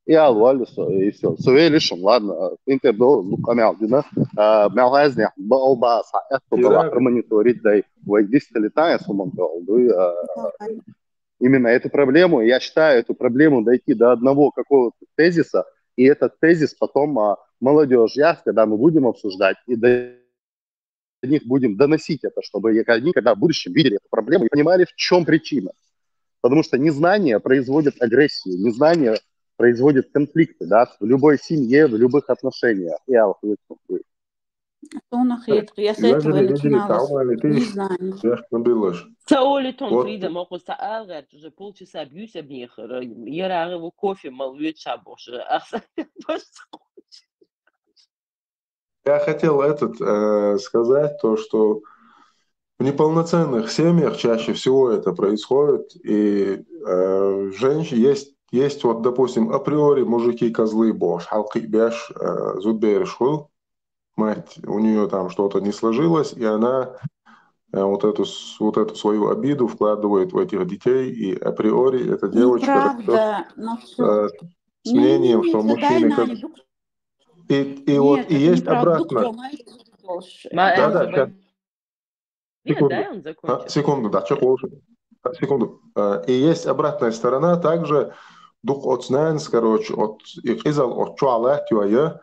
И алвали, и всё. Сувели шум, ладно. Интердо, ну, камял, дина. А, мял газня, ба, оба, са, это была промониторить, да, и вот здесь летая, сумон, да, а, именно эту проблему, я считаю, эту проблему дойти до одного какого-то тезиса, и этот тезис потом, а, молодёжь, я, когда мы будем обсуждать, и до них будем доносить это, чтобы они, когда в будущем видели эту проблему и понимали, в чём причина. Потому что незнание производит агрессию, незнание производит конфликты, да, в любой семье, в любых отношениях. Я вот, вот, вот. Сонах, я с этого и начинала. Незнание. Саоли тон Фрида, могу саалгать, уже полчаса бьюсь об них, я рагы кофе, мол, веча больше. Я хотел этот, э, сказать то, что в неполноценных семьях чаще всего это происходит, и, э, женщ-, есть, есть вот, допустим, априори мужики козлы, бош, халкы беш, э, зубер шхул, мать, у неё там что-то не сложилось, и она, э, вот эту с-, вот эту свою обиду вкладывает в этих детей, и априори эта девочка растёт, э, с мнением, что мужчины как... И, и вот, и есть обратно. Да, да, щас. Секунду. А, секунду, да, чё лучше. А, секунду. А, и есть обратная сторона, также дух от снэнс, короче, от, и кызыл от чуалат, я,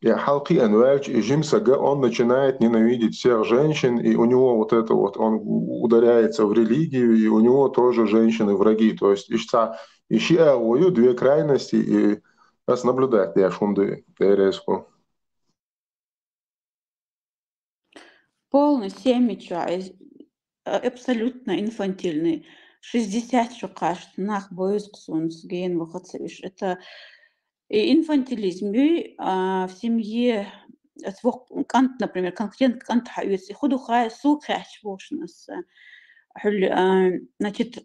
и халкы энвельч, и жимсага, он начинает ненавидеть всех женщин, и у него вот это вот, он у-, ударяется в религию, и у него тоже женщины враги. То есть, ишца, иши, а, ою две крайности, и нас наблюдать, я шунды, Тереску. Полный семьи чуа, э, абсолютно инфантильный. Шестьдесят чу кашт, нах боюз ксунс, ген вахатсавиш. Это и инфантилизм, и, а, в семье, а, свох кӀант, например, конкретно кӀант хьаэс, и худу хай су кхяч вошнас. Хьул, а, значит,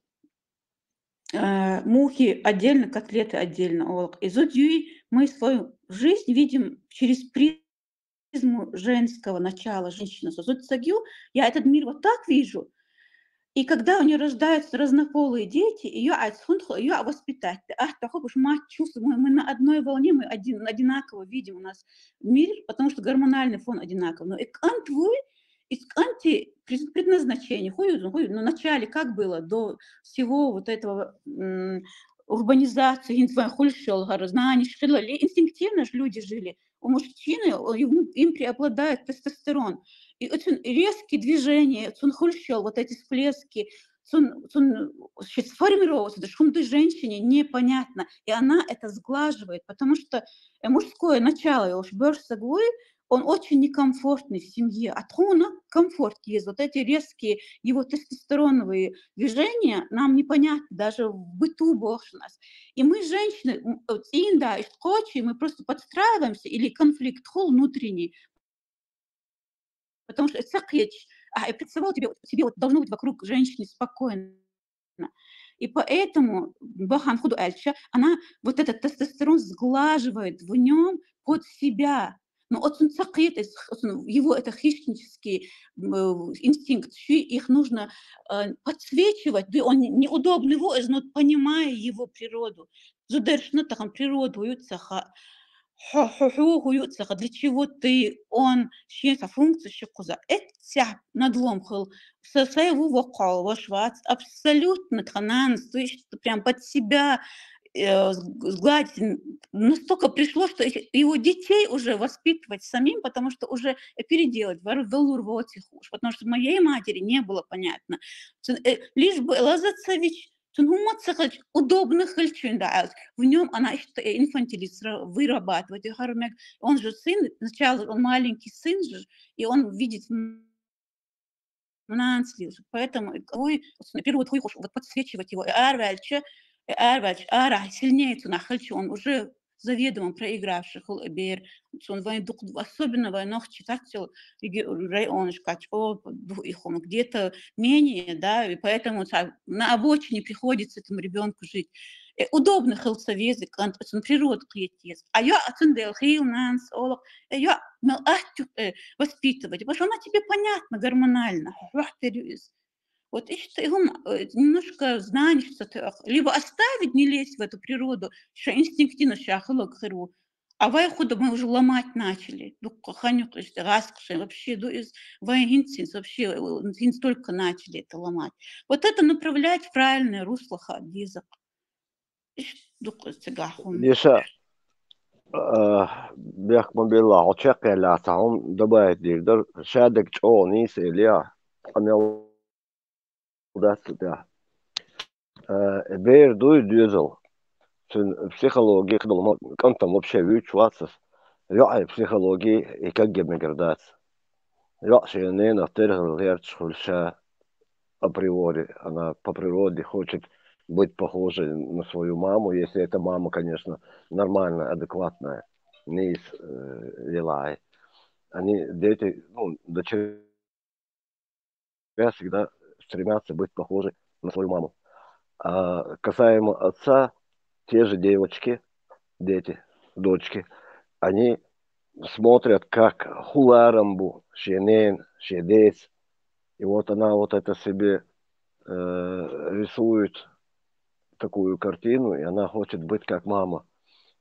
э, мухи отдельно, котлеты отдельно олох. И зуд юй, мы свою жизнь видим через призму женского начала, женщины. Зуд цагю, я этот мир вот так вижу. И когда у нее рождаются разнополые дети, ее отсюда, ее воспитать. А то, мы, мы на одной волне, мы один, одинаково видим у нас мир, потому что гормональный фон одинаковый. Но и кӀант вуй, и кӀанти пред-, предназначение, хуй, хуй, ну, вначале как было, до всего вот этого, м, урбанизации, интван хулшол, гар знание школа, инстинктивно же люди жили. У мужчины, о, им, им преобладает тестостерон. И очень резкие движения, цун хулшол, вот эти всплески, цун, цун, значит, сформировался, да, шумды женщине непонятно. И она это сглаживает, потому что, э, мужское начало, я уж больше согласна, он очень некомфортный в семье. А тхона комфорт есть. Вот эти резкие его тестостероновые движения нам непонятны даже в быту бохшнас. И мы, женщины, м, вот, инда, ишткочи, мы просто подстраиваемся, или конфликт хул внутренний. Потому что это сакъеч, а, и представлял тебе, тебе вот должно быть вокруг женщины спокойно. И поэтому Бахан Худу Альча, она вот этот тестостерон сглаживает в нем под себя. Но вот он сакъет, его это хищнический, м, э, инстинкт, чё их нужно, э, подсвечивать, да он неудобный воин, но понимая его природу. Зудершна тахан природу юцаха, хо-, хо-, хо-, хо-, юцаха, для чего ты, он, шен са функция ши куза. Это вся надлом хыл. Со своего вокала ваш вац абсолютно тхананс, то есть прям под себя, э, сг-, сгладить. Н-, настолько пришло, что их, его детей уже воспитывать самим, потому что уже, э, переделать, вар-, велур воти хуш, потому что моей матери не было понятно. Ц-, э, лишь бы Лазацевич, цун хумма цехач удобно хыльчун да аз. В нем она ишта, э, инфантилизм ра-, вырабатывает, и хармек. Он же сын, сначала он маленький сын же, и он видит м-, мнан слил. Поэтому, э, ой, вот, например, вот хуй хуш, вот подсвечивать его, э, арвальче, э, арвальче, ара сильнее цуна хыльчу, он уже заведомо проигравший хул эбер. Цун вайн дук-, особенно вайн нохчи так цел, реги-, район шкач, о, ду-, их он где-то менее, да, и поэтому са-, на обочине приходится этому ребёнку жить. Э, удобно хыл советы, кӀант, цун природа кьетес. А я ацун дел хил нанс олох, э, я мел ахтюк, э, воспитывать. Потому что она тебе понятна гормонально. Вахтерюс. Вот ишта, э, немножко знаешь, что ты, либо оставить, не лезть в эту природу, что инстинктивно ща хылок хыру. А вай худа мы уже ломать начали. Дук ханюк ишта, гаск, вообще, ду из, вай хинцинс, вообще, э, хинц только начали это ломать. Вот это направлять в правильное русло ха-, дизак. Иш дук из цигахун. Леша, э, бяхк мобила, очак я ла, та хум добавить дир, дар, шадак чо, нис, Илья, амел дац, да. Э, бер дуй дюзел. Цун психология, кдолма, кӀантам вообще вич вацас. Ё, ай, психология, и как гемегердац. Ё, шенена, тергел, ярч, хульша, априори. Она по природе хочет быть похожей на свою маму, если эта мама, конечно, нормальная, адекватная, не из, э, лилай. Они, дети, ну, дочерей всегда стремятся быть похожи на свою маму. А касаемо отца, те же девочки, дети, дочки, они смотрят, как хуларамбу, шенен, шедец. И вот она вот это себе, э, рисует такую картину, и она хочет быть как мама.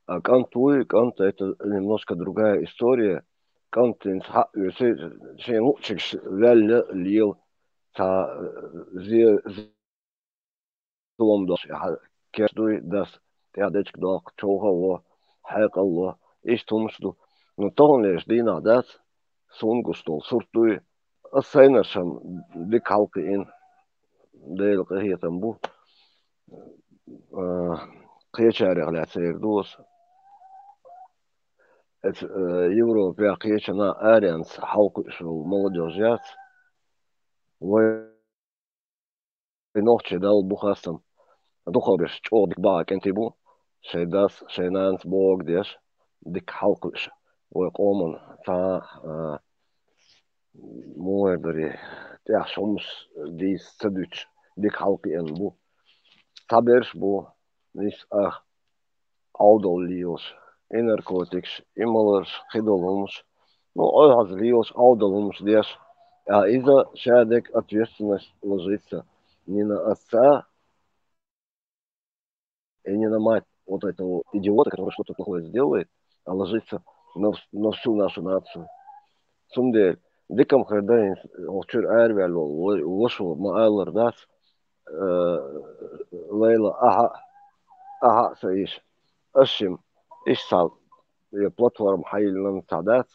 А кӀант уй, кӀант — это немножко другая история. КӀантинс ха-, юси, шен лучик ш-, вялля лил, та, э, зе-, зе-, зулам дош, я, кеш дуй дас, тя дечк док, чолга ло, хайкал ло, иш тумш ду. Ну, тон леш дина дас, сун гуштол, сурт дуй, а сайнашам дик халкы ин, дейл кахетам бу. Э, кечарех ля цейр дус. Эт, э, Европе кечана арианс халкы шул молодёжь яц. Вай нохчи дал бухастам. Духал беш чо дик ба кенти бу. Шей дас, шей нанс бог деш. Дик халкы ш-. Вай къоман та, э, муэр дари, тя шумс дис цадуч, дик халкы эн бу. цхьаберш бу, нийса ах, Ӏовдал лелаш, и наркотикаш, и маларш, кхыдола хӀумаш. Ну, ой, хьаза лелаш, Ӏовдал хӀумаш деш, а иза шадек ответственность ложится не на отца и не на мать вот этого идиота, который что-то плохое сделает, а ложится на, вс- на всю нашу нацию. Цундела, дикам хир да, хӀинца чуьра араваьлла волу вай ваша ма аллара дац, э, Лайла, ахьа, ахьа а са иш, аш шим, иш цхьа, я платформа хьайиллина цхьа дац,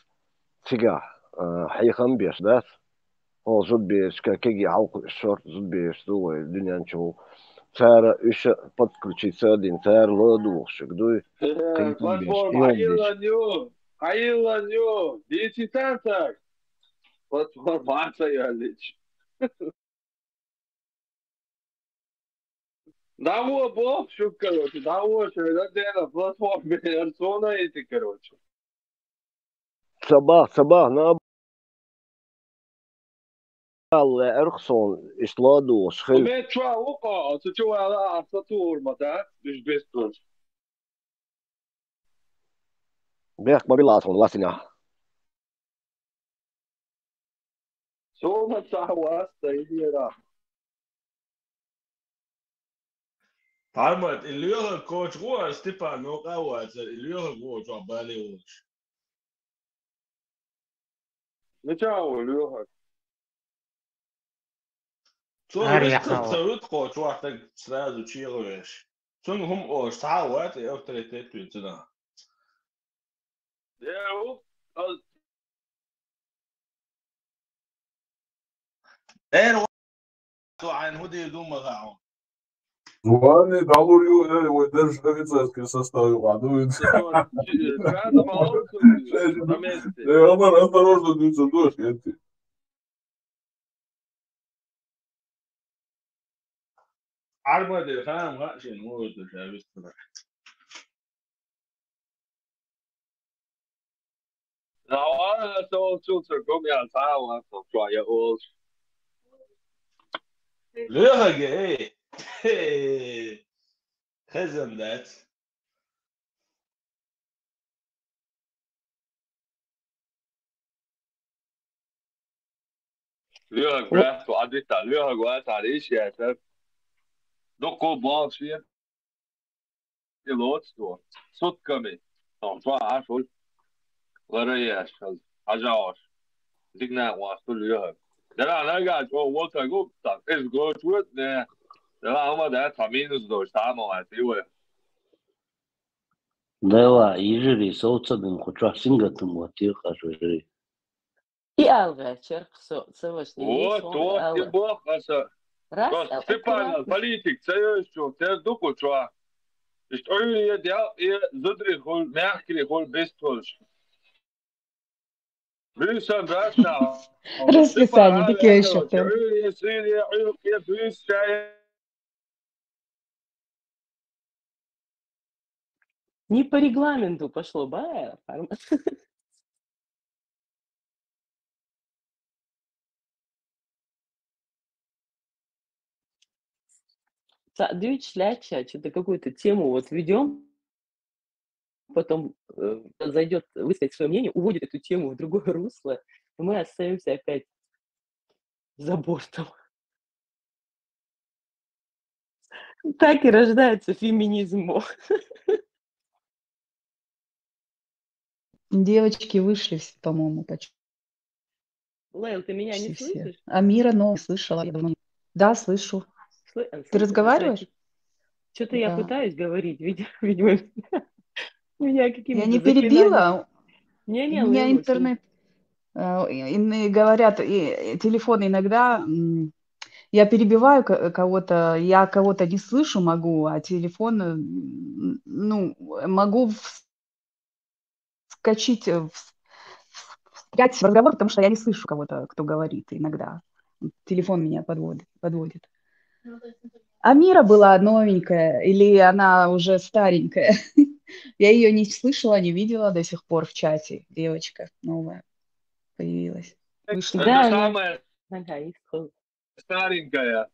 цигахь, э, хьехам беш дац, хьо зудберашка кеги хьалкхуьуш шорта зудбераш ду вай дуьнен чу. Цара уьш а подключиться а дина, цара ладугӀуш шуьга дуй, кхин хӀума беш, и хӀума беш. Хьайиллан ю, хьайиллан ю, дийци царцаг. Платформа а ца йоьллича. ДӀагӀо боху шуьга, короче, дӀагӀо шуьга, дена платформа яр суна йити, короче. Ца бах, ца бах, на лаьара суна, иштта ладугӀуш хила. Бет чохь ву-кх, оцу чу вала ахьа ца тухур ма дац, уьш бесталаш. Бехк ма била суна лаьцнехь. Суна ца вац сан изера. Пармат, и лоьхарг кхочуш ву аса, Степан, новкъа а вацара, и лоьхарг ву чохь бале волуш. Мичахь ву лоьхарг? Цо вистхила ца вуьту кхочуш вахь стаг сразу чехавеш. Цунна хӀума олуш цхьа а вац и авторитет вуьйцу нах. Эр ву, цо хьайна хӀун дийр ду ма хаьа хьуна. Ванни, дӀалур ю, эр, вай дерриш офицерский состав юкъахь ду вина. Э, Амар, осторожно, дуьйцур ду аша, кӀентий. Ӏарбадер хаам хаьа шена, вон вуьтур ша вистхилар. Лоьхарг, эй! Хезна дац. Лоьхарг, брат, ву Ӏадитта, лоьхарг вацахьара, иш яцара. Дуккха бохуш вен. И лоцу тхо. Сутками. Тхо чохь Ӏаш ву. Лара еш, хьажа Ӏаш. Дика накъост ву лоьхарг. Делахь нагахь чӀогӀа волу стаг ву, иза гочу ву, не. Делахь хӀума дац, цхьа минус долуш, цхьа а ма вац, и вай. Дела, йижарий, совцабина кху чохь сингаттам оттийра хӀара жуьрий. И алгӀачарх со, со ваша не Вот, есть, вот, и боху аса. Раз, просто а, Степанов аккуратно. Политик ца йоьжучух тера ду кху чохь. Иштта Ӏуьйре дел, и зударий хуьлу, мягкий хуьлу, бест хуьлуш. Буьйсан дашна. Расписание, дикейших, да. Ӏуьйре, сире, Ӏуьйре, буьйса. Не по регламенту пошло, ба, формат. Ца, дуьйцуш лаьтташ, чё-то какую-то тему вот ведём, потом, э, зайдёт высказать своё мнение, уводит эту тему в другое русло, и мы остаёмся опять за бортом. Так и рождается феминизм. Девочки вышли все, по-моему, почти. Лейл, ты меня не все. Слышишь? Амира, но слышала, я давно не Да, слышу. Слы-, э, Ты слышишь, разговариваешь? Что-то я Да. пытаюсь говорить, видимо, видимо, меня какими-то Я не заклинаниями. перебила. Не-не, У меня Лейлу, интернет, э, и, и говорят, и, и телефон иногда, м, я перебиваю ко-, кого-то, я кого-то не слышу, могу, а телефон, м, ну, могу вс-, вскочить, э, вс-, встрять в разговор, потому что я не слышу кого-то, кто говорит иногда. Телефон меня подводит, подводит. Амира была новенькая, или она уже старенькая? Я её не слышала, не видела до сих пор в чате. Девочка новая появилась. Вышла. Да, она самая старенькая.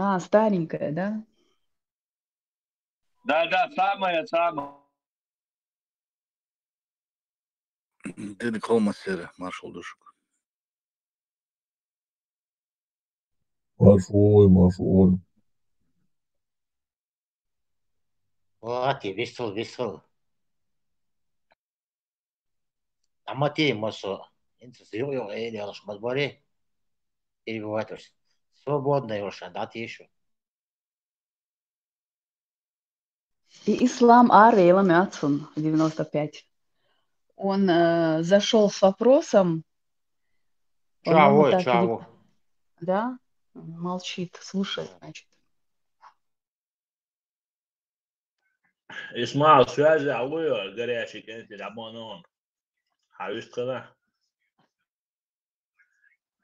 А, старенькая, да? Да, да, самая, самая. Дин кхолмас яр, маршал ду шуга. Маршал, маршал. Вати, висел, висел. Амати, масо. Инца зио, ё, э, ялаш мазбари. Перебивать уж. Свободно, ё, шан, дати ещё. И Ислам Ар, Эйлам Ацун, девяносто пять. Он э, зашел с вопросом. По-моему, Чао, так и не- чао. Да? Молчит, слушает, значит. Исмаил, связи алуя, горячий кенти, абонон. Хавист кана.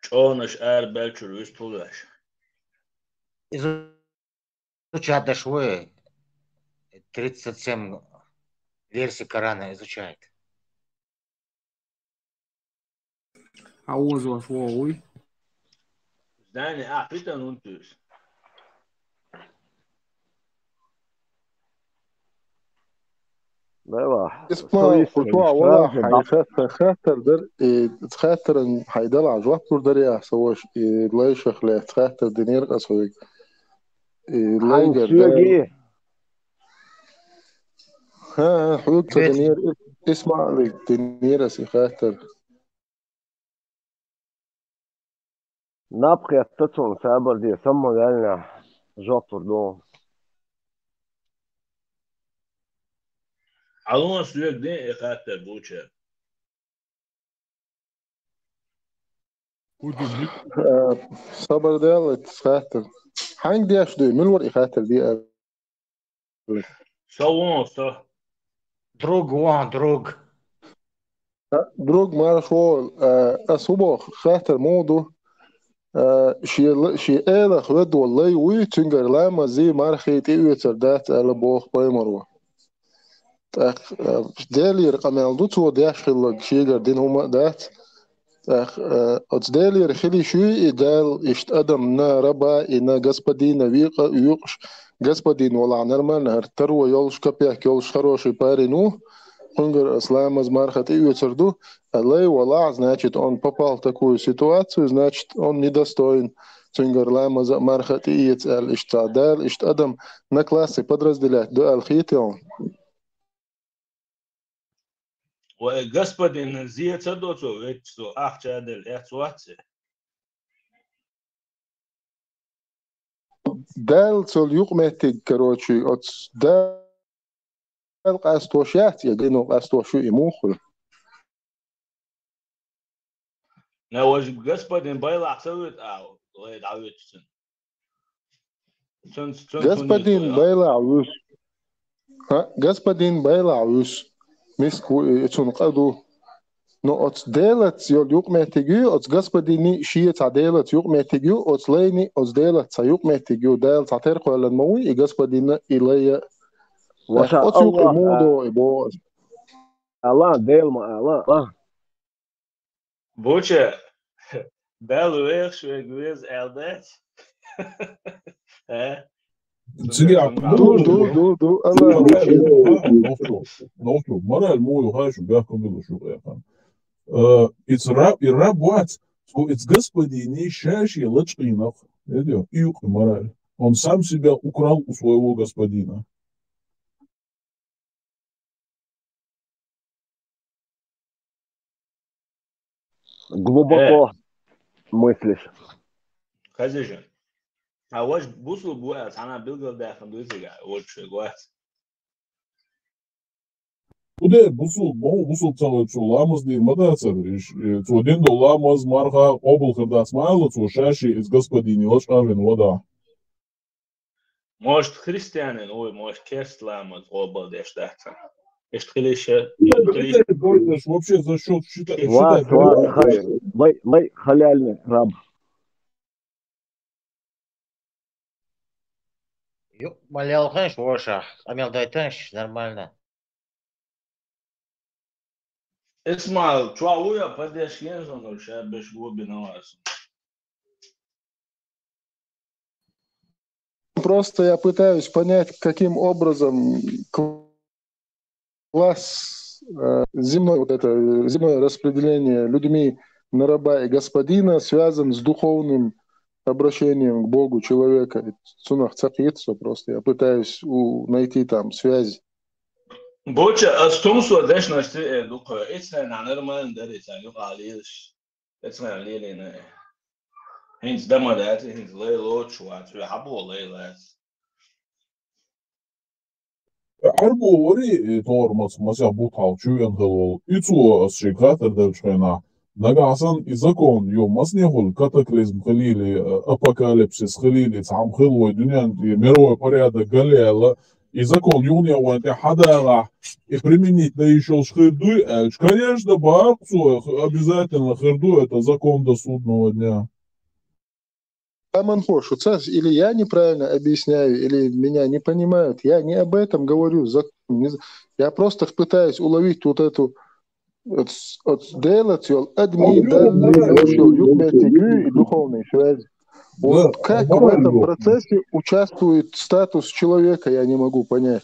Чонаш ар белчур вистулаш. Изучать даш вы. Тридцать семь версий Корана изучает. А у вас ваш, уй. Знание, а, питан унтус. Да, ва. Исмаил, хучуа вала хай хаттар, хаттар дар, и хаттаран хай дала жоп лур дар я, саваш, и лайшах ле хаттар динер къасхуйг. И лайгар дар. Ханшуги. Ха, ха, хуйг ца Греций. Динер, Исмаил, Динер аси хаттар. Напхъ ятта цун сабар де, самма вяльна жоп лур ду. Алуна суек дин и хаттар буча. Удуби. Э, Сабар дала хаттар. Ханг деш ду, мил вар и хаттар ди а. Салон, со. Друг, вон, друг. Друг маршал, э, асубо хаттар моду. Э, ши л-, ши эла хведо лай уй, цунгар ламази мархи ти уйцар дац ала бох паймару. Так, э, Делир къамел ду цо деш хиллаг шигар дин хума дац. Так, э, оц Делир хили шуй и дал ишт адам на раба и на господина вика юкш. Господин вала нормально, хар тарва ёлш, копяк ёлш, хороший парень у. Хунгар ас ламаз марха ти уйцар ду. А лай вала, значит, он попал в такую ситуацию, значит, он недостоин. Цунгар ламаза марха ти иец ал ишта дал, ишт адам на классы подразделять ду ал хител. Ва, э, господин зия ца доцо, ведь что ахча дел, я цуаце. Дал цол юкъ меттиг, короче, оц дал къастош яц, я гайно къастош ю и мухул. На вож господин байла целует, а, лай давит сын. Сын, сын, Господин байла вуш. Ха, господин байла вуш. Миску, э, цун къаду. Но оц делац йол юкъ меттиг ю, оц господини шиец а делац юкъ меттиг ю, оц лайни оц делац а юкъ меттиг ю, дал ца тер къолан ма уй, и господина и лая. Ваша Оц юкъ и Аллах, мудо и бо. Аллах, дел ма, Аллах, Аллах. Буча, дал вех швег вез элдец. Э? Цига Ду, ду, ду, ду, Аллах. Нохчу, нохчу, мораль мою хай шу бяхкун билу шу яхан. Э, иц раб, и раб вац, цу иц господини шаши лачкъинах. Эдё, и юкъ мораль. Он сам себя украл у своего господина. Глубоко мыслишь. Хазижа. А вож бусул буа, сана билгал дахан дуйсига, вож швег вац. Уде бусул, бо бусул цалой цу ламаз дир мадацар, иш, э, цу дин до ламаз марха къобул хирдац майла, цу шаши из господини лачкъавин вада. Может, христианин, ой, может, керст ламаз къобул деш дахца. Ишт хилиша, ишт хилиша. Вообще за счет считать, Вац, считать, вац, хай, лай, лай, халяльный раб. Ё, малял ханш, воша. Амел дайтанш, нормально. Исмаил, чуа уя поддержки ен сон, ша беш глубина вас. Просто я пытаюсь понять, каким образом класс э, земной, вот это э, земное распределение людьми на раба и господина связан с духовным обращением к Богу человека. Цунах цакъет со просто. Я пытаюсь у, найти там связь. Боча, аз тумсо дешнаш тиэ дукха. Эцхай на нормально дари, ца юкъа лилш. Эцхай лилина. ХӀинц дама дати, хӀинц лайло чуа, цуя хабо лайлац. Арбо вари тормоц масяхь бутхьал чуян хилвал. Ицу ас ши кратер делчхена. Нагасан и закон ё маснехул катаклизм хилили, апокалипсис хилили, цам хилвой дунянди мировой порядок галиала. И закон югния ванте хадала и применить да ещё хирдуй, конечно, баксу обязательно хирду это закон до судного дня. Аман хошуцас, или я неправильно объясняю, или меня не понимают. Я не об этом говорю. Я просто пытаюсь уловить вот эту от, от делать, адми, да, и духовной связи. Вот как в этом процессе участвует статус человека, я не могу понять.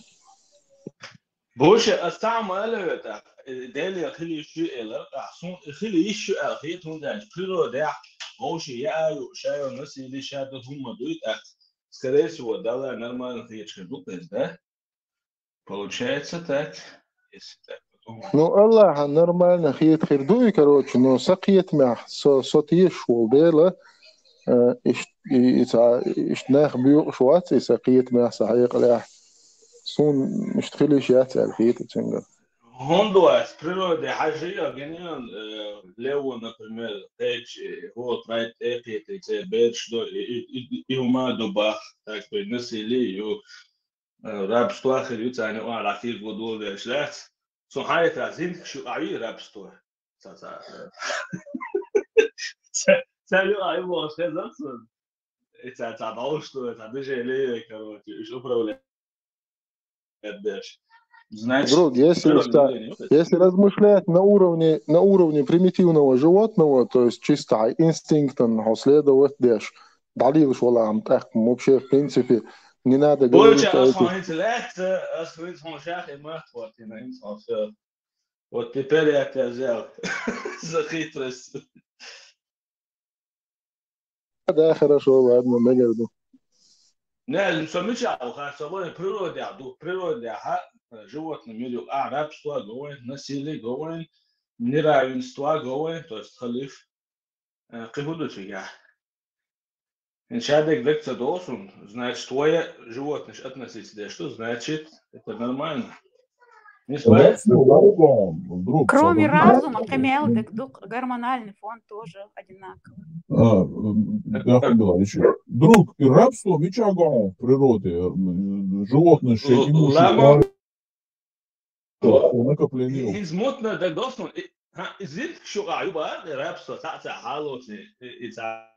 Боча, а сама левета, дели хили шу элар, а сун хили шу а хит хун да природа, боча я аю шаю наси ли ша да хума дуй, а скорее всего дала нормально хит хирду, да? Получается так, если так подумать. Ну, Аллаха нормально хит хирду, и, короче, но сакъет мях, со, со тиеш вол дела, ишт нах бюкъ швац, и сакъет мях сахьекъ лях. Сун ишт хилиш яц аль хит цинга. Хондуас природе хажи агенен лево, например, теч вот райт эпите це берш до и ума до бах, так бы насили ю рабство хирю цани ва рахир годул деш лац. Со хайта зин шу аи рабство. Ца ца. Ца ю аи во хезацун. Ца ца баушто, ца движение, короче, уж управлять. Значит, Друг, если, если размышлять на уровне, на уровне примитивного животного, то есть чисто инстинктом следовать дальше, далил швалам, так, вообще, в принципе, не надо говорить о этих... Вот теперь я тебя взял за хитрость. Да, хорошо, ладно, не говорю. Не, со мича, ха, со вон природа, дух природа, ха, животный мир, а рабство говорит, насилие говорит, неравенство говорит, то есть халиф. Кыгудучига. Иншадек векца должен, значит, твоя животность относится, да что значит, это нормально. Кроме разума, кемел, так дух, гормональный фон тоже одинаковый. Друг, и рабство мичагом в природе, животные, накопление. Измотно, так должен, изит, что, а, юба, рабство, та, та, халоси, и, и, та,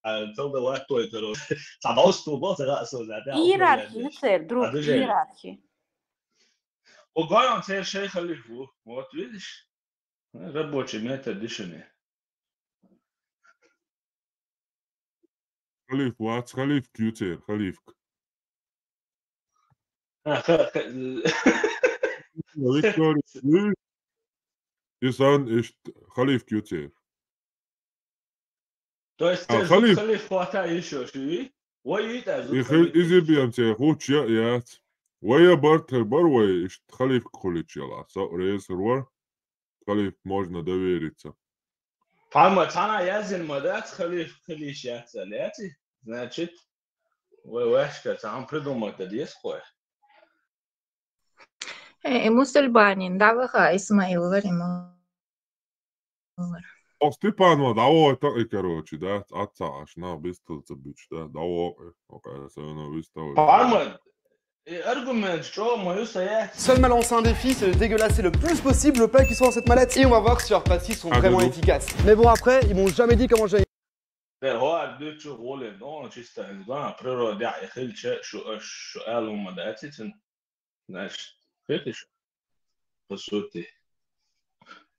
Цалда ваттой, короче. Цадосту бол, цага соза. Иерархия, цер, друг, иерархия. Угаан цер шей халифу. Вот видишь? Рабочий метод решения. Халиф, вац халиф, кьюцер, халиф. Виктория, исан ишт халиф кьюцер. То есть а, халиф, халиф хвата ишо шуи? Ой, ит аз. И хил изи биям це хуч я яц. Вая бартер бар вай ишт халиф кулич яла. Са рез руар. Халиф можно довериться. Пама цана язин мадац халиф кулич яц, яци? Значит, вай вашка цан придумать да дескоя. Э, мусульбанин, да, ваха Исмаил вари ма. О, Степан, вот, а вот так и короче, да, отца аж на быстро забить, да, да, о, окей, особенно выставил. Пама, аргумент, что мою сая. Seul m'a lancé un défi, c'est de dégueulasser le plus possible le pain qui soit dans cette mallette et on va voir si leurs pastilles sont vraiment efficaces. Mais bon, après, ils m'ont jamais dit comment j'ai Бе, гьар дуьчу гъулин, ну, чисто, да, природа яхилча, шу, шу алума дацицин. Знаешь, хетиш, по сути.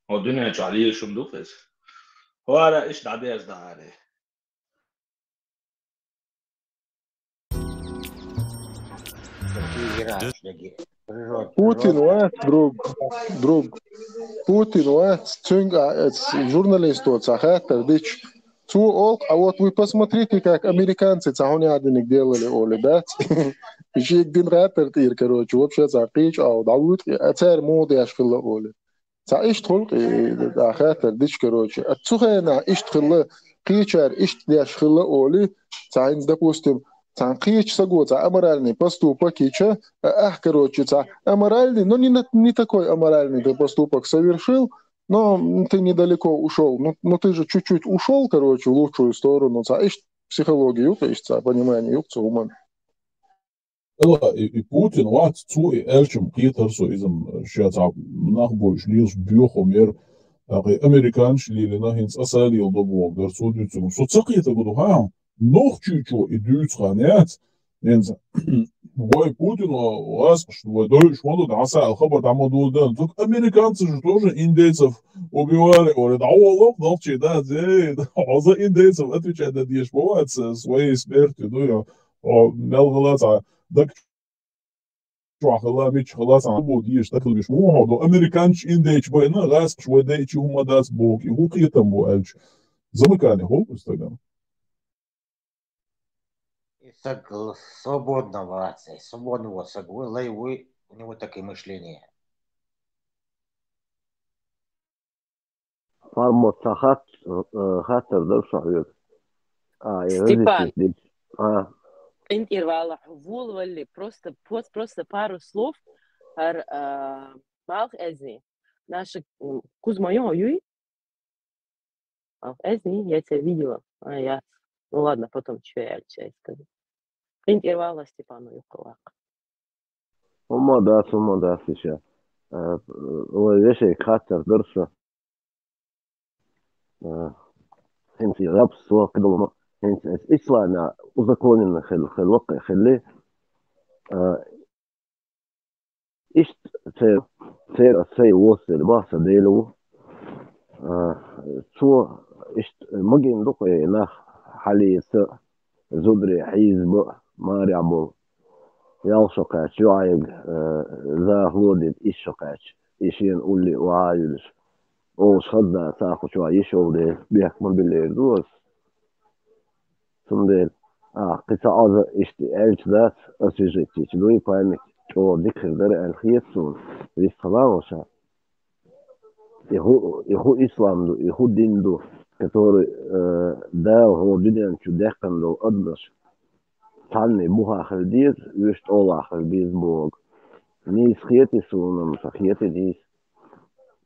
О, дуьнен чу алиешум духес. Гьара иш дадеш даре. Путин вац, друг, друг. Путин вац, цуьнга а, эц, журналисто цхьа хаттар дича. Цо олу, а вот вы посмотрите, как американцы цхьа хӀун яздиниг делали олу, дац? Шега дина хаттар тӀера, короче, вообще цхьа кхечу агӀо дӀавуьйту, а цара муха деш хилла олу. Цхьа иштта хуьлу, э, а хаттар дича, короче. А цу хенахь иштта хилла, кхечара иштта деш хилла олий, цхьа хӀинца, допустим, цхьана кхечу саго цхьа аморальный поступок йича, а ахь, короче, цхьа аморальный, но не на-, не такой аморальный ты поступок совершил, но ты недалеко ушёл. Ну, ну ты же чуть-чуть ушёл, короче, в лучшую сторону. Цхьа иштта психология ю-кх, иштта цхьа понимание ю-кх цу хӀуманна. Ала, и, и Путин вац, цо и аьлча-м кхетара со иза-м, ша цхьа нах бойуш лелаш боьха-м яра, тӀаккха и американцаша лелийна, хӀинца аса леладо бохург дара цо дуьйцург. Со ца кхетарг ду хьан, нохчичо и дуьйцу хан яц, хӀинца вай Путино гӀазкхаш вай дойуш ма ду, дӀаса аьлла хабар дӀа ма доладан. Только американцы же тоже индейцев убивали, говорят, дӀаволло-кх нохчий, да, эй, хьо за индейцев отвечать дан дезаш ма вац, своей смертью, ну, я, о, мел хала цхьа, даг чохь хала, мича хала цхьа бу дезаш, даг хила веш. Муха хьо ду, американцаша индейцаш байна, гӀазкхаша вай дайчи хӀума дац боху, и хӀун кхетам бу аьлча. Замыкание хӀун стагана? И саг свободно вац, и свободный вот саг, вуй, лай вуй, у него такие мышления. Пармот, цхьа хат-, э, хаттар дара со хьоьга. А, я Степан. Разрешить дича. А. КъинтӀера вала, хьо волавалли, просто, просто, просто пару слов, хӀара, а, Малхазни, наша, м, Кузма ю хьо, юй? Малхазни, я тебя видела. А, я. Ну ладно, потом чё я, чё я скажу. КъинтӀера вала, Степан, юккъе ваккха. ХӀумма дац, хӀумма дац иша. Э, вай вешега хаттар дара со. Э, хӀинца и рабство, кхидолу ма, хӀинца эс исламе узаконено хила, хила, хилли. Э, иштта церан, церан аса сайн воссийла бах, сан Дела ву. Э, цо иштта магийна ду-кх и нах хьалийца, зударий хьийза бан марехь болу. Ялх шо кхаьчча, юьхьӀаьрга, э, захало дина, исс шо кхаьчча, и шена улле охьа а юьллуш. Олуш хаза дац, цхьа кху чохь йиш йолу дела, бехк ма биллера ду аса. Цундела, а, кхин цхьа Ӏаза иштта аьлча дац, аса вижийтича дуй память, чӀогӀа дика хир дара аьлла хета суна, вистхила ваша. И хӀу, и хӀу ислам ду, и хӀу дин ду, который, э, Дала хӀора дуьнен чу даьккхина долу адамаш цхьанне буха хила деза, уьш тӀолахь хила беза бохург. Нийса хетий суна, ма ца хетий нийса.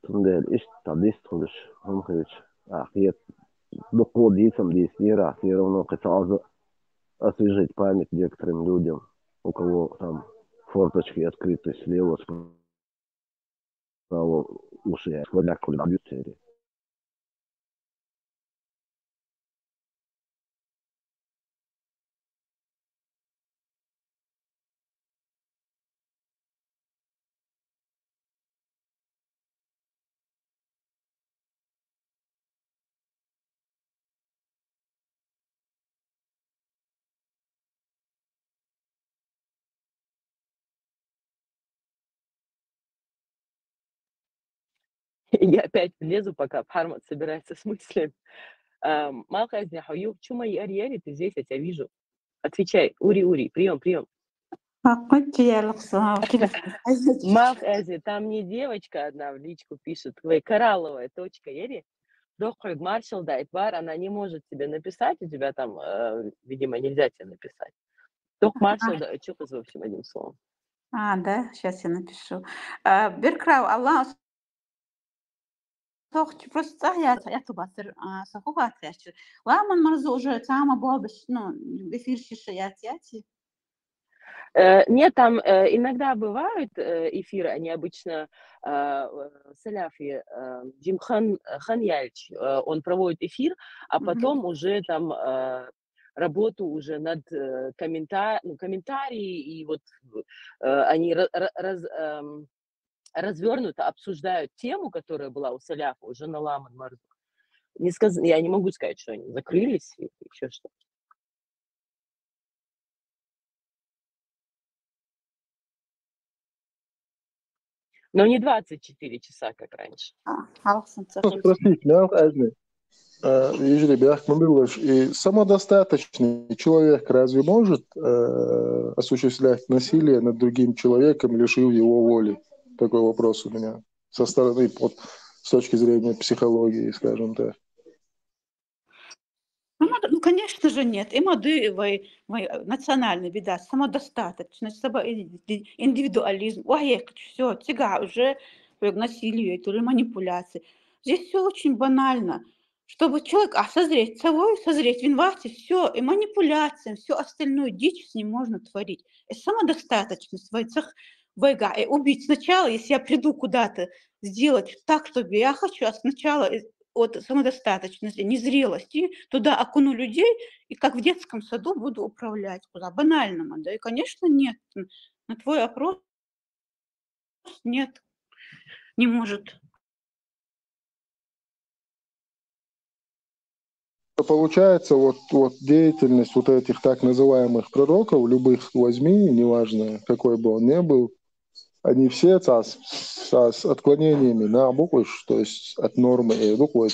Цундела иштта цхьа дистхуьлуш хӀума хилча, а, хета, дуккха а дийцам дийцинера, всё равно кхин цхьа Ӏаза освежить память некоторым людям, у кого там форточки открыты слева, справа, уши открыты, дӀабуьйцу церан. Я опять влезу, пока Пармат собирается с мыслями. Ам, Малхазни, хьо юха чу ма яра, яри, ты здесь, я тебя вижу. Отвечай, Ури, Ури, приём, приём. Хьакхуьйту ялх сов. Малхазни, там мне девочка одна в личку пишет, твоя коралловая точка, яри? Дохуьйга маршал даьтта бара, она не может тебе написать, у тебя там, э, видимо, нельзя тебе написать. Доху маршал даьтта, чу кхуза, в общем, одним словом. А, да, щас я напишу. А, Беркрав, Аллах, сох чу просто цӀа яц, я ту бацар, а, со хӀу хаттар яц. Ламан марзо уже тама бобаш, ну, эфир шиша яц, яц? Э, нет, там, э, иногда бывают, э, эфиры, они обычно, э, э, Саляфи, э, Джим Хан, Хан Яльч, э, он проводит эфир, а Мгм. Потом уже там, э, работу уже над, э, коммента-, ну, комментарии, и вот, э, они ра-, ра-, раз-, эм, развёрнуто обсуждают тему, которая была у Саляфа уже на Ламан Марзу. Не сказ-, я не могу сказать, что они закрылись или ещё что-то. Но не двадцать четыре часа, как раньше. А, алхсан Спросить, мел азни. Э, Ижри бяхк мобилаш. И самодостаточный человек разве может э, осуществлять насилие над другим человеком, лишив его воли? Такой вопрос у меня со стороны, вот, с точки зрения психологии, скажем так. Ну, надо- ну, конечно же, нет. Има ды вай, вай национальный беда, самодостаточность, саба инди- индивидуализм. Ой, все, тяга уже к насилию, то ли манипуляции. Здесь все очень банально. Чтобы человек а, созреть, целой созреть, виноват, все, и манипуляциям, всю остальную дичь с ним можно творить. И самодостаточность, вай цех, вайга, и убить сначала, если я приду куда-то сделать так, чтобы я хочу, а сначала э, вот самодостаточности, незрелости, туда окуну людей, и как в детском саду буду управлять. Куда? Банальному, да, и, конечно, нет. На твой опрос нет, не может. Получается, вот, вот деятельность вот этих так называемых пророков, любых возьми, неважно, какой бы он ни был, они все с, с отклонениями на буквы, то есть от нормы и буквы.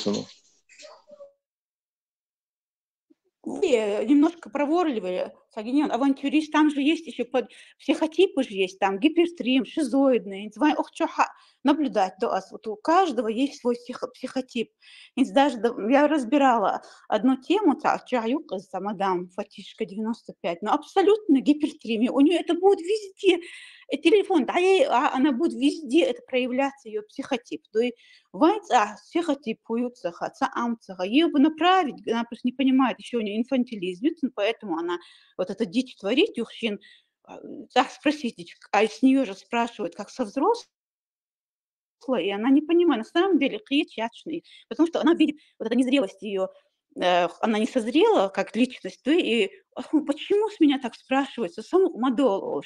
Вы немножко проворливые, Сагинян, авантюрист, там же есть еще под психотипы же есть, там гипертрим, шизоидные, ох, что наблюдать до вас. Вот у каждого есть свой психотип. И даже я разбирала одну тему, та чаюк из мадам Фатишка девяносто пять, но абсолютно гипертрим. У нее это будет везде. И телефон, да, ей, а она будет везде это проявляться, ее психотип. То есть вай ца психотип хуюцаха, ца амцаха. Ее бы направить, она просто не понимает, еще у нее инфантилизм, поэтому она вот это дичь творит, юхшин, ца спросить, а с нее же спрашивают, как со взрослой, и она не понимает, на самом деле, киечачный, потому что она видит вот эта незрелость ее, э, она не созрела как личность, да, и «Ах, почему с меня так спрашивается, саму мадол,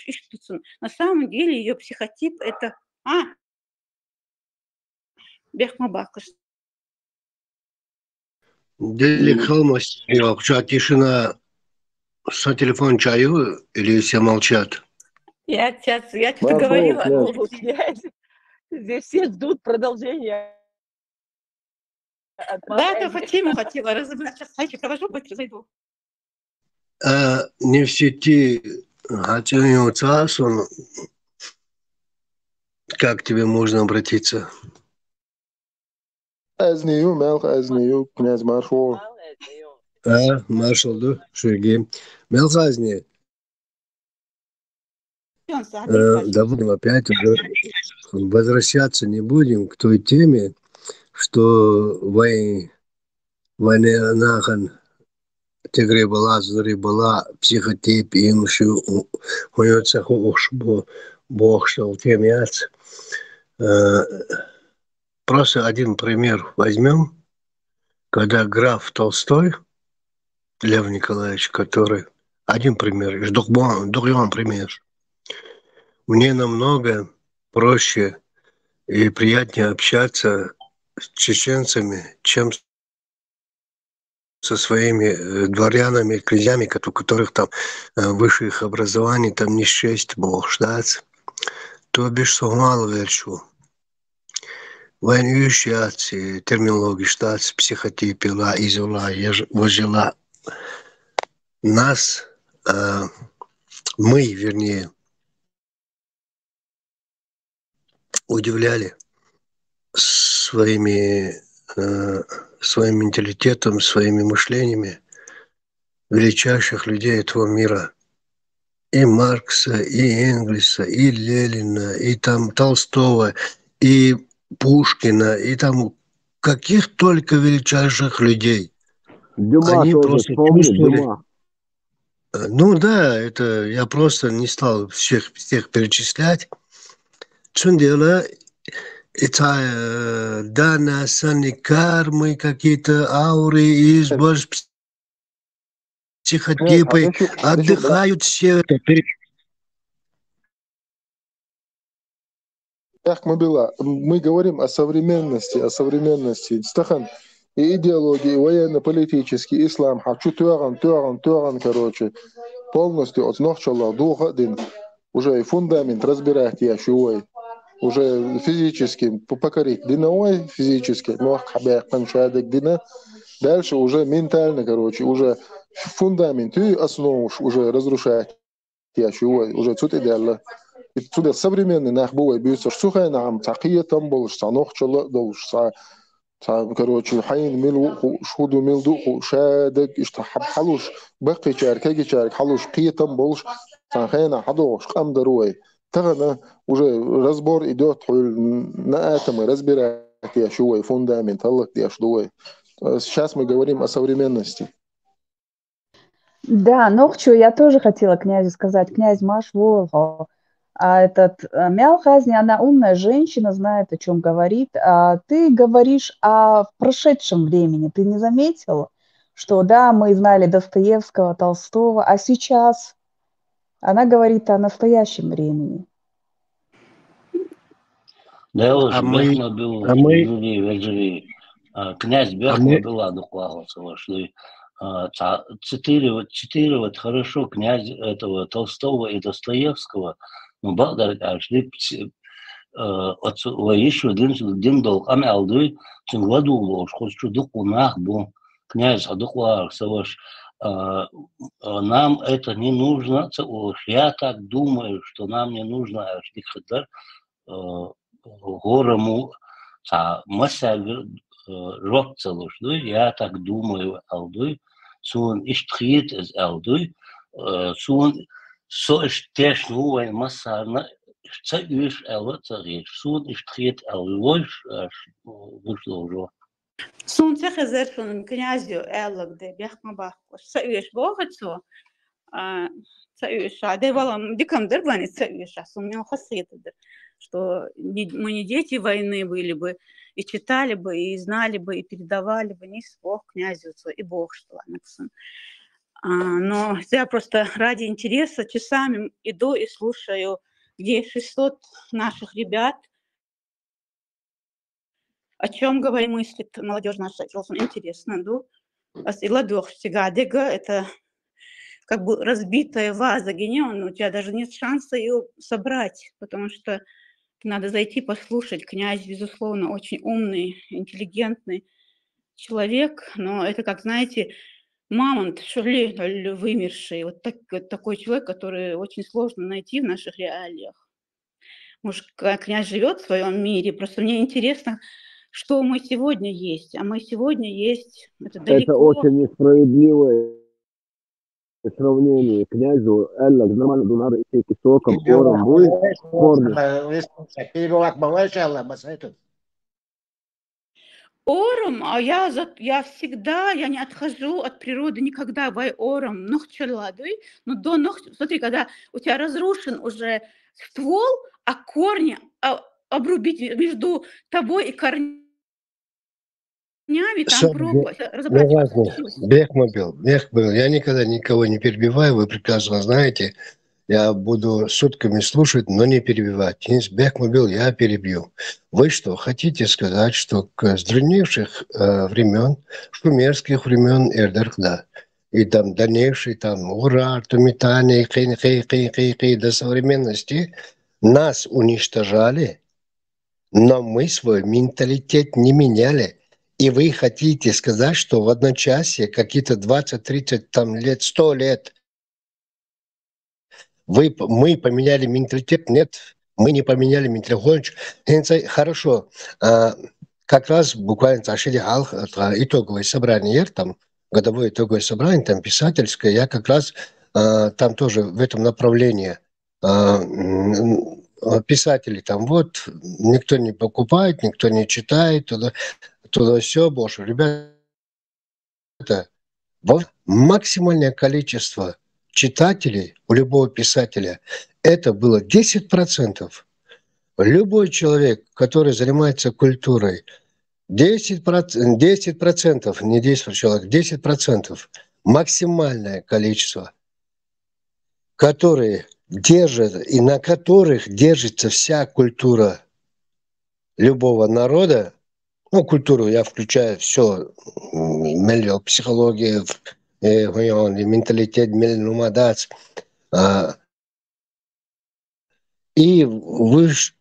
на самом деле ее психотип это, а, бехма бакаш. Делик Холмос, я хочу тишина. Со телефон чаю или все молчат? Я сейчас, я что-то Марфа, говорила. да. Слушай, Здесь все ждут продолжения. От Да, это Марфы. Фатиму хотела разобрать. Сейчас, Хайчи, провожу, быстро зайду. А, не в сети, хотя не у Цасон. Как к тебе можно обратиться? Азнию, мел азнию, князь Марфо. А, маршал, да, Шерги. Мелхазни, Он сам э, да будем опять уже возвращаться не будем к той теме, что вай, вайне нахан тегре была, зури была, психотип, им шу, хуёца ху уш бо, бо что тем яц. Э, Просто один пример возьмем, когда граф Толстой, Лев Николаевич, который, один пример, из двух бо-, двух пример. Мне намного проще и приятнее общаться с чеченцами, чем со своими э, дворянами, князьями, кото- у которых там э, высших образований там не счесть бог ждать, то бишь сумал верчу. Вайн ющиаци терминологии штат психотипила, изола, еж-, вожила. Нас, э, мы, вернее, удивляли своими, э, своим менталитетом, своими мышлениями величайших людей этого мира. И Маркса, и Энгельса, и Ленина, и там Толстого, и Пушкина, и там каких только величайших людей. Дюма Они тоже, просто вспомни, чувствовали. Дюма. Э, Ну да, это я просто не стал всех, всех перечислять. Цундела, это э, да, на сани кармы какие-то ауры, из больше психотипы, Э, а дальше- дальше- отдыхают все. Это пере- Эх, мы была. Мы говорим о современности, о современности. Стахан, и идеологии, и военно-политический ислам, хочу тёган, тёган, тёган, короче, полностью от нохчалла духа дин. Уже и фундамент разбирать я шуой. уже физически п-, покорить дина вай, физически, ну, хьабаьккхина шадерг дина. Дальше уже ментально, короче, уже фундамент, и основу уже разрушать еш ю вай, уже цу тӀе даьлла. И цу тӀе современный нах бу вай буьйцуш, цу хенахь цхьа кхетам болуш, цхьа нохчалла а долуш, цхьа, цхьа, короче, хьайна мила ву а хууш, хӀун ду, мила ду а хууш, шадерг иштта хьаб хьалуш, баккхийчаьрга, кегийчаьрга хьалуш, кхетам болуш, цхьана хенахь хьадогӀуш къам дара вай. Тахана уже разбор идёт, хьуьлла наатама разбирать еш ю вай, фундамент хӀаллакдеш ду вай. Сейчас мы говорим о современности. Да, нохчо, я тоже хотела князю сказать, князь, ма аш вогӀу. А этот, э, мел хазни, она умная женщина, знает, о чем говорит. А ты говоришь о прошедшем времени. Ты не заметил, что да, мы знали Достоевского, Толстого, а сейчас она говорит о настоящем времени. Да, уж, а мы, бехма был, а мы, Юрий, Вежерий, а, князь, а бехма мы была дукха вахалла ца вашли. А, ца-, цитировать, цитировать хорошо князь этого Толстого и Достоевского, но бакъдар аьлча, липци, а, отцу, вай йиша дин, дин долу къамел дуй, цуьнга ладугӀу лоуш, кхуза чу дукха нах бу, князь, хьо дукха вахалла ца ваша, а, а, нам это не нужно, ца олуш, я так думаю, что нам не нужно, аьлча, дика хир дара, а, хӀораммо цхьа массаьрга, а, жоп ца луш дуй, я так думаю, аьлла дуй, суна иштта хета иза аьлла дуй, а, суна со иштта тешна ву вайн массарна, ца оьшу аьлла а ца хеташ, суна иштта хета аьлла лойш, аш, а, луш долу жоп. Суна ца хезара шуна князь аьлларг де, бехк ма баккхалаш. Ца оьшу боху цо, а, ца оьшу. Де вала дика-м дара вайн ца оьшу, суна мел хазахетар дара, что не, мы не дети войны были бы, и читали бы, и знали бы, и передавали бы, не с-, боху князю цо, и бохуш ладнаксан. А, но я просто ради интереса часами иду и слушаю, где шестьсот наших ребят, о чем говорит, мыслит молодежь наша, интересно, ду. Ас и ладохш цигадега, это как бы разбитая ваза гинеон, у тебя даже нет шанса ее собрать, потому что надо зайти послушать. Князь, безусловно, очень умный, интеллигентный человек, но это как, знаете, мамонт, что ли, вымерший. Вот так, вот такой человек, который очень сложно найти в наших реалиях. Может, к-, князь живет в своем мире. Просто мне интересно, что мы сегодня есть. А мы сегодня есть. Это далеко. Это очень несправедливое сравнение. Князю Эллак нормально, ну, надо идти к истокам, корам, будет спорно. Перебивать, малыш, Элла, мы с этим. Орам, а я, за, я всегда, я не отхожу от природы никогда, вай орам, нохчалла дуй, но до нох-, смотри, когда у тебя разрушен уже ствол, а корни, а, обрубить между тобой и корнями, там Всё, пробовать, ну, разобрать разные. Получилось. Бехмобил, Бехмобил. Я никогда никого не перебиваю, вы прекрасно знаете. Я буду сутками слушать, но не перебивать. Если Бехмобил, я перебью. Вы что, хотите сказать, что к, с древнейших, э, времён, шумерских времён, Эрдерхда, и там дальнейшие, там, Урарту, Митани, Кин, Кин, Кин, Кин, Кин, до современности нас уничтожали, но мы свой менталитет не меняли. И вы хотите сказать, что в одночасье какие-то двадцать, тридцать там лет, сто лет вы, п-, мы поменяли менталитет? Нет, мы не поменяли менталитет. Хенца, хорошо. А, как раз буквально цхьа ши де хьалха, а, итоговое собрание, там, годовое итоговое собрание, там, писательское, я как раз, а, там тоже в этом направлении, а, м, а, писатели там, вот, никто не покупает, никто не читает, туда, туда все больше. Ребята, вот максимальное количество читателей у любого писателя, это было десять процентов. Любой человек, который занимается культурой, десять процентов, десять процентов, не десять человек, десять процентов, максимальное количество, которые держат и на которых держится вся культура любого народа, ну, культуру я включаю все, миллион психология, э, миллион и менталитет, миллион умадац. А, и вы ж-,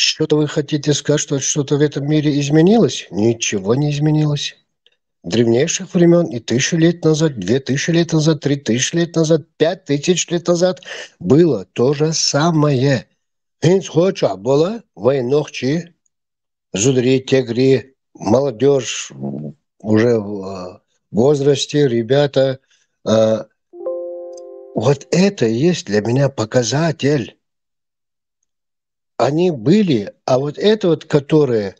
Что-то вы хотите сказать, что что-то в этом мире изменилось? Ничего не изменилось. Древнейших времен и тысячу лет назад, две тысячи лет назад, три тысячи лет назад, пять тысяч лет назад было то же самое. ХӀинца хӀокху чохь болу вайн нохчий, зударий, тегрий, молодёжь, уже в, э, возрасте, ребята, э, вот это и есть для меня показатель. Они были, а вот это вот, которые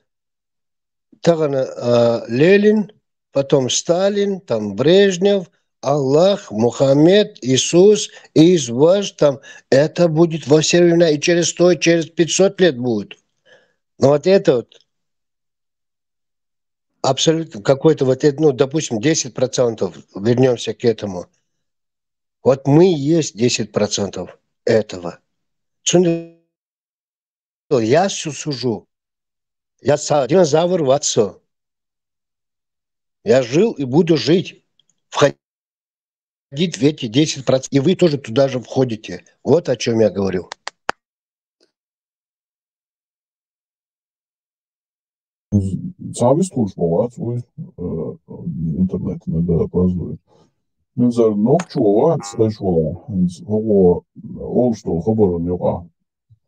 тахана, э, Ленин, потом Сталин, там Брежнев, Аллах, Мухаммед, Иисус, Изваж, там, это будет во все времена, и через сто, и через пятьсот лет будет. Но вот это вот абсолютно какой-то вот это, ну, допустим, десять процентов, вернёмся к этому. Вот мы и есть десять процентов этого. Цундела я су-, сужу. Я са-, динозавр вац со. Я жил и буду жить. Входить в эти десять процентов. И вы тоже туда же входите. Вот о чём я говорю. Цхьа вистхуьлуш ма вац вуй, э, интернет иногда опаздывает. ХӀинца нохчо вац, хӀинца хӀокхо олуш долу хабарна юкъахь.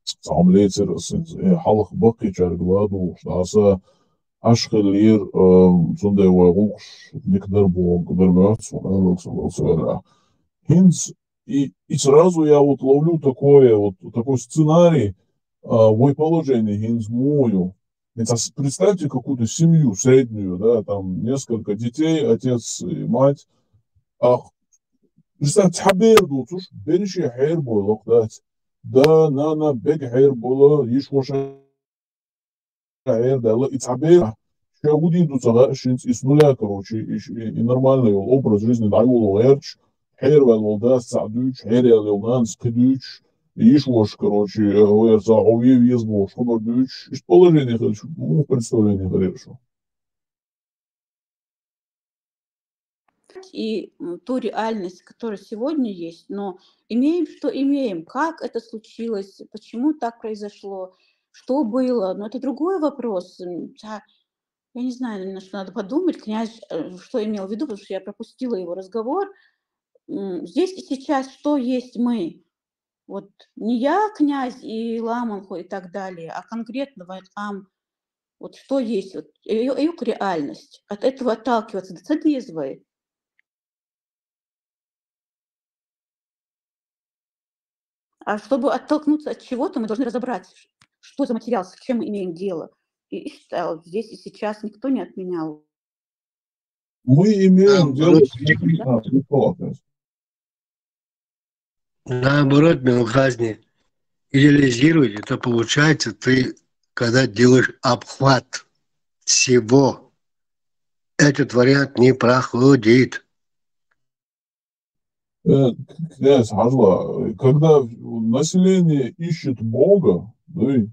Цхьа хӀума лецира аса хӀинца, э, хьалха баккхийчаьрга ладугӀуш, дӀаса Ӏаш хиллера, э, цундела вай гӀуллакхаш дика дара боху, дара моьтту суна, Аллах саллаллаху алейхи ва саллям. ХӀинца и, и сразу я вот ловлю такое, вот такой сценарий, а, вай положение хӀинца муха ю. Представьте какую-то семью среднюю, да, там несколько детей, отец и мать. А представьте, цхьа бер доцуш, берриге хьерабойла, да. Да, нана, бега хьерабойла, йиша ваша хьерадаьлла, и цхьа бер, шен хӀун дийр ду ца хаьа, хӀинца и с нуля, короче, и, и, и нормальный йолу образ жизни дӀайоло гӀерташ, хьераваьлла волу дас цхьаъ дуьйцуш, хьераяьлла йолу нанас кхин дуьйцуш, йиша ваша, короче, э, вер цхьа хьо вен веза бохуш хабар дуьйцуш, иштта положение хилча, муха представление хилира шу? И, м, ту реальность, которая сегодня есть, но имеем, что имеем, как это случилось, почему так произошло, что было, но это другой вопрос. М, та-, я не знаю, на что надо подумать, князь, э, что имел в виду, потому что я пропустила его разговор. М, здесь и сейчас что есть мы? Вот не я, князь и ламанхо и так далее, а конкретно вайн къам. Вот что есть, вот, э, э, реальность. От этого отталкиваться, д-, ц-, деза вай. А чтобы оттолкнуться от чего-то, мы должны разобрать, ш-, что за материал, с чем мы имеем дело. И, и что, а, вот здесь и сейчас никто не отменял. Мы имеем дело с... Наоборот, Милхазни, идеализировать, это получается, ты, когда делаешь обхват всего, этот вариант не проходит. Э, князь Хьажла, когда население ищет Бога, ну и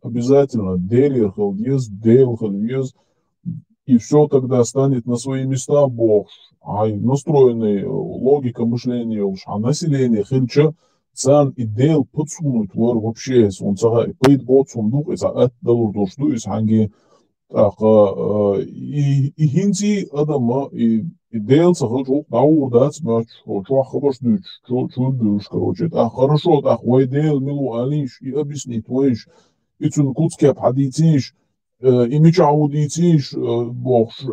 обязательно Дела хила деза, Дела хила веза, и всё тогда станет на свои места бохуш, хьайн настроенный, э, логика мышления йолуш, хьан население хилча, царна и Дела подсунуть вара вообще, суна ца хаьа, и пайда боцу хӀума ду-кх, и цхьа атта далур долуш ду, иза хьаьнгге. ТӀаккха, э, и, и хӀинца и адам, и, и Дела ца хилча, гӀуллакх дӀагӀур дац моьттуш, чохь хабарш дуьйцуш, чу-, чуьра буьйлуш, короче. ТӀаккха хорошо, тӀаккха вай Дела мила ву алийша, и объяснить вайша, и цуьнан куц-кеп хьадийцийша, э, и мичахь ву дийцийша, э, бохуш, э,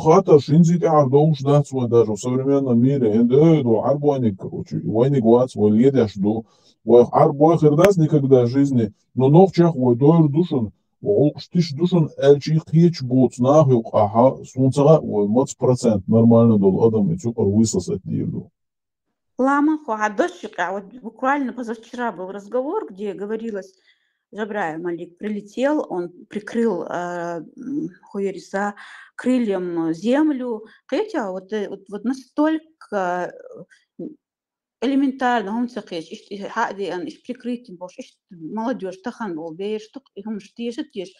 хаттарш хӀинца и тӀаьхьара довлуш дац вайн даже в современном мире. ХӀинца, э, ду, Ӏарбойниг, короче, и вайниг вац, вай ледеш ду. Вай Ӏарбой хир дац никогда в жизни, но нохчех вай дойр ду шуна, вай гӀуллакхаш тиша ду шуна аьлча, кхечу боцу наха юкъахь, суна ца хаьа, вай маца процент нормально долу адам и цу юкъара высосать дийр ду. Ламанхо, хьан дош юкъахь, вот буквально позавчера был разговор, где говорилось, Жабраев Малик прилетел, он прикрыл, а, м, хуериса крыльем землю. Кхетий, вот, э, вот, вот настолько, э, элементарно хӀума ца кхеташ, иштта и хьа а деана, иштта прикрытием болуш, иштта молодёжь тахана болу бераш ду-кх, и хӀуманаш теша а теша,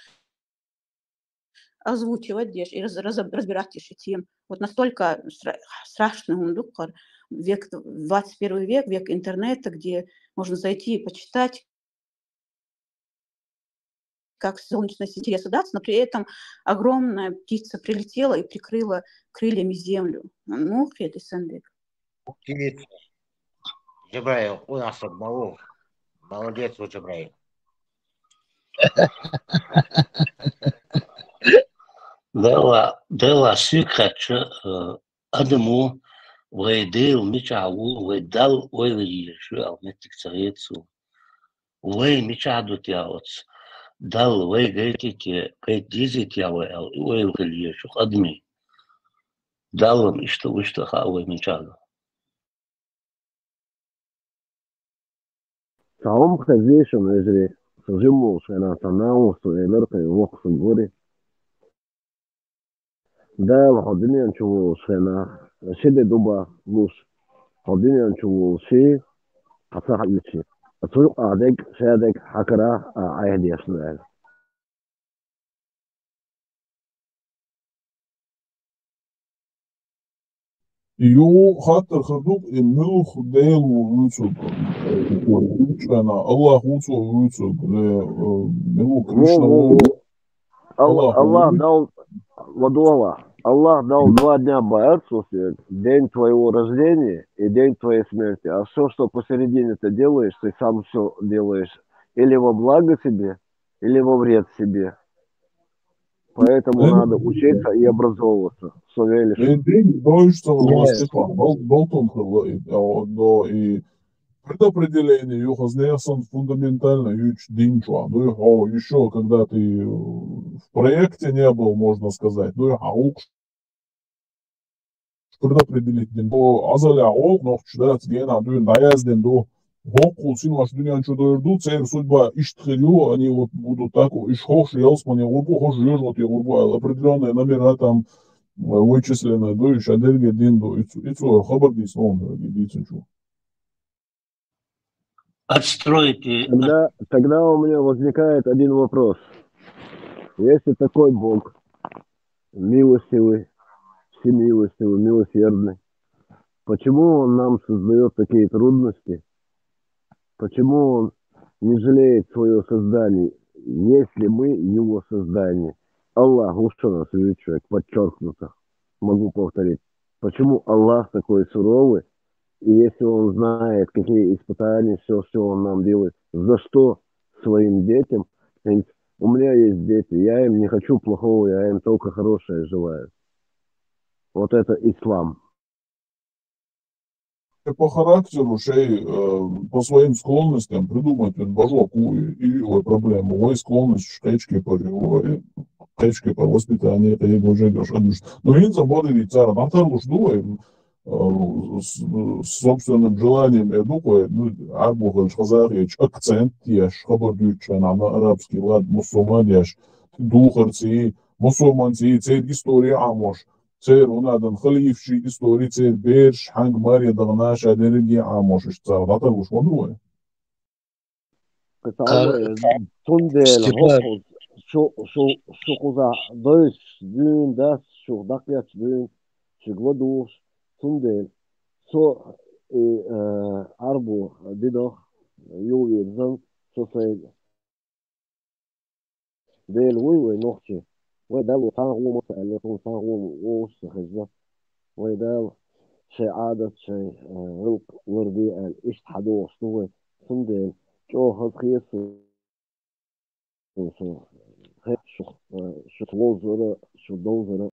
озвучивать деш, и раз-, разоб-, разбирать деш и тема. Вот настолько стра-, страшный хӀума ду-кх хӀара, век, двадцать первый век, век интернета, где можно зайти и почитать. как солнечная система, да, но при этом огромная птица прилетела и прикрыла крыльями землю. Ну, это Сандек. Джабраил, у нас тут Малов. Молодец, вот Джабраил. Дала, Дала, сикача, э, адамо, вай Дел мича ву, вай Дал ойла ешве, ал метик царецу. Вай мича дут я оц. Дал вай гайтите, гайт дизит я вай ал, ойла ешве, адми. Далам ишта, ишта ха вай мича дут. Салам хазешан эзри, сужимул шена санаусу элеркай воксу гори. Дала ходинянчу шена, шиде дуба луш, ходинянчу ши, хаса хагичи. Ацур адек, шадек, хакара, а, айдеш нуэл. Ю хаттар хадук, и мюлх Дел вуцуг. Вуцуг, Аллах вуцуг, вуцуг, э, э, мюлх Кришна Во, во, вуцуг. Во. Аллах, Аллах вуцуг. Дал, ладуала. Аллах дал два дня бояться, день твоего рождения и день твоей смерти. А все, что посередине ты делаешь, ты сам все делаешь. Или во благо себе, или во вред себе. Поэтому надо учиться и образовываться. Савелий. Э, день, дойш, что Нет. Степан, бол-, болтун хылы, э, о, до, и предопределение, ю хазнеясан фундаментально, ю ч-, день чуа. Ну и хо, еще когда ты, э, в проекте не был, можно сказать, ну и хаук предопределить дин. До азаля ог, но ч-, да, цгена, дюн, даяз дин, до, гокул син ваш дуньян чудо ирду, цер судьба ишт хилю, они вот будут так, иш хош, ялс, мане, урбу, хош, жуж, вот, я урбу, а определённые номера там, э, вычислены, до, иш адерге дин, до, ицу, ицу, хабар дис, он, э, дицу чу. Отстроить и Тогда, тогда у меня возникает один вопрос. Если такой Бог милостивый, всемилостивый, милосердный, почему Он нам создает такие трудности? Почему Он не жалеет свое создание, если мы Его создание? Аллах, лучше нас, видит человек, подчеркнуто. Могу повторить. Почему Аллах такой суровый, и если Он знает, какие испытания, все, все Он нам делает, за что своим детям? Говорит, у меня есть дети, я им не хочу плохого, я им только хорошее желаю. Вот это ислам. По характеру шей, э, по своим склонностям придумать вот бажоку и, и, ой, проблему. Ой, склонность, качки по, ой, качки по воспитанию, это его же идёшь, конечно. Но ин забоды ведь цара, на тару жду, э, с, с собственным желанием, я думаю, ну, арбухач, хазарич, акцент, яш, хабар дючан, ана арабский, лад, мусульман, яш, духарцы, мусульманцы, цель история, а может. Цер унадан халифчи истори цер берш хьанг марья дагъна шадерги амош иш цар датар гуш мадугай. Кар- Каталла, э, тундел, Степан. Хохуз, шу, шу, шу куза дойс дюн, дас, шу дакъяч дюн, шу гладуш, тундел. Со, э, э, арбу дидох, ювирзан, со сай Дел вуй вай нохчи. Вай дал ва тан гъума са, али тун тан гъума ош са хеза. Вай дал шай адат, шай, э, гъилк варди ал ишт хадо ош ну вай. Сун дел. Чо хаз хиес су. Су. Хе, шу, э, шу лозара, шу долзара.